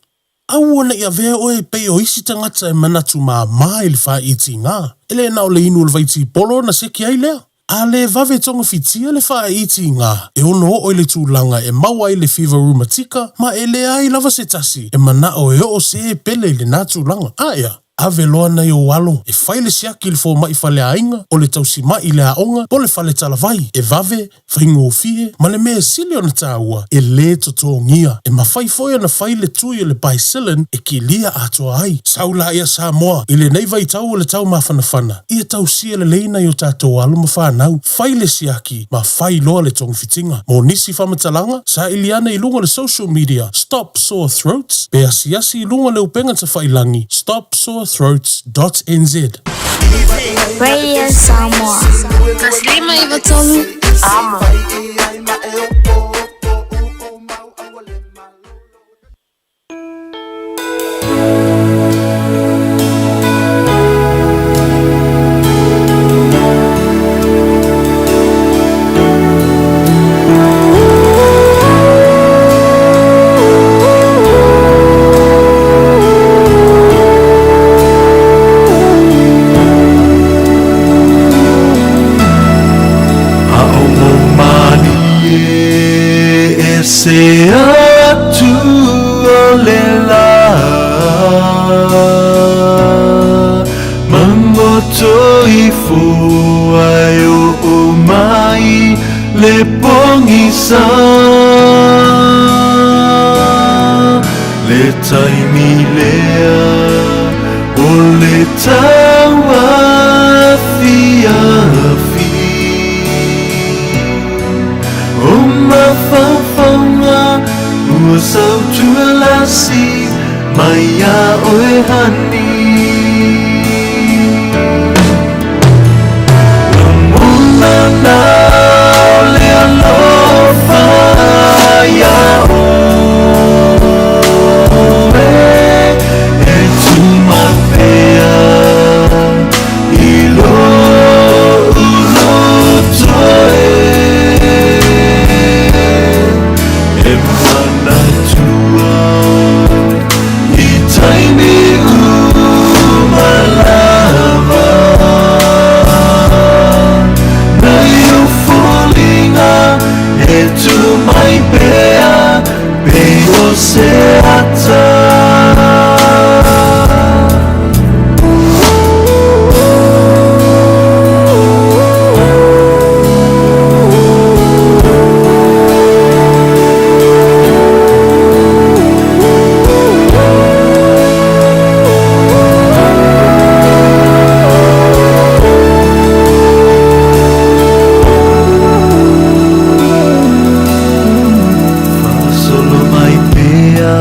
Aua ne i avea oe e pei o isi tagata e manatu māmā i le fāiitiga. E le na o le inu o le vaitipolo ona seki ai lea. A le vave togafitia le fāiitiga, e ono oo i le tulaga e maua ai le fiva rumatika ma e leai lava se tasi e manao e oo se pele i lenā tulaga. A ea, ave loa nai ou alo e fai le siaki i le fomai faleaiga, o le tausimai i le aoga po o le fale talavai, e vave, faigofie, ma le mea e sili ona taua, e lē totogia. E mafai foi ona fai le tui o le Bicillin e kilia atoa ai. Sau laia Samoa, i lenei vaitau o le tau mafanafana, ia tausia lelei nai o tatou alo ma fanau, fai le siaki ma fai loa le togafitiga. Mo nisi faamatalaga, saili ane i luga o le social media Stop Sore Throats pe asiasi i luga o le upega tafailagi stopsorethroats.nz. Radio Samoa. 159 Amo. A'o mo mālie e se atu o le lā Mamoto ifo ai oo mai le pogisa Le taimi lea o le tauafiafi O mafaufauga ua sautualasi mai iā oe honey Lagona na o le alofa iā oe E tumau pea i lo'u loto e E manatua i taimi uma lava Nai ou foliga e tu mai pea pei o se ata. Faasolo mai pea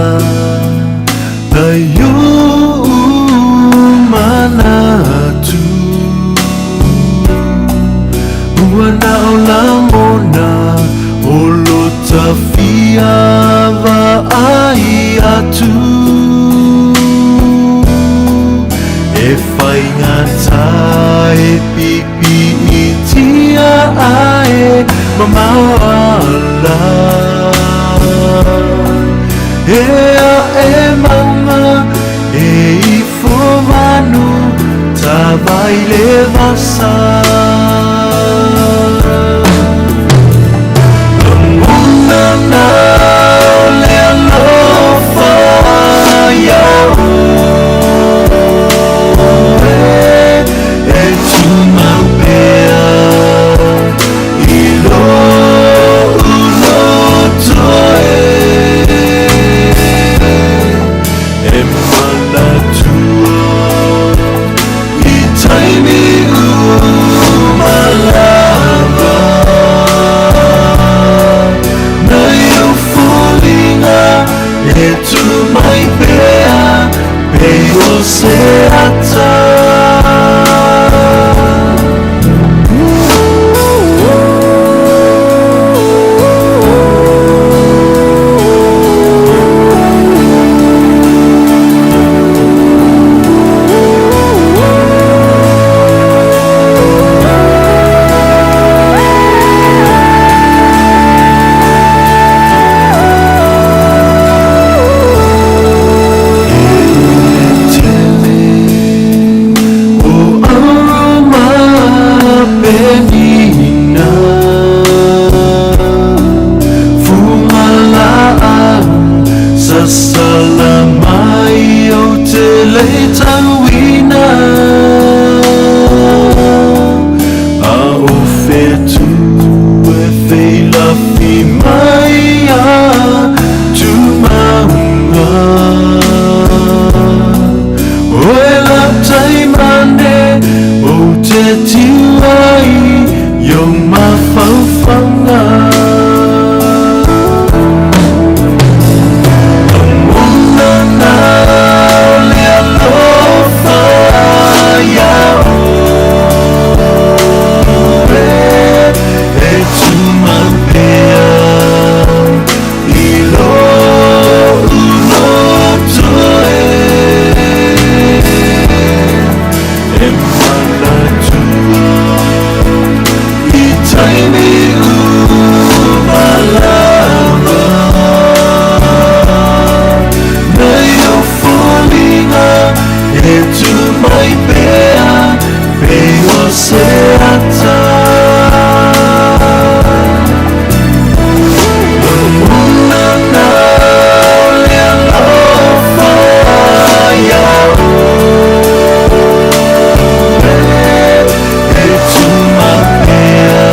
nai oʻu manatu Ua na o lagona o lo ta fia vaai atu E faigata e Whamauala E a e maunga e ifo manu Tavai le vasa Lagona na o le alofa ia oe E tumau pea i lo'u loto e E manatua i taimi uma lava Nei o foliga e tu mai pea Pei o se ata. O aroma penina Fugalaau sasala mai o te le tauina A o whetu e wheilafi mai a Tumaunga Oe la taimane o te tiu ai i o mafaufauga. Lagona na o le alofa ia oe e tumau pea i lo'u loto e E manatua i taimi uma lava Nei o foliga e tu mai pea Pei o se ata. Lagona na o le alofa ia oe E tumau pea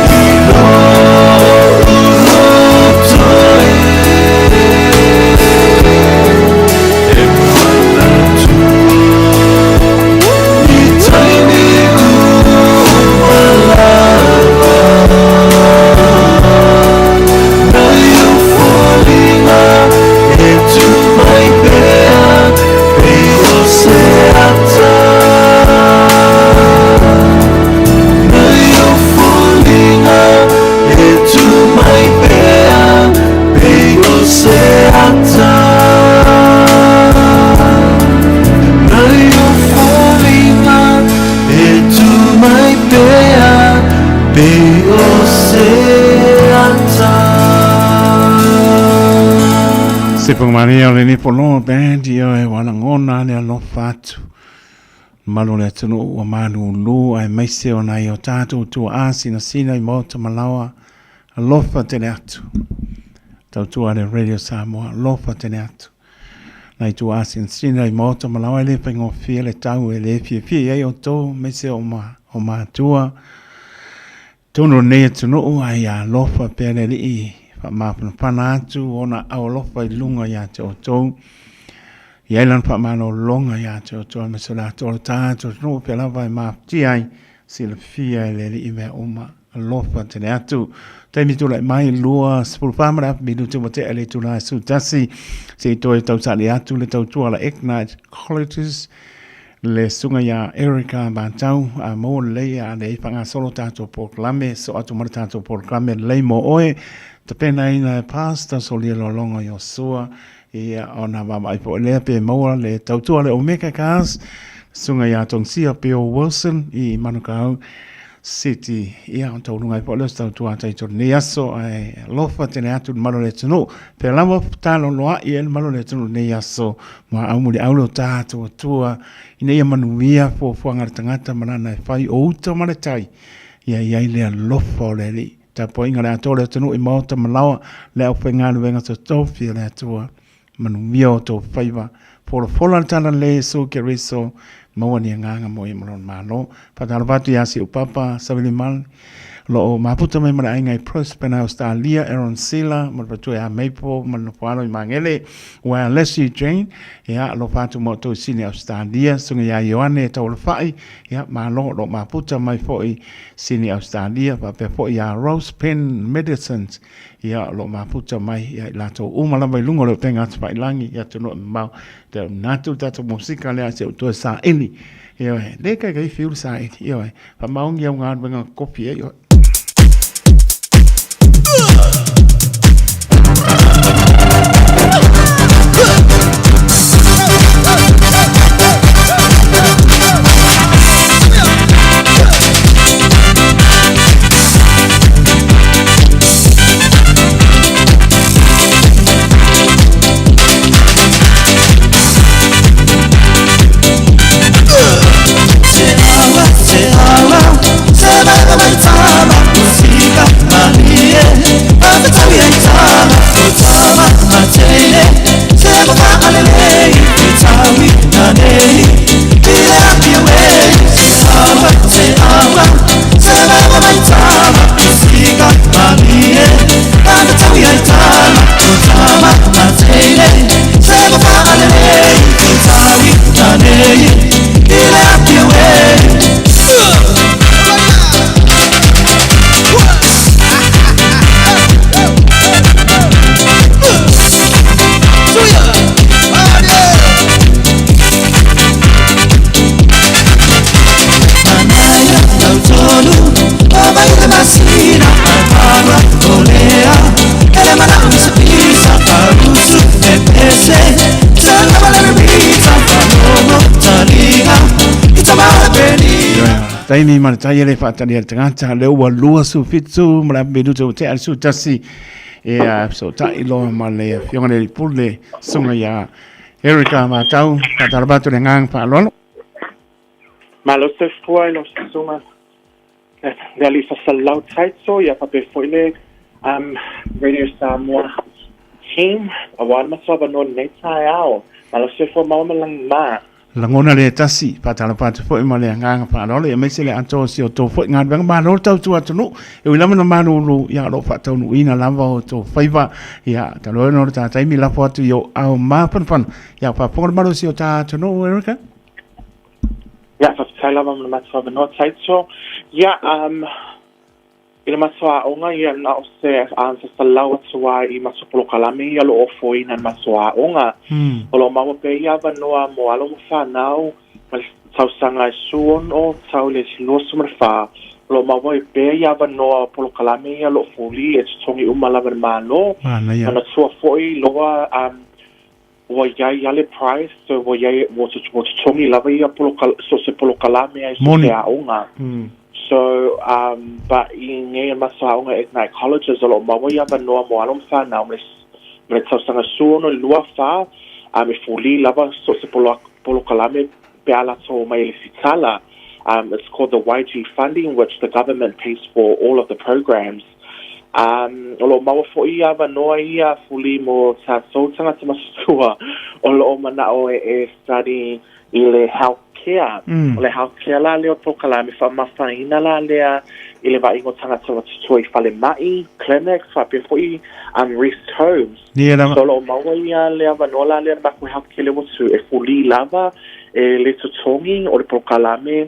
i lo'u loto e E manatua i taimi uma lava Nei o foliga e tu mai pea Pei o se ata Nei o foliga e tu mai pea Pei o se ata Nei o foliga e tu mai pea Pei o se ata. Se pongamalia o lenei poloa band ia e ua lagona le alofa atu mamalu o le atunuu ua malūlū aemaise o nai o tatou tuaa sinasina i maota malaoa alofa tele atu tautua le Radio Samoa alofa tele atu nai tuaa sinasina i maota malaoa e le faigofie le tau e le fiafia i ai outou aemaise o ma o matua Tonu o lenei atunuu a ia alofa pea le Alii faamafanafana atu ona aao alofa i luga ia te outou. I ai lana faamalologa ia te outou aemaise o le atoa o le tatou atunuu pea lava e mafatia ai silafia e le Alii mea uma. Alofa tele atu. Taimi tulai mai 24 ma le afa minute ua tea le itula e 11 se i toe tausali atu le tautua a la Ignite Colleges Le susuga ia Erica Matau, a maua lelei a lea i faagasolo tatou polokalame, soo atu ma le tatou polokalame lelei mo oe, tapenaina e Pastor Solia Lologo Iosua, ia ona vaavaai foi lea pe maua le tautua a le Omega Cars, susuga ia Tongsia Bill Wilson i Manukau. City. Ia, o taualuga ai foi lea o se tautua taito i lenei aso, ae alofa tele atu i le mamalu o le atunuu. Pea lava taloloai ai le mamalu o le atunuu i lenei aso, ma aumuliau lo tatou Atua, ina ia manuia fuafuaga a le tagata ma lana e fai, o uta ma le tai, ia i ai le alofa o le Alii. Tapuaiga a le atoa o le atunuu i maota ma laoa, le aufaigaluega totofi a le Atua. Manuia o outou faiva. Folafola le tala lelei a Iesu Keriso, maua ni agaga mo ia ma lona Malo. Faatalofa atu ia si ou papa Savili Mali, o lo o mafuta mai ma le aiga i Brisbane, Australia, Aaron Sila ma le faletua ia Maple ma le nofoalo i Magele, ua Leslie Jane, ia alofa atu ma outou i Sydney, Australia, susuga ia Ioane Taualafai, ia malo o lo o mafuta mai foi Sydney, Australia, faapea foi ia Rose Penn Medicines, ia o lo o mafuta mai ia i latou uma lava i luga o le upega atufailangi i atunuu e mamao. Te manatu le tatou musika lea se i ou toe saili. Ioe, le kaikai fiu le saili. Ioe, faamaoni au galuega kopi ai oe. Taimi ma le tai e le whaatari a le tangata, le ua 27 ma le minuta ua tea le 11 e a so tai loa ma le afioga le pule sunga ia Erica Matau, whaatalapa atu le agaga faaaloalo. Malo soifua i lau susuga le alii faasalalau Taito, ia faapea foi le um, Radio Samoa team, aua le matou avanoa i lenei taeao. Malo soifua maua ma lagi ma. Lagona le tasi, faatalofa atu foi ma le agaga faaaloalo, aemaise le atoa o si outou foi galuega. Malo le tautua atunuu, e ui lava na malulu, ia o lo o faataunuuina lava o outou faiva. Ia, talu ai ona o le ta taimi, lafo atu i ou ao mafanafana. Ia, faafofoga le malosi o ta atunuu, Erica. Ia, faafetai lava mo le matou avanoa, Taito. Ia, um, i le matou aoga, ia, na o se um, fasalau atu lava i matou polokalame ia o lo o ofoina i le matou aoga. O lo o maua pea ia avanoa mo alo ma fanau ma le tausaga e 16 tau i le 24. O lo o maua ai pea ia avanoa o polokalame ia o lo o fuli e totogi uma lava e le Malo. Manaia. Manatua foi loa um, Ua iai a le price, so ua iai, ua ua totogi lava ia poloka, so se polokalame ai so Moni. se aoga. So, um, but i nei maso aoga Ignite Colleges, o lo o maua ia avanoa mo alo ma whanau, ma le, ma le tausaga 16 i le 24, um, e fuli lava so se polo, polokalame pe a latou omai i le sitala. Um, it's called the YG funding, which the government pays for all of the programs. Um, o lo o maua foi ia avanoa ia fuli mo tatou tagata matutua o lo o mana'o e, e study i le health care. O le health care la lea o polokalame faamafaina la lea i le vaaiga o tagata matutua i falema'i, clinics, faapea foi um, rest homes. Ia lava. So o lo o maua ia le avanoa la lea le matou health care lea ua tu e fuli lava e le totogi o le polokalame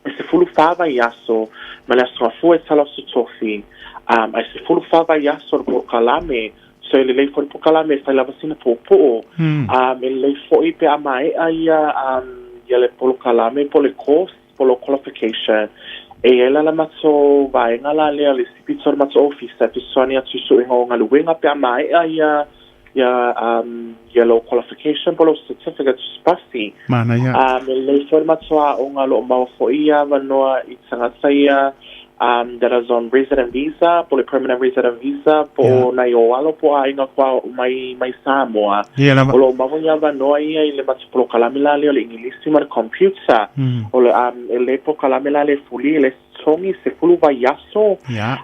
e 14 vaiaso ma le Aso Gafua e tala o se tofi, um, ae 14 vaiaso le polokalame, so e lelei foi le polokalame e fai lava sina puupuu. Um, e lelei foi pe a maea ia, um, ia le polokalame po o le course, po o le qualification, e i ai la le matou vaega la lea, le isi pito o le matou ofisa e fesoasoani atu i suega o galuega pe a maea ia ia um, ia lou qualification po o lou certificate tusipasi. Manaia. Um, e lelei foi le matou aoga o lo o maua foi ia avanoa i tagata ia um, that is on resident visa, po o le permanent resident visa, po o nai o alo po o aiga kua oo mai mai Samoa. Ia lava. O lo o maua i avanoa ia i le matou polokalame la lea o le Igilisi ma le computer. O le, um, e le polokalame la lea e fuli, e le totogi, 10 vaiaso.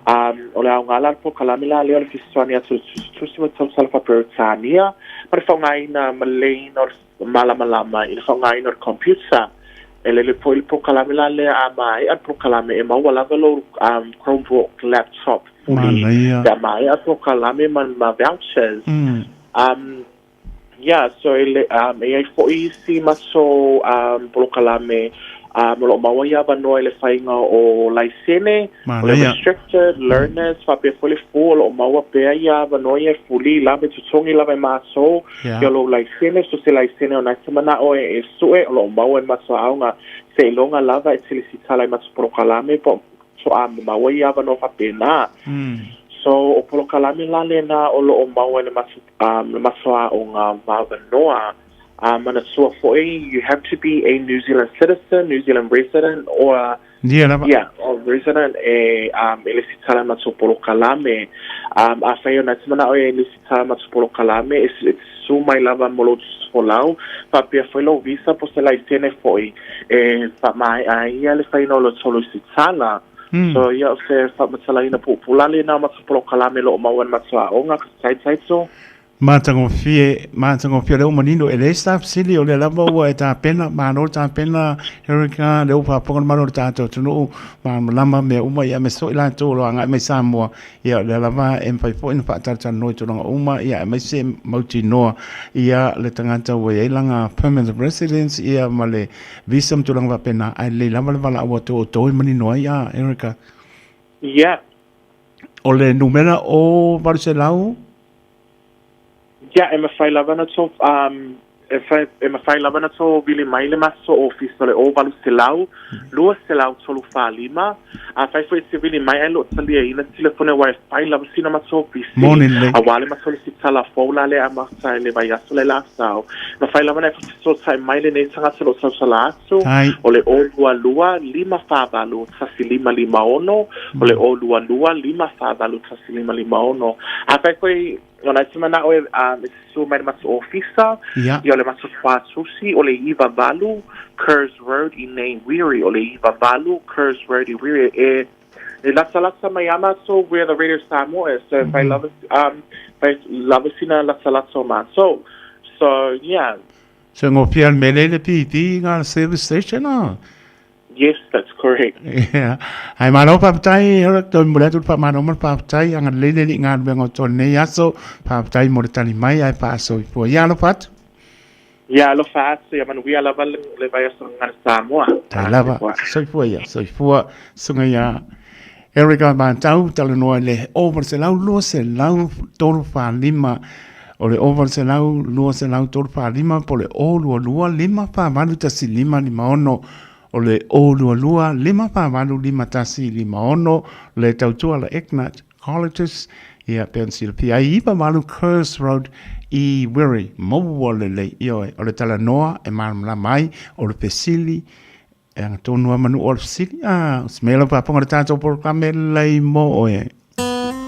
Um, o le aoga la o le polokalame la lea o le fesoasoani atu i le tusitusi ma le tautala faa-Peretania ma le faaaogaina ma le leiina o le malamalama i le faaaogaina o le computer. E lele foi le polokalame la lea a maea le polokalame e maua lava lou um, Chromebook laptop fuli Manaia. pe a maea le polokalame ma, ma vouchers. Um, yeah, so e, le, um, e i ai foi isi matou um, polokalame um, o lo o maua i avanoa i le faiga o laisene, o le Manaia. restricted learners, faapea foi le fu o lo o maua pea ia avanoa ia e fuli lava e totogi lava e matou Ia lou laisene, so se laisene o na e te manao e e sue, o lo o maua e le matou aoga seiloga lava e te lesitala i matou polokalame po toa maua ia avanoa faapena. So o polokalame la lena o lo o maua e le matou um le matou aoga ma avanoa. Manatua foi you have to be a New Zealand citizen, New Zealand resident or Ia lava. Ia, o resident e, um, e lesitala i matou polokalame. Um, afai ona e te manao e lesitala i matou polokalame, e, e te susu mai lava mo lou tusifolau, faapea foi lou visa po o se laisene foi e faamaea ai ia le faiga o lo tou lesitala. So, ia, o se faamatalaina puupuu la lena o matou polokalame o lo o maua i le matou aoga, Taitaito. Matagofie, matagofie, o lea ua manino, e leai se tafesili, o lea lava ua e tapena, malo le tapena, Erica, lea ua faafofoga le mamalu o le tatou atunuu, malamalama mea uma, ia aemaise foi i latou o lo o agai mai Samoa, ia o lea lava e mafai foi ona faatalatalanoa i tulaga uma, ia aemaise e mautinoa, ia le tagata ua i ai lana permanent residence, ia ma le visa ma tulaga faapena, ae lelei lava le valaau atu o outou e manino ai, a Erica? Ia. O le numera o 800? Ia, e mafai lava ona tou, um, e, fai, e mafai lava ona tou vili mai le matou ofisa o le 0800 200 345. Afai foi e te vili mai ae le o taliaina le telefoni aua e fai lava sina matou ofisi, Moni lelei. aua le matou lesitala fou la lea e amata i le vaiaso lea o le a sau. Mafai lava ona e fesootai mai lenei tagata o lo o tautala atu, Tai. o le 022 548 1556, o le 022 548 1556. Afai foi ona e te manao e, um, e susu mai le matou ofisa, Ia. ia o le matou pātusi, o le 98 Kerrs Road i nei Wiri, o le 98 Kerrs Road i Wiri. E, e latalata mai a matou where the Radio Samoa is, so if I love, um, fai lava sina latalata o matou. So, yeah. So ngofia le mele le pipi ngā service station ah. Yes, that's correct. Yeah. Ai malo faafetai Eric toi momoli atu le faamalo ma le faafetai agalelei le Alii i galuega o tolu nei aso. Faafetai mo le tali mai ae faasoifua. Ia alofa atu. Ia alofa atu, ia manuia lava le, le vaiaso gagana Samoa. Tai lava. Soifua ia, soifua susuga ia Eric Matau talanoa i le 800 200 345 o le 800 200 345 po o le 022 548 1556 o le 022 548 5156 le tautua la Ignite Colleges ia pei ona silafia ai 98 Kerrs Road i Wiri maua lelei ioe o le talanoa e malamalama ai o le fesili E agatonu lava manu o le fesili, a, o se mea lau faafofoga i le tatou polokalame lelei mo oe.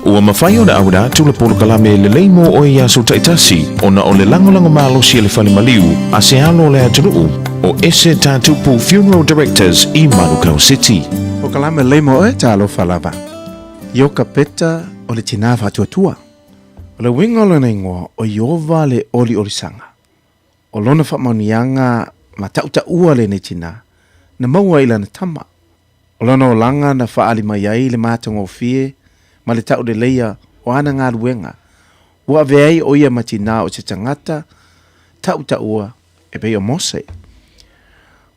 Ua mafai ona auina atu le polokalame lelei mo oe i aso taitasi ona o le lagolago malosi a le Fale Maliu a se alo o le atunuu, o Ese Tatupu Funeral Directors i Manukau City. Polokalame lelei mo oe, talofa lava. Iokapeta o le tinā faatuatua. O le uiga o lona igoa o Ieova le oliolisaga. O lona faamanuiaga ma tautaua lenei tinā, na maua i lana tama. O lona olaga na faaali mai ai le matagofie ma le tauleleia o ana galuega, ua avea ai o ia ma tinā o se tagata tautaua e pei o Mose.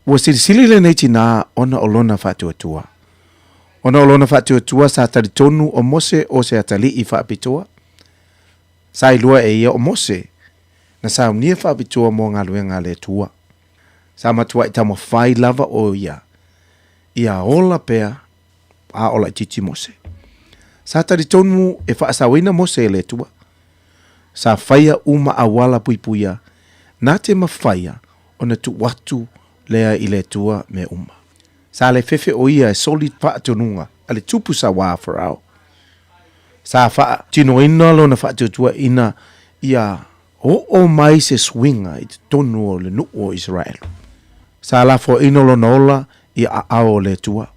Ua silisili lenei tinā ona o lona faatuatua. Ona o lona faatuatua sa talitonu o Mose o se atalii faapitoa. Sa iloa e ia o Mose, na saunia faapitoa mo galuega a le Atua. Sa matuai taumafai lava o ia, ia ola pea a o laitiiti Mose. Sa talitonu e faasaoina Mose e le Atua. Sa faia uma auala puipuia na te mafaia ona tuu atu lea i le Atua mea uma. Sa le fefe o ia e soli faatonuga. a le tupu sauā a Farao. Sa faatinoina lona faatuatuaina ia oo mai se suiga i totonu o le nuu o Iseraelu. Sa lafoaina lona ola i aao o le Atua.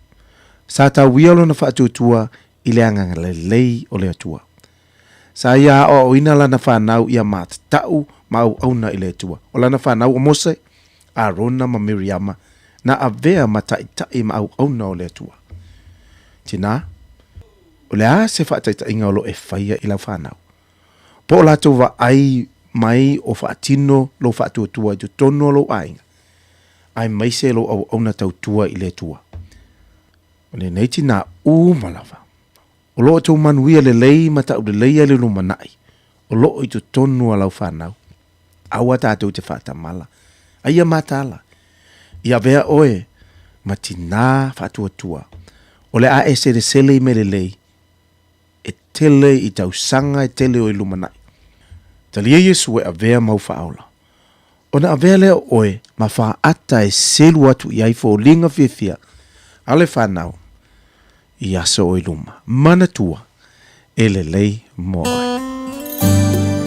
Sa tauia lona faatuatua i le agaga lelei o le Atua. Sa ia aoaoina lana fanau ia matatau ma auauna i le Atua. O lana fanau o Mose, Arona ma Miriama, na avea ma taitai ma auauna o le Atua. Tinā, o le a se faataitaiga o lo o e faia i lau fanau? Po o latou vaai mai o faatino lou faatuatua i totonu o lou aiga, aemaise lou auauna tautua i le Atua. O lenei tinā uma lava, o lo o tou manuia lelei ma taulelei ai le lumanai o lo o i totonu o lau fanau. Aua tatou te faatamala, a ia mataala, i avea oe ma tinā faatuatua, o le a e selesele i mea lelei, e tele i tausaga e tele o i lumanai. Talia Iesu e avea mau faaola. Ona avea lea o oe ma faata e selu atu i ai foliga fiafia a le fanau i aso o i luma. Manatua, e lelei mo oe.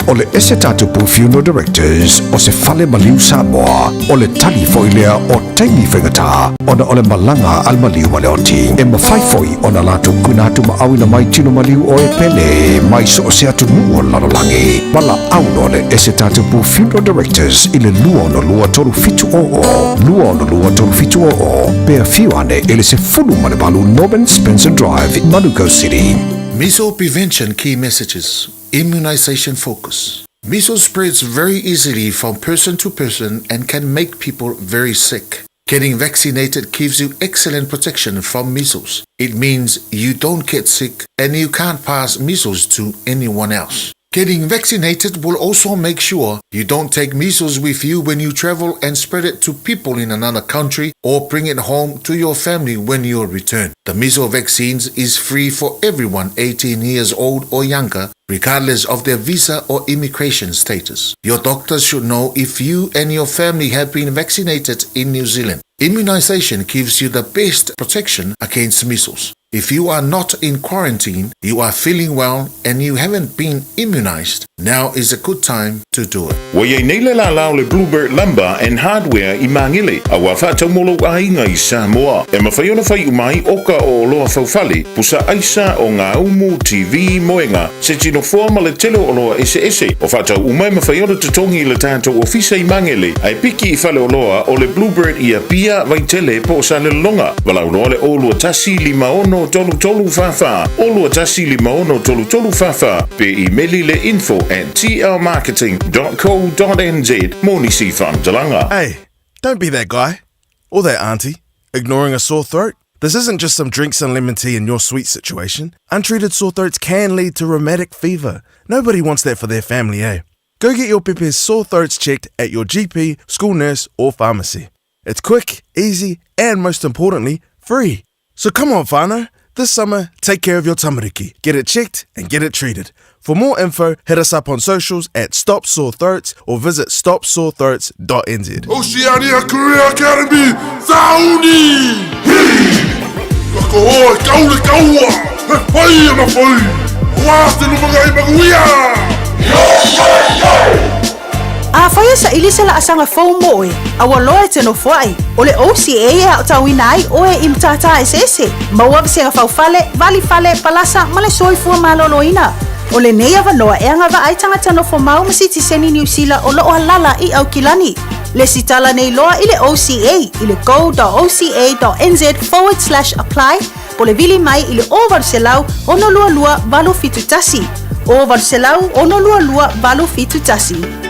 O le Ese Tatupu Funeral Directors o se fale maliu Samoa, o le tali foi lea o taimi faigata ona o le malaga a le maliu ma le oti. E mafai foi ona latou tuuina atu ma auina mai tino maliu o e pele mai so o se atunuu o le lalolagi. Valaau loa le Ese Tatupu Funeral Directors i le 262 3700, 262 3700, pe afio ane i le 18 Norman Spencer Drive, Manukau City. Measles prevention key messages, immunization focus. Measles spreads very easily from person to person and can make people very sick. Getting vaccinated gives you excellent protection from measles. It means you don't get sick and you can't pass measles to anyone else. Getting vaccinated will also make sure you don't take measles with you when you travel and spread it to people in another country or bring it home to your family when you return. The measles vaccines is free for everyone 18 years old or younger, regardless of their visa or immigration status. Your doctor should know if you and your family have been vaccinated in New Zealand. Immunization gives you the best protection against measles. If you are not in quarantine, you are feeling well, and you haven't been immunized, now is a good time to do it. Ua i ai nei le lālā o le Bluebird Lumber and Hardware i Māgele, a ua faatau mo lou aiga i Samoa. E mafai ona fai uma ai oka o oloa faufale, pusa aisa, ogāumu, TV, moega, se tino foa ma le tele o oloa eseese. O faatau uma e mafai ona totogi i le tatou ofisa i Māgele, ae piki i faleoloa o le Bluebird i Apia, Vaitele po o Salelologa. Valaau loa le 0 21 56 33 44, 0 21 56 33 44, pe imeli le info at tlmarketing.co.nz mo nisi faamatalaga. Hey, don't be that guy. Or that auntie, ignoring a sore throat. This isn't just some drinks and lemon tea in your sweet situation. Untreated sore throats can lead to rheumatic fever. Nobody wants that for their family, eh? Go get your pepe's sore throats checked at your GP, school nurse, or pharmacy. It's quick, easy, and most importantly, free. So come on, whānau. This summer, take care of your tamariki. Get it checked and get it treated. For more info, hit us up on socials at Stop Sore Throats or visit stopsorethroats.nz. Oceania Career Academy, Sauni! Hi! Ka hoa e kau le kaua, he whai ana whai, wā te lumangai manuia! Yo, yo, yo! Afai e saili se laasaga fou mo oe, a ua loa e te nofoai, o le OCA e aotauina ai oe i matata eseese, maua vasega faufale, vali fale, palasa ma le soifua maloloina. O lenei avanoa e agavaa ai tagata nofomau ma sitiseni Niu Sila o lo o alala i Aukilani. Lesitala nei loa i le OCA i le go.oca.nz forward slash apply po o le vili mai i le 0800 622 871. 0800 622 871.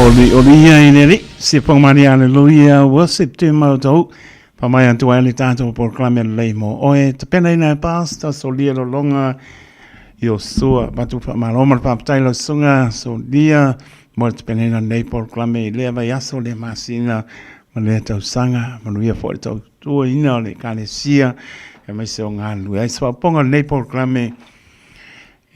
Oli oli ia i le alii, se pongmani aleluia, worship te matou, whamai atu ai le tātou polokalame lelei mo oe, tapenaina e Pastor Solia Lolonga, Iosua, patu whamalo ma le whaptai lau susuga Solia, mo le tapenaina nei polokalame i lea vaiaso, lea masina, ma lea tausaga, manuia foi le tautuaina o le Ekalesia, aemaise o galulue ai. Se faaopoopoga o lenei polokalame,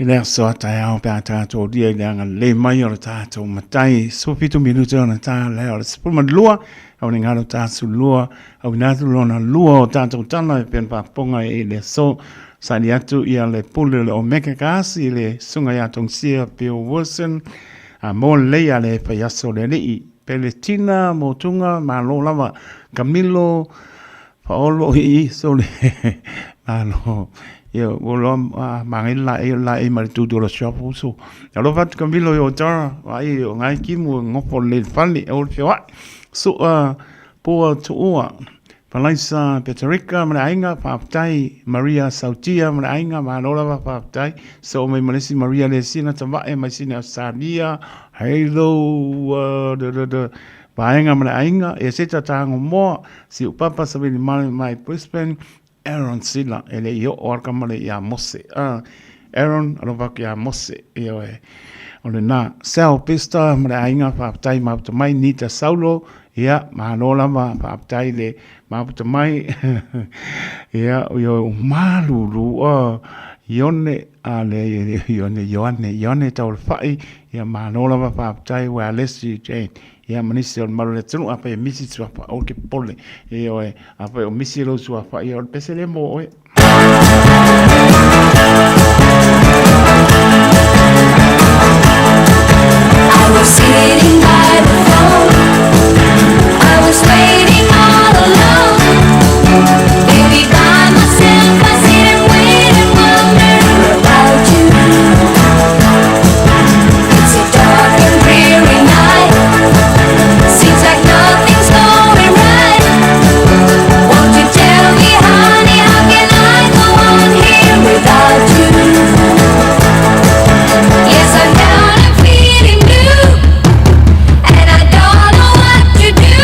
I le aso a taeao pe a tatou aulia i le agalelei mai o le tatou Matai, 17 minute ona ta lea o le 12, au le galo tasu lua, auina atu lona lua o tatou tala e pei ona faafofoga i le aso. Saili atu ia le pule o le Omega Gas i le susuga ia Tongisia Bill Wilson, a mo lelei a le fai aso le alii. Peletina Motuga, malo lava. Camilo Paolo i sole malo ia ua loa mangai le laei o le laei mai le tutu o le shop uso alofa atu Camilo i o Tara vaai o ngai kimu e ngofo lelei i le fale aua le feoai sua pua tuua Falaisa Peterika ma le aiga faafetai Maria Sautia ma le aiga malo lava faafetai soo mai ma le isi Maria Lesina Tavae mai Sini Australia hello Vaega ma le aiga, e seta tago moa, Siupapa Savili Male mai Brisbane, Aaron Sila, e le i oo alka male ia Mose. Aaron, alofa atu ia Mose, ioe. O lena, Sal Pista ma le aiga, faafetai mafuta mai, Nita Saulo, ia, malo lava, faafetai le mafuta mai, ia, ioe, malulu, Ione, a le, Ione, Ioane, Ioane Taulafai, ia, malo lava, faafetai, ua Alesi Jane, Ia ma nisi o le malu o le atunuu, afai e misi suafa, aua ke popole. Ioe, afai o misi lou suafa, ia o le pese lea mo oe. I was sitting by the phone. I was waiting all alone. Baby, by myself, I sit and wait and wonder about you. It's a dark and dreary night. Seems like nothing's going right. Won't you tell me, honey, how can I go on here without you? Yes, I'm down and feeling blue, and I don't know what to do.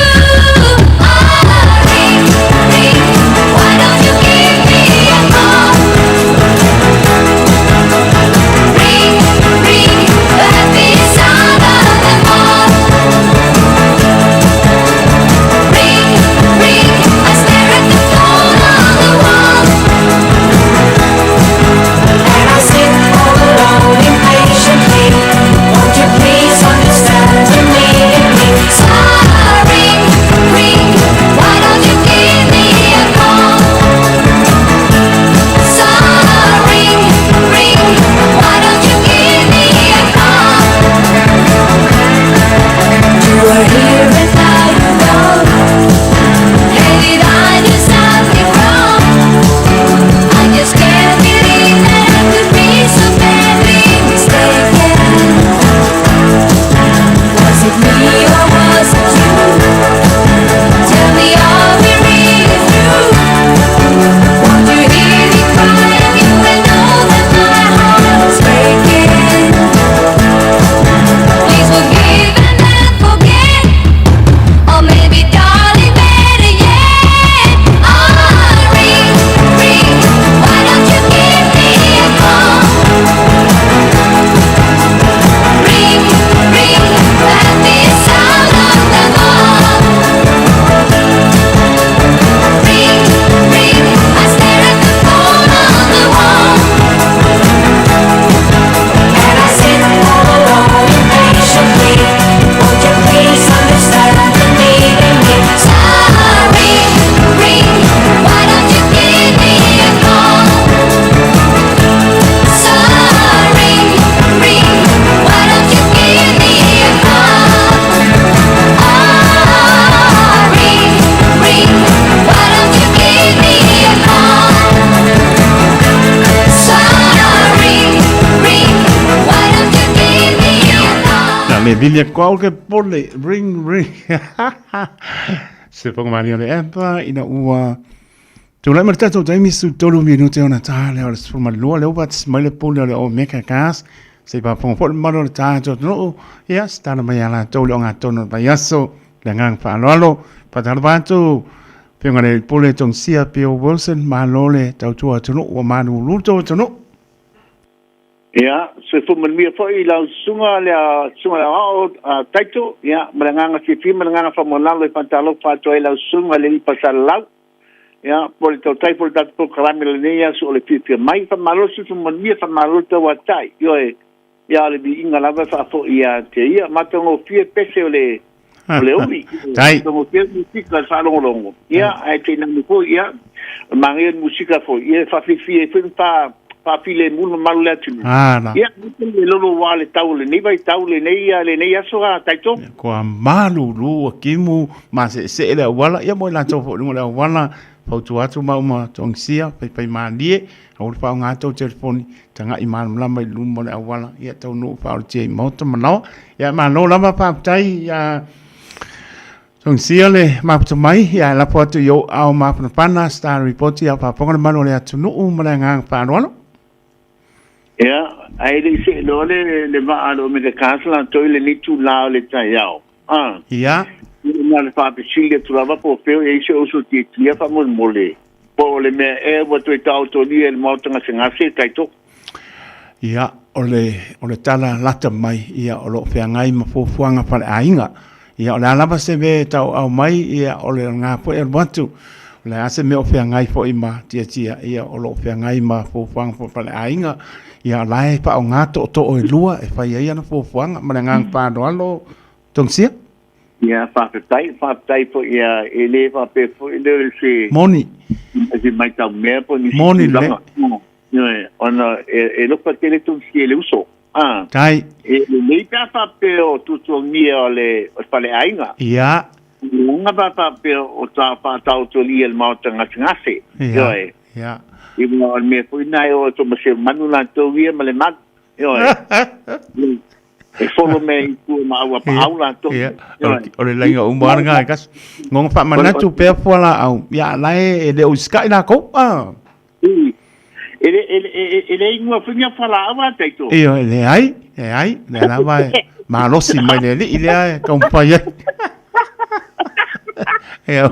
Ah, ring, ring, why don't you give me a call? Ring, ring, the happiest sound of them all. Ring, ring, I stare at the phone on the wall. And I sit all alone impatiently. Won't you please understand immediately? Sorry, ring, why don't you give me a call? Sorry, ring, why don't you give me a call? You were here and now you're gone. Hey, did I do something wrong? I just can't believe that I could be so badly mistaken. Was it me or was it you? Tell me, are we really through? Won't you hear me cry and you will know that my heart is breaking. Please forgive and then forget. Or maybe, darling, better yet. Ah, ring, ring, why don't you give me a call? Ring, ring, the happiest sound of them all. Ring, ring, I stare at the phone on the wall. And I sit all alone impatiently. Won't you please understand the need in me? Sorry, ring, why don't you give me a call? Sorry, ring, why don't you give me a call? Ah, ring, ring, why don't you give me a call? Sorry, ring, why don't you give me a call? Na le vili atu au ke pole, ring, ring. Se whakamani o le epa, ina ua tulai mai le tatou taimi 13 minute ona ta lea o le 12, lea ua faatasi mai le pule o le Omega Gas. Se i faafofoga foi le mamalu o le tatou atunuu, ia, se tala mai ia latou i le ogatotonu o le vaiaso. Le agaga faaaloalo, faatalofa atu Afioga i le Alii Pule Togisia Bill Wilson, malo le tautua atunuu, ua malulu le tou atunuu. Ia, soifua manuia foi i lau susuga le susuga i le aoao a Taito, ia, ma le agaga fiafia ma le agaga faamolalalo e faatalofa atu ai i lau susuga i le alii Pasalalau, ia, po o le tautai po o le tatou polokalame i lenei aso o le fiafia mai. Faamalo le soifua manuia, faamalo le tauatai, ioe, ia, o le viiga lava e faafoi ia te ia. Matagofie pese o le o le uli. Tai. Matagofie le musika i le faalogologo, ia, ae tainane foi, ia, o le manaia o le musika foi, ia, e faafiafia ai foi ma faafilemu le mamalu o le atunuu. Ala. Ia, le lolo ua le tau o lenei vaitau lenei, lenei aso a Taito. Kua malulu a kimu ma seesee le auala, ia mo i latou foi i luga o le auala, fautua atu ma uma togisia, faifaimalie, aua le faaaoga tou telefoni, tagai malamalama i luma o le auala, ia taunuu faaolatia i maota manawa. Ia malo lava faafetai ia Togisia le mafuta mai, ia lafo atu i ou aao mafanafana, Star Report ia faafofoga le mamalu o le atunuu ma le agaga faaaloalo. Ia, ae le i see loa le, le vaa a le Omega Cars latou i lenei itula o le taeao. Ah. Ia. Ia na o le faafesili atu lava po o fea o i ai si ou uso tietia faamolemole, po o le mea ea ua toe taotolia e le Maota Gasegase, Taito. Ia, o le, o le tala lata mai, ia, o lo o feagai ma fuafuaga faaleaiga. Ia, o le a lava se mea e tauau mai, ia, o le lena foi alu atu. O le a se mea o feagai foi ma Tiatia, ia, o lo o feagai ma fuafuaga foi faaleaiga. Ia, o la e faaaoga tootoo e lua e fai ai ana fuafuaga ma le agaga faaaloalo, Togisia. Ia, faafetai, faafetai foi, ia, e le faapea foi lea o se... Moni. Se matau mea po o nisi Moni lelei. tulaga. Ioe, ona e lofa tele Togisia i le uso. Ah. Tai. E lelei pe a faapea o tuatuagia o le faleaiga. Ia. Luga pe a faapea o ta faataotolia i le maota gasegase. Ia. Ioe. Ia. I mua o le mea foi lena e oo atu ma se manu latou ia ma le malu. Ioe. E folo mea i tua ma aua paau latou. Ia. O le laina uma lava lena e kasi. Ngongo faamanatu pea fua laau. Ia, la e le o usikai lakou. Ah. E le, e, e, e le ingoa foi nia fualaau a Taito. Ioe, leai, leai, lea lava e malosi mai le alii lea e taumafai ai. Ia,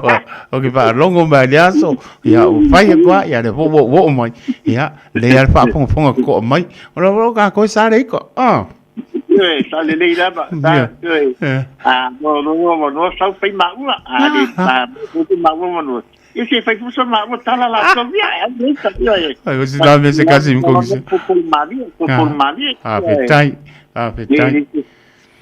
o ke faalogo mai le aso, ia, ua fai atu lava, ia, lea foi ua oo mai, ia, lea le faafogafoga totoa mai, o la o tatou e sa le ika, ah. Ioe, sa lelei lava, sa, ioe. A, no, no, no, no, sau fai maua, a, le, a, maua manua. Ia se fai fusa ma ua tala la to ia e au ta ia e. Ai o si la me se kasi mi kongisi. Popol mali, popol mali. A fetai, a fetai.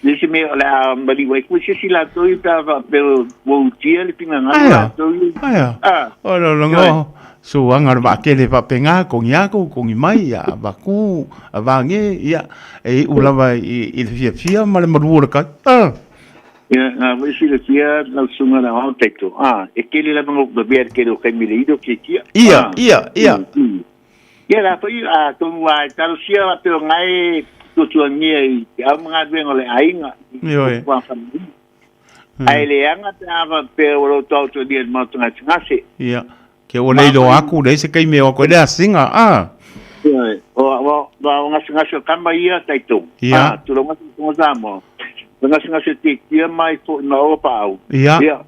Le se me la mali wai ku se si la to i ta va pe wo tia le pinga nga la to i. Aia. O lo longo suaga o le vaatele faapena kogi aku kogi mai ia avaku avange ia e iu lava i le fiafia ma le malu o le kai. Ah. Ia, ngā wai silafia lau susuga le aoao taito. Ā, e tele lava ngā upu mea tele o taimi le ilo kia kia. Ia, ia, ia. Ia la foi, ā, tonu wā e talosia la peo ngae tuatuangia i te au ma galuega o le aiga. Ioe. Ae leaga pe a faapea ua lo taotolia i le maota gasegase. Ia. Ke ua le iloa aku le isi taimi e o atu ai le asiga, a. Ioe, o, o, o gasegase o tama ia taito. Ia. A, tulou gasegase o Samoa. O gasegase tietia mai foi ma o paau. Ia. Ia.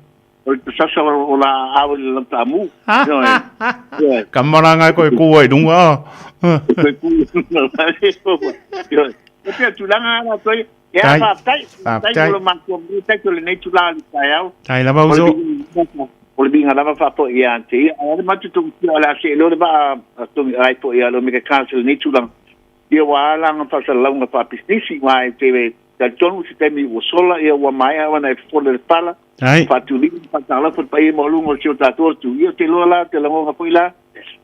O le sasa o la aao i le lauta amu. Ioe. Ioe. Kamara ngai koe ku ai lunga, a. Koe ku. Ioe. E pea tulaga la toi. Ia, Tai. faafetai. Faafetai Faafetai. mo lo matou mai taito lenei tulaga i le taeao. Tai lava uso. O le viiga lava faafoi ia te ia. Ae ale matou togafia o le a see loa le vaa a togi ai foi ia le Omega Cars i lenei tulaga. Ia ua ala aga faasalalauga faapisinisi aua e te talitonu se taimi ua sola ia ua maea ona e fofola le fala. Tai. Faatulima faatalofa i le paia maualuga o si o tatou atu. Ia ou te iloa la, te lagona foi la,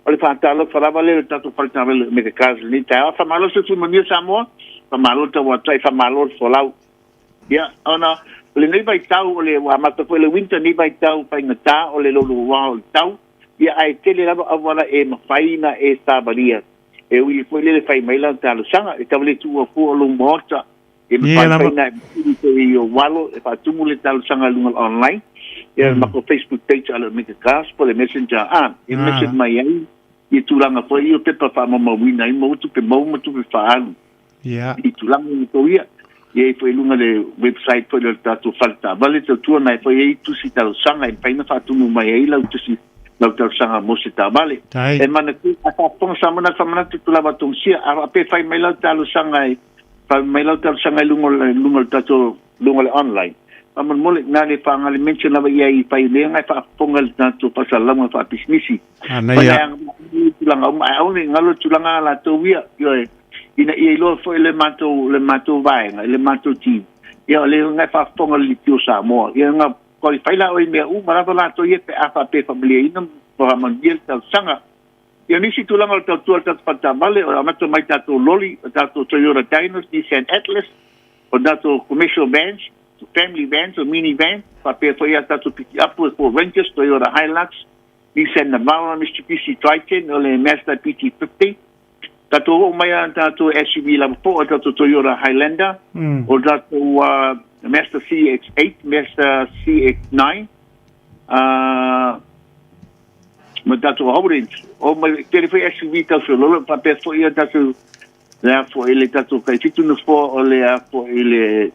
o le faatalofa lava lea i le tatou fale taavale o Omega Cars i lenei taeao. Faamalo soifua manuia Samoa, faamalo le tauatai, faamalo le folau. Ia, ona o lenei vaitau o le ua amata foi le winter, lenei vaitau faigata o le louloua o le tau, ia ae tele lava auala e mafai ona e savalia. E ui foi lele fai mai lana talosaga, e tau le tuua fua o lou maota, e Ia lava. mafai na e i o walo e faatumu le talosaga i luga o le online, ia ma ko Facebook page a le Omega Cars po le Messenger a e message mai ai i tulaga foi ia o pepa faamaumauina ai ma tupe maua ma tupe faaalu. Ia. I tulaga i tou ia. Ia i foi i luga le website foi le tatou fale taavale tautua na e foi ai tusi talosaga e mafai ona faatumu mai ai lau tusi lau talosaga mo se taavale. Tai. E manatua a faafofoga Samoa na faamanatu atu lava Tongisia a faapea fai mai lau talosaga e fai mai lau talosaga i luga o le luga o le tatou luga o le online. Faamolemole na le faga le mention lava i ai i fai lea e faafofoga le tatou faasalalauga faapisinisi. Manaia. Tulaga uma ae aua ne i galo tulaga a latou ia. Ioe. Ina ia iloa foi le matou le matou vaega i le matou team. Ia o le nga faafofoga le Lipio Samoa. Ia nga qualify la oi mea uma lava latou ia pe a faapea faamalieina ma faamanuia le talosaga. Ia nisi tulaga o le tautua le tatou faletaavale, o le amata mai tatou loli, o tatou Toyota Dynos, Nissan Atlas, o tatou commercial vans, family vans, o mini vans, faapea foi a tatou pikiapu e Ford Rangers, Toyota Hilux, Nissan Navara, Mitsubishi Triton, o le Mazda BT-50. Tatou oo mai a tatou SUV lava po, o tatou Toyota Highlander, o tatou Mazda CX-8, Mazda CX-9, ma tatou Holdens. O mai tele foi SUV tau feololo, faapea foi ia tatou le a foi le tatou kai fitu no fo o le a foi le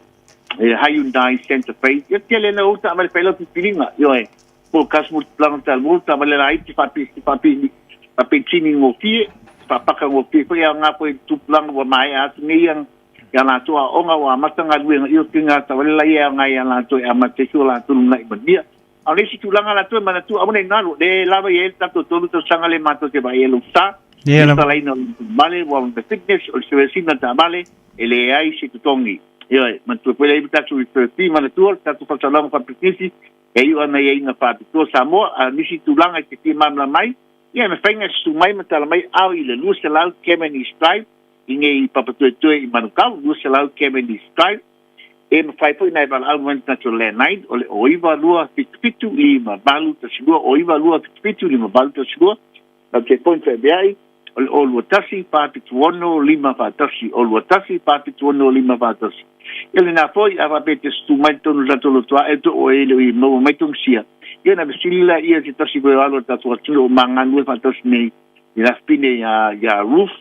e Hyundai Santa Fe. Ia tele na uta ma le faila pipilinga, ioe. Po kas mo tulaga tal mo ta ma le lai ti fa pi fa pi fa pi tini ngofie, fa paka ngofie foi a ngā foi tupulanga wa mai a atu nei ang ia latou aoga ua amata galuega i o ke gata wale lai e ngai ia latou e amata ai o latou lumanai manuia. A o le isi tulaga latou e manatua aua nei galu, le lava i ai le tatou tolu tausaga le matou te vaai ai lou sa, Ia le lava. talaina o le male, ua ma fitness, o le service ina taavale, e leai se totogi. Ioe, manatua foi lea i tatou refer fee, manatua le tatou faasalalauga faapisinisi, e iu ana iaiga faapitoa Samoa, a o nisi tulaga e te fia malamalama ai, ia e mafai ona susu mai ma tala mai ao i le 200 Cavendish Drive, i nei Papatoetoe i Manukau, 200 Cavendish Drive, e mafai foi ona e valaau mai i le tatou landline o le 092 77 58 12 092 77 58 12, lau telefoni feaveai o le 021 476 541, 021 476 541. Ia lena foi, a faapea e te susu mai totonu o le tatou lotoa e to oe e le o i maua mai Tongisia, ia ona fesili laia se tasi foi o alo o le tatou atunuu o magalue faatasi nei i lafine ia Ruth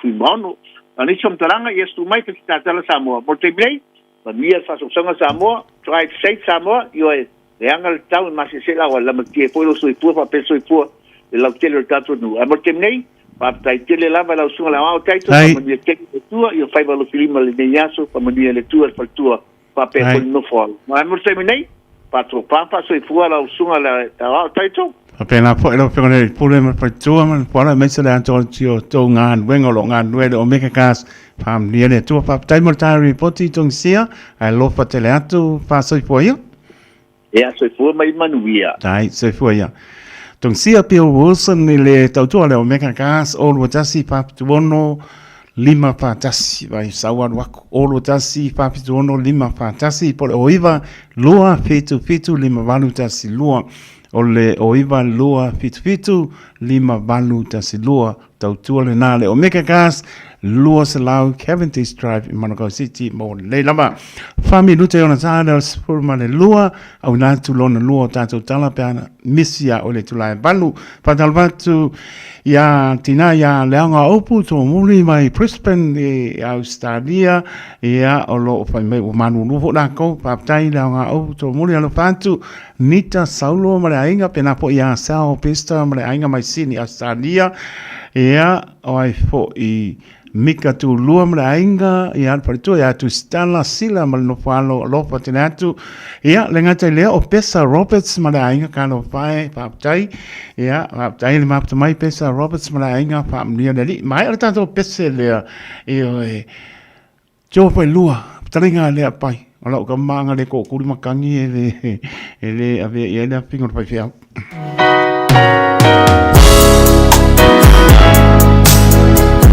Fuimaono. A o nisi faamatalaga, ia susu mai fesitatala Samoa. Mo le taimi nei, manuia le faasoasoaga Samoa, drive safe Samoa, ioe, leaga le tau e masese la ua lamatie foi lou soifua faapea soifua le lautele o le tatou atunuu. Ae mo le taimi nei, faafetai tele lava i lau susuga i le Aoao Taito, Tai. faamanuia tele le Atua i o faiva alofilima i lenei aso, faamanuia le Atua i le faletua faapea Tai. foi le nofo au. Ae mo le taimi nei, faatopa faasoifua lau susuga i le Aoao Taito. Faapena foi lau Afioga i le Pule ma le Faletua ma le Puala aemaise le atoa o si o tou galuega o lo o galulue i le Omega Gas. Faamanuia le Atua. Faafetai mo le tae ripoti Tongisia. Ae alofa tele atu. Faasoifua ia. Ia, soifua mai manuia. Tai, soifua ia. Tongisia Bill Wilson i le tautua le Omega Gas 021 476 541. Vai sau alu aku 021 476 541 po o le 09 277 5812. O le 09 277 5812 tautua lena le Omega Gas 200 Cavendish Drive i Manukau City mo lelei lava. 4 minute ona tā le o le 12 au ina atu lona lua o tātou tala pe ana misi a o le tulae valu. Whātalo atu ia tina ia Leaga Opu tō muri mai Brisbane i Australia ia o lo o whai mai ua manunu fo lākou. Whāptai Leaga Opu tō muri alofa atu Nita Saulo ma le aiga pena po ia Sal Pesta ma le aiga mai Sydney Australia ia o ai fo'i Mika Tulua ma le aiga ia le faletua ia atu Stella Sila ma le nofo alo alofa tele atu ia le gata i lea o Pesa Roberts ma le aiga ka alofa e faafetai ia faafetai le mafuta mai Pesa Roberts ma le aiga faamanuia le Alii mai o le tatou pese lea ioe Tio fai lua, fetalaiga lea pai. O lau kamaanga le kookuli makangi e le avea i ai le afiga o le faifeau.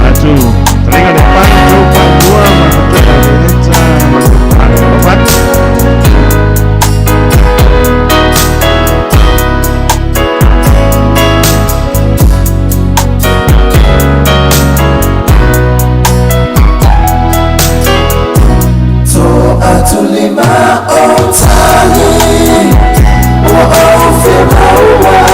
Atu, fetalaiga le pai, tio fai lua, ma le faletua ia Eta, ma le alo alofa atu. Toatulima o tagi, ua au whiraua.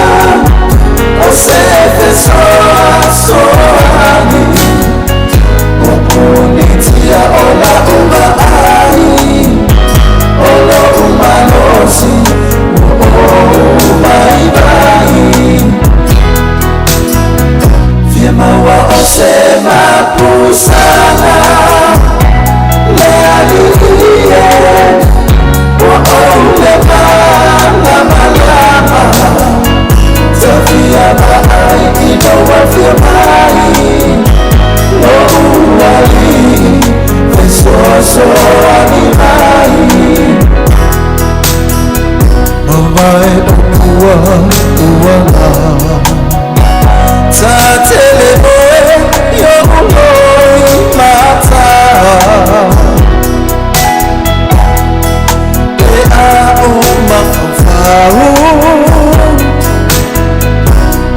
maua o se mapusaga Le alii e Ua ou le malamalama Tafia maai ina ua fia mai Lo'u alii Fesoasoani mai Mavae upua uala Tatele oe yo uloi mata E a o mafaufau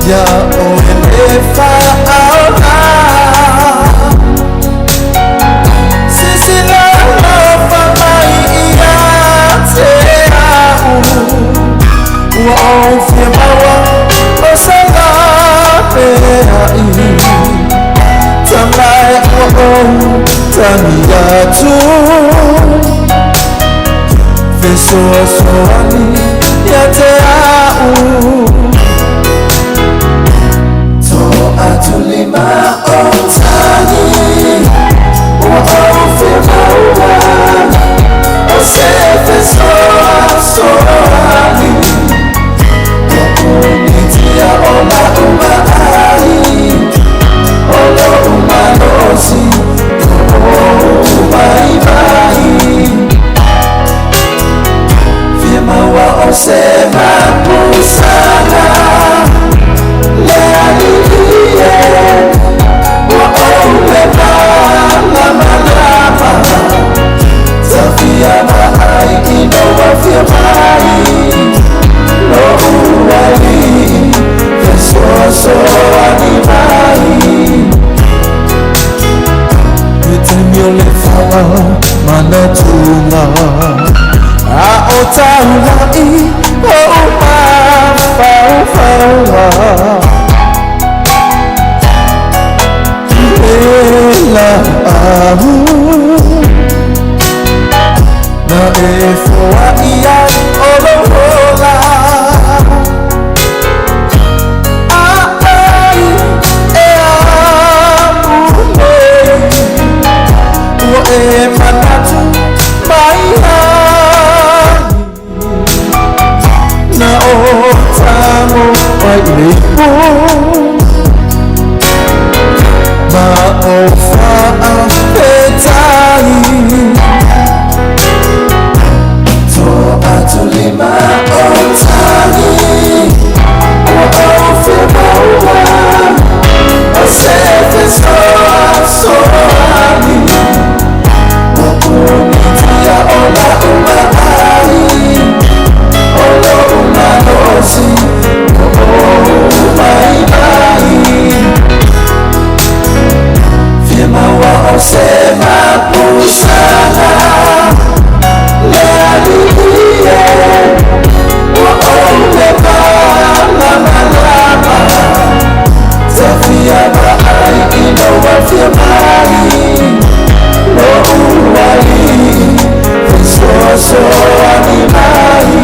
Ia oe le faaoga Sisila alofa mai ia te au Ua ou fia maua o salameai Tamai ua ou tagi atu Fesoasoani ia te au Toatulima o tagi Ua ou fia maua o se fesoasoani To'unitia o la'u ma'ai O lo'u malosi To'ou vaivai Fia maua o se mapusaga Le alii e Ua ou le malamalama Tafia maai ina ua fia mai Lo'u alii Fesoasoani mai E taimi o le faamanatuga A o taula'i o'u mafaufauga I le la'au Na e foa'i ai o lou ola A'ai e amu nei Ua e manatu mai ai Na o tago ai i le ipu Ma o faafetai Toatulima o tagi Ua ou fia maua O se fesoasoani To'unitia o la'u ma'ai O lo'u malosi To'ou vaivai Fia maua o se mapusaga Le alii e Ua ou le malamalama Tafia maai ina ua fia mai Lo'u alii Fesoasoani mai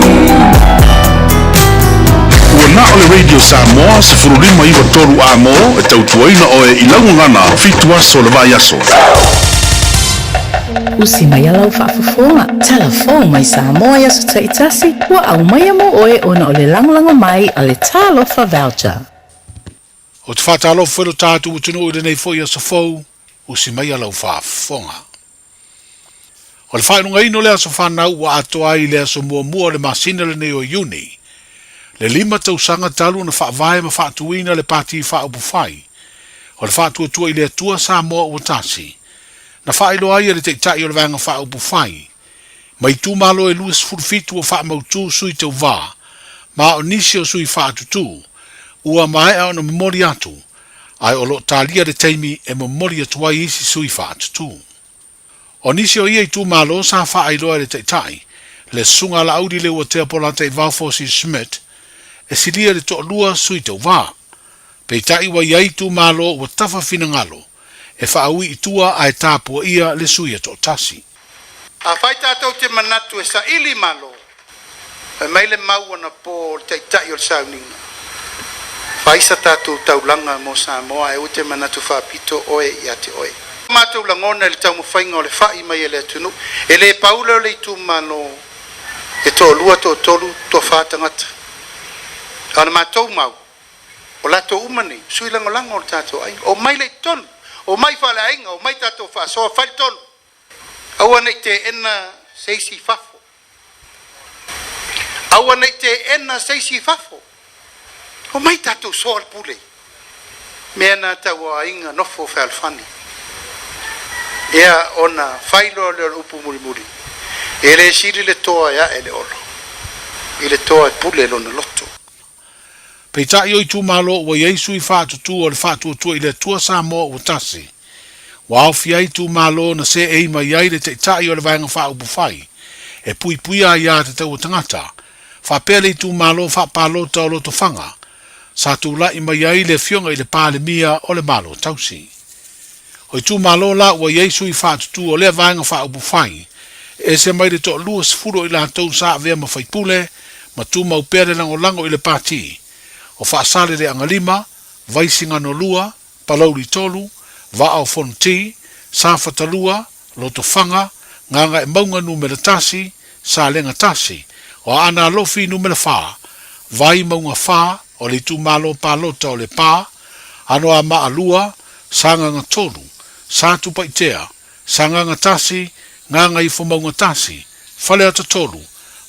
Ua na o le Radio Samoa 1593 amo e tautuaina oe i lau gagana 7 aso o le vaiaso. Usi mai lau faafofoga, talafou mai Samoa i aso taitasi, ua aumaia mo oe ona o le lagolago mai a le Talofa Voucher. Ou te faatalofa foi lo tatou atunuu i lenei foi aso fou, usi mai lau faafofoga. O le faailogaina o le aso fanau ua atoa ai i le aso muamua o le masina lenei o Iuni, le 5 tausaga talu ona faavae ma faatuina le Pati Faaupufai o le Faatuatua i le Atua Samoa Ua Tasi, na faailoa ai e le Taitai o le Vaega Faaupufai ma itumalo e 27 ua faamautū sui tauvā ma o nisi o sui faatutū ua maea ona momoli atu, ae o lo o talia le taimi e momoli atu ai isi sui faatutū. O nisi o ia itumalo sa faailoa e le Taitai, le Susuga a Laauli Leuatea Polataivao Fosi Schmidt, e silia i le toalua sui tauvā. Peitai ua i ai itumalo ua tafa finagalo e faaui i tua ae tapuaia le sui e toatasi. Afai tatou te manatu e saili malo, fai mai le mau anapo o le Taitai o le sauniga. Fai sa tatou taulaga mo Samoa ae aua e te manatu faapito oe ia te oe. Matou lagona i le taumafaiga o le fai mai e le atunuu, e le pau lea o le itumalo e toalua, toatolu, toafa tagata. A o le matou mau, o latou uma nei, sui lagolago o le tatou aiga. Omai lea i totonu, omai faaleaiga, omai tatou faasoa, fai le tonu. Aua ne i teena se isi i fafo. Aua ne i teena se isi i fafo. Omai tatou soa le pule. Mea na tau o aiga nofo fealofani. Ia ona fai loa lea o le upu mulimuli, e le sili le toa e ae le olo, i le toa e pule lona loto. Peitai o itumalo ua i ai sui faatutū o le Faatuatua i le Atua Samoa ua tasi, ua aofia ai itumalo na seei mai ai le Taitai o le Vaega Faaupufai e puipuia aiā tatau a tagata, faapea le itumalo faapalota o Lotofaga, sa tulai mai ai le Afioga i le Palemia o le Malo Tausi. O itumalo la ua i ai sui faatutū o lea Vaega Faaupufai, e ese mai le toalua sefulu o i latou sa avea ma faipule ma tumau pea le lagolago i le Pati o Faasaleleaga 5, Vaisigano 2, Palauli 3, Vaa o Fonoti, Safata 2, Lotofaga, Gagaemauga Numera 1, Salega 1, o Aana Alofi Numera 4, Vaimauga 4, o le itumalo palota o Lepa, Anoamaa 2, Sagaga 3, Satupaitea, Sagaga 1, Gagaifomauga 1, Faleata 3,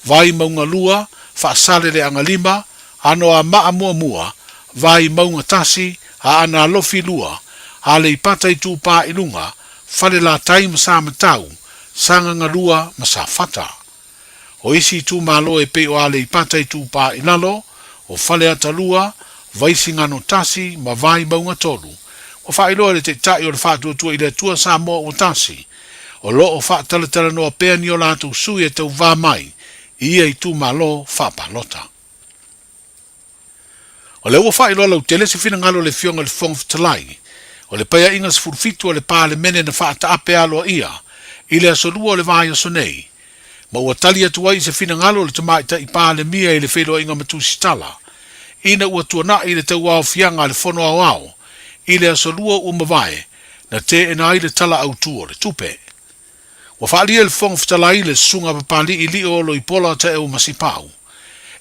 Vaimauga 2, Faasaleleaga 5, Anoamaa 1, Vaimauga 1, Aana Alofi 2, Aleipata Itupa i Luga, Falelatai ma Samatau, Sagaga 2 ma Safata. O isi itumalo e pei o Aleipata Itupa i Lalo, o Faleata 2, Vaisigano 1 ma Vaimauga 3, ua faailoa e le Taitai o le Faatuatua i le Atua Samoa ua tasi, o lo o faatalatalanoa pea ni o latou sui e tauva mai i ia itumalo faapalota. O lea ua faailoa lautele se finagalo o le Afioga i le Fofoga Fetalai, o le Paeaiga 17 a le Palemene na faataape aloaia i le aso Lua o le vaiaso nei, ma ua tali atu ai i se finagalo o le Tamaitai Palemia i le feiloaiga ma Tusitala, ina ua tuanai le tauaofiaga a le Fono Aoao i le aso Lua ua mavae na teena ai le Tala Autu o le Tupe. Ua faaalia e le Fofoga Fetalai le Susuga Papali'i Lio Loipola Taeu Masipau,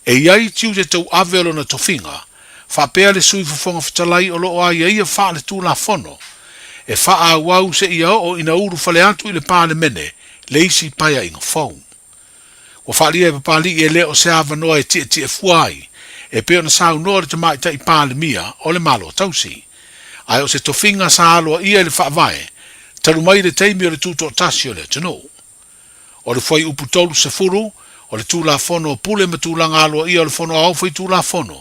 e i ai tiute tauave o lona tofiga, faapea le Sui Fofoga Fetalai o lo o aiaia faale-Tulafono, e faaauau seia oo ina ulufale atu i le Palemene le isi paeaiga fou. Ua faaalia e Papali'i e le o se avanoa e tietie fua ai, e pei ona saunoa le Tamaitai Palemia o le Malo Tausi. Ae o se tofiga sa aloaia i le Faavae, talu mai le taimi o le tutoatasi o le atunuu. O le fuaiupu 30 o le Tulafono o Pule ma Tulaga Aloaia o le Fono Aoao Faitulafono,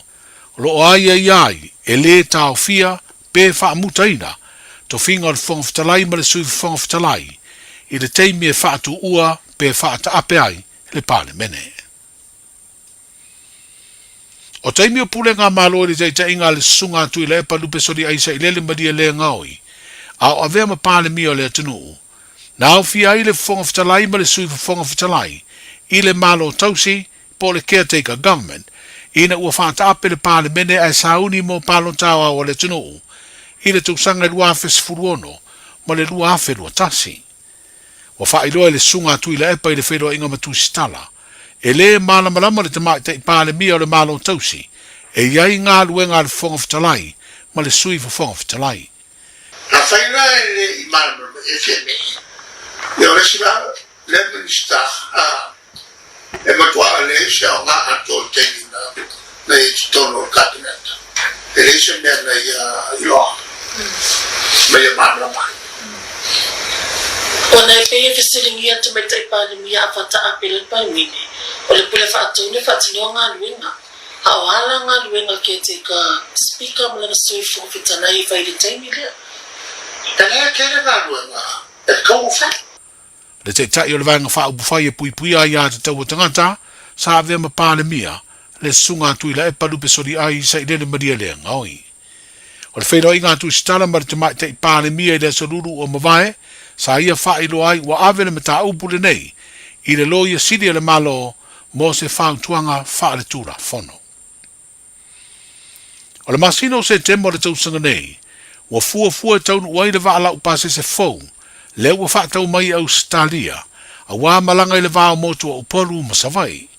o lo o aiaia ai e lē taofia pe faamutaina tofiga o le Fofoga Fetalai ma le Sui Fofoga Fetalai i le taimi e faatuua pe faataape ai le Palemene. O taimi o pulega a Malo i le taitaiga a le Susuga a Tuilaepa Lupesoliai Sailele Malielegaoi, a o avea ma Palemia o le atunuu, na aofia ai le Fofoga Fetalai ma le Sui Fofoga Fetalai i le Malo Tausi po o le Caretaker Government, ina ua faataape le Palemene ae sauni mo palota aoao a le atunuu i le tausaga e 2016 ma le 2021. Ua faailoa e le Susuga a Tuilaepa i le feiloaiga ma Tusitala, e lē malamalama le Tamaitai Palemia o le Malo Tausi e i ai galuega a le Fofoga Fetalai ma le Sui Fofoga Fetalai. Afai la e le i malamalama e fia nei, ia o le isi la lea Minisita a e matua leai se aoga atoa i taimi na na i totonu o le Kapeneta. E leai se mea na ia iloa ma ia malamalama ai. Ona e pei e fesiligia Tamaitai Palemia a Fata Apele Paewini, o le pule faatonu e faatinoa galuega, a o a la galuega caretaker Speaker ma lana Sui Fofoga Fetalai e fai i le taimi lea? E lea tele galuega e tatau ona fai. Le Taitai o le Vaega Faaupufai e puipuia ai aiatatau a tagata, sa avea ma Palemia, le Susuga a Tuilaepa Lupesoliai Sailele Malielegaoi. O le feiloaiga a Tusitala ma le Tamaitai Palemia i le Aso Lulu ua mavae, sa ia faailoa ai ua ave le mataupu lenei i le Loia Sili a le Malo mo se fautuaga faaletulafono. O le masina o Setema o le tausaga nei, ua fuafua e taunuu ai le vaa laupasese fou lea ua faatau mai i Ausetalia, auā malaga i le va o motu o Upolu ma Savaii.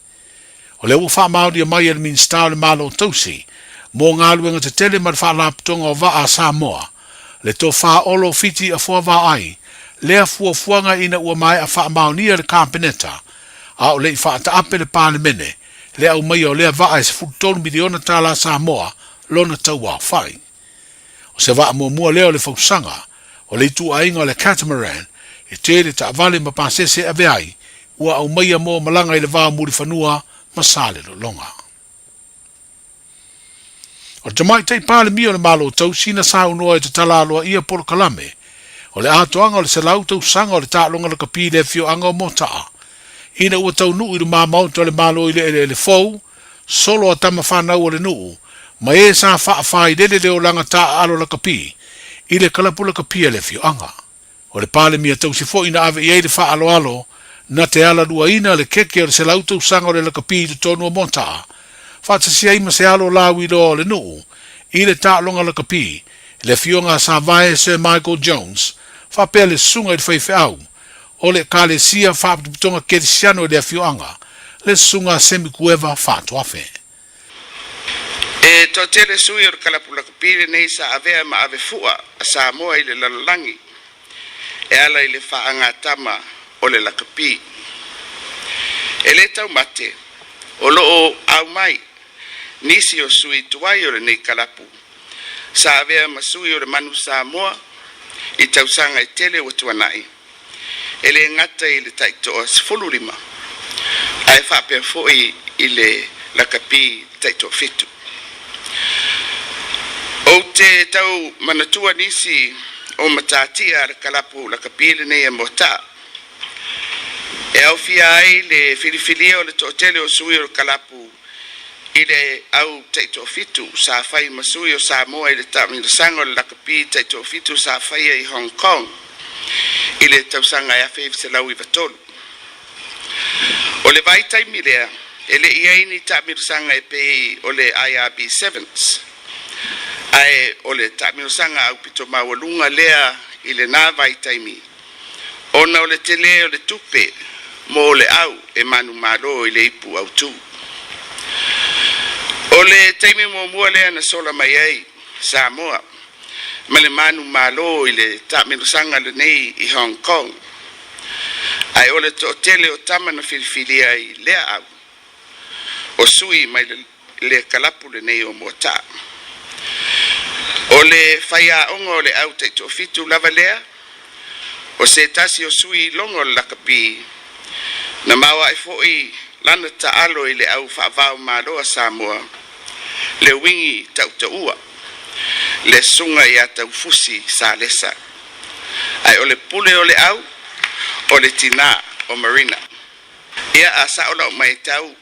O lea ua faamaonia mai e le Minisita o le Malo Tausi mo Galuega Tetele ma le Faalapotopotoga o Vaa a Samoa, le Tofa Olo Fiti Afoa Vaai, lea fuafuaga ina ua maea faamaonia e le Kapeneta, a o le i faataape le Palemene le aumaia o lea vaa e $13 miliona tala Samoa lona tauaofai. O se vaa muamua lea o le fausaga o le ituaiga o le catamaran e tele taavale ma pasese e ave ai ua aumaia mo malaga i le va o Mulifanua ma Salelologa. O le Tamaitai Palemia o le Malo Tausi na saunoa e tatala aloaia polokalame o le atoaga o le 100 tausaga o le taaloga lakapi i le afioaga o Mota'a ina ua taunuu i lumamaota o le Malo i le eleele fou solo a tama fanau o le nuu ma e sa faafailele le olaga taaalo lakapi i le kalapu lakapi a le afioaga. O le Palemia tausi foi na ave i ai le faaaloalo na te alaluaina le keke o le 100 tausaga o le lakapi i totonu o Mota'a, faatasi ai ma se alo lauiloa o le nuu i le taaloga lakapi, le afioga a Savae Sir Michael Jones, faapea le susuga i le faifeau o le Ekalesia Faapotopotoga Kerisiano i le afioaga, le Susuga a Semi Kueva Faatoafe. E toatele sui o le kalapu lakapi lenei sa avea ma ave fua a Samoa i le lalolagi e ala i le faagatama o le lakapi. E le taumate, o lo o au mai nisi o sui tuai o lenei kalapu sa avea ma sui o le Manu Samoa i tausaga e tele ua tuanai, e le gata i le taitoa 15, ae faapea foi i le lakapi taitoafitu. Ou te tau manatua nisi o matatia a le kalapu lakapi lenei e Moataa, e aofia ai le filifilia o le toatele o sui o le kalapu i le au taitoafitu sa fai ma sui o Samoa i le taamilosaga o le lakapi taitoafitu sa faia i Hong Kong i le tausaga e 1993. O le vaitaimi lea, e le i ai ni taamilosaga e pei o le IRB Sevens, ae o le taamilosaga aupito maualuga lea i lena vaitaimi ona o le telē o le tupe mo le au e manumalo i le ipu autū. O le taimi muamua lea na sola mai ai Samoa ma le manumalo i le taamilosaga lenei i Hong Kong, ae o le toatele o tama na filifilia ai lea au o sui mai le kalapu lenei o Moataa. O le faiaoga o le au taitoafitu lava lea, o se tasi o sui iloga o le lakapi, na maoae foi lana taalo i le au faavao malo a Samoa, le uigi tautaua, le susuga ia Taufusi Salesa. Ae o le pule o le au, o le tinā o Marina. Ia, a sao lau matau,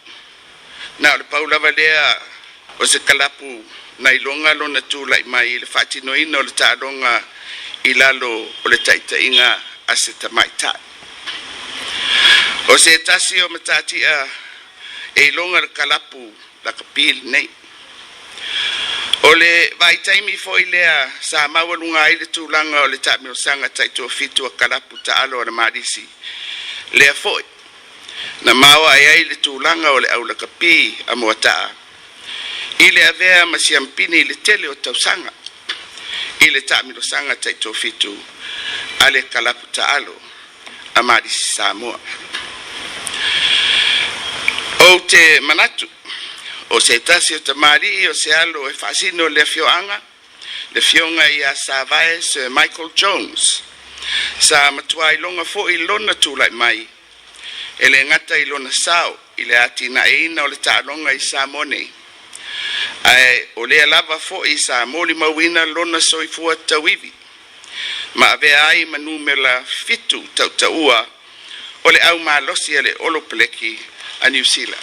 na o le pau lava lea o se kalapu na iloga lona tulai mai i le faatinoina o le taaloga i lalo o le taitaiga a se tamaitai. O se tasi o matatia e iloga le kalapu lakapi lenei. O le vaitaimi foi lea sa maualuga ai le tulaga o le taamilosaga taitoafitu a kalapu taalo a le Malisi, lea foi na maoae ai le tulaga o le au lakapi a Moataa i le avea ma siampini i le tele o tausaga i le taamilosaga taitoafitu a le kalapu taalo a Malisi Samoa. Ou te manatu, o se tasi o tamalii o se alo e faasino le afioaga, le Afioga ia Savae Sir Michael Jones, sa matua iloga foi lona tulai mai, e le gata i lona sao i le atinaeina o le taaloga i Samoa nei, ae o lea lava foi sa molimauina lona soifua tauivi ma avea ai ma numera fitu tautaua o le au malosi a le Olopeleki a Niu Sila.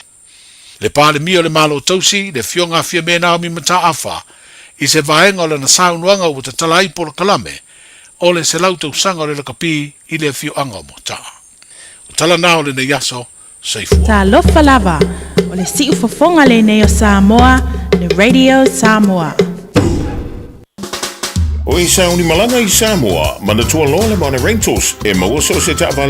Le Palemia o le Malo Tausi, le Afioga a Fiame Naomi Mataafa, i se vaega o lana saunoaga ua tatala ai polokalame o le 100 tausaga o le lakapi i le afioaga o Moataa. O tala na o lenei aso, soifua. Talofa lava, o le siufofoga lenei o Samoa, le Radio Samoa. O e sauni malaga i Samoa, manatua loa le Mana Rentals, e maua so o se taavale.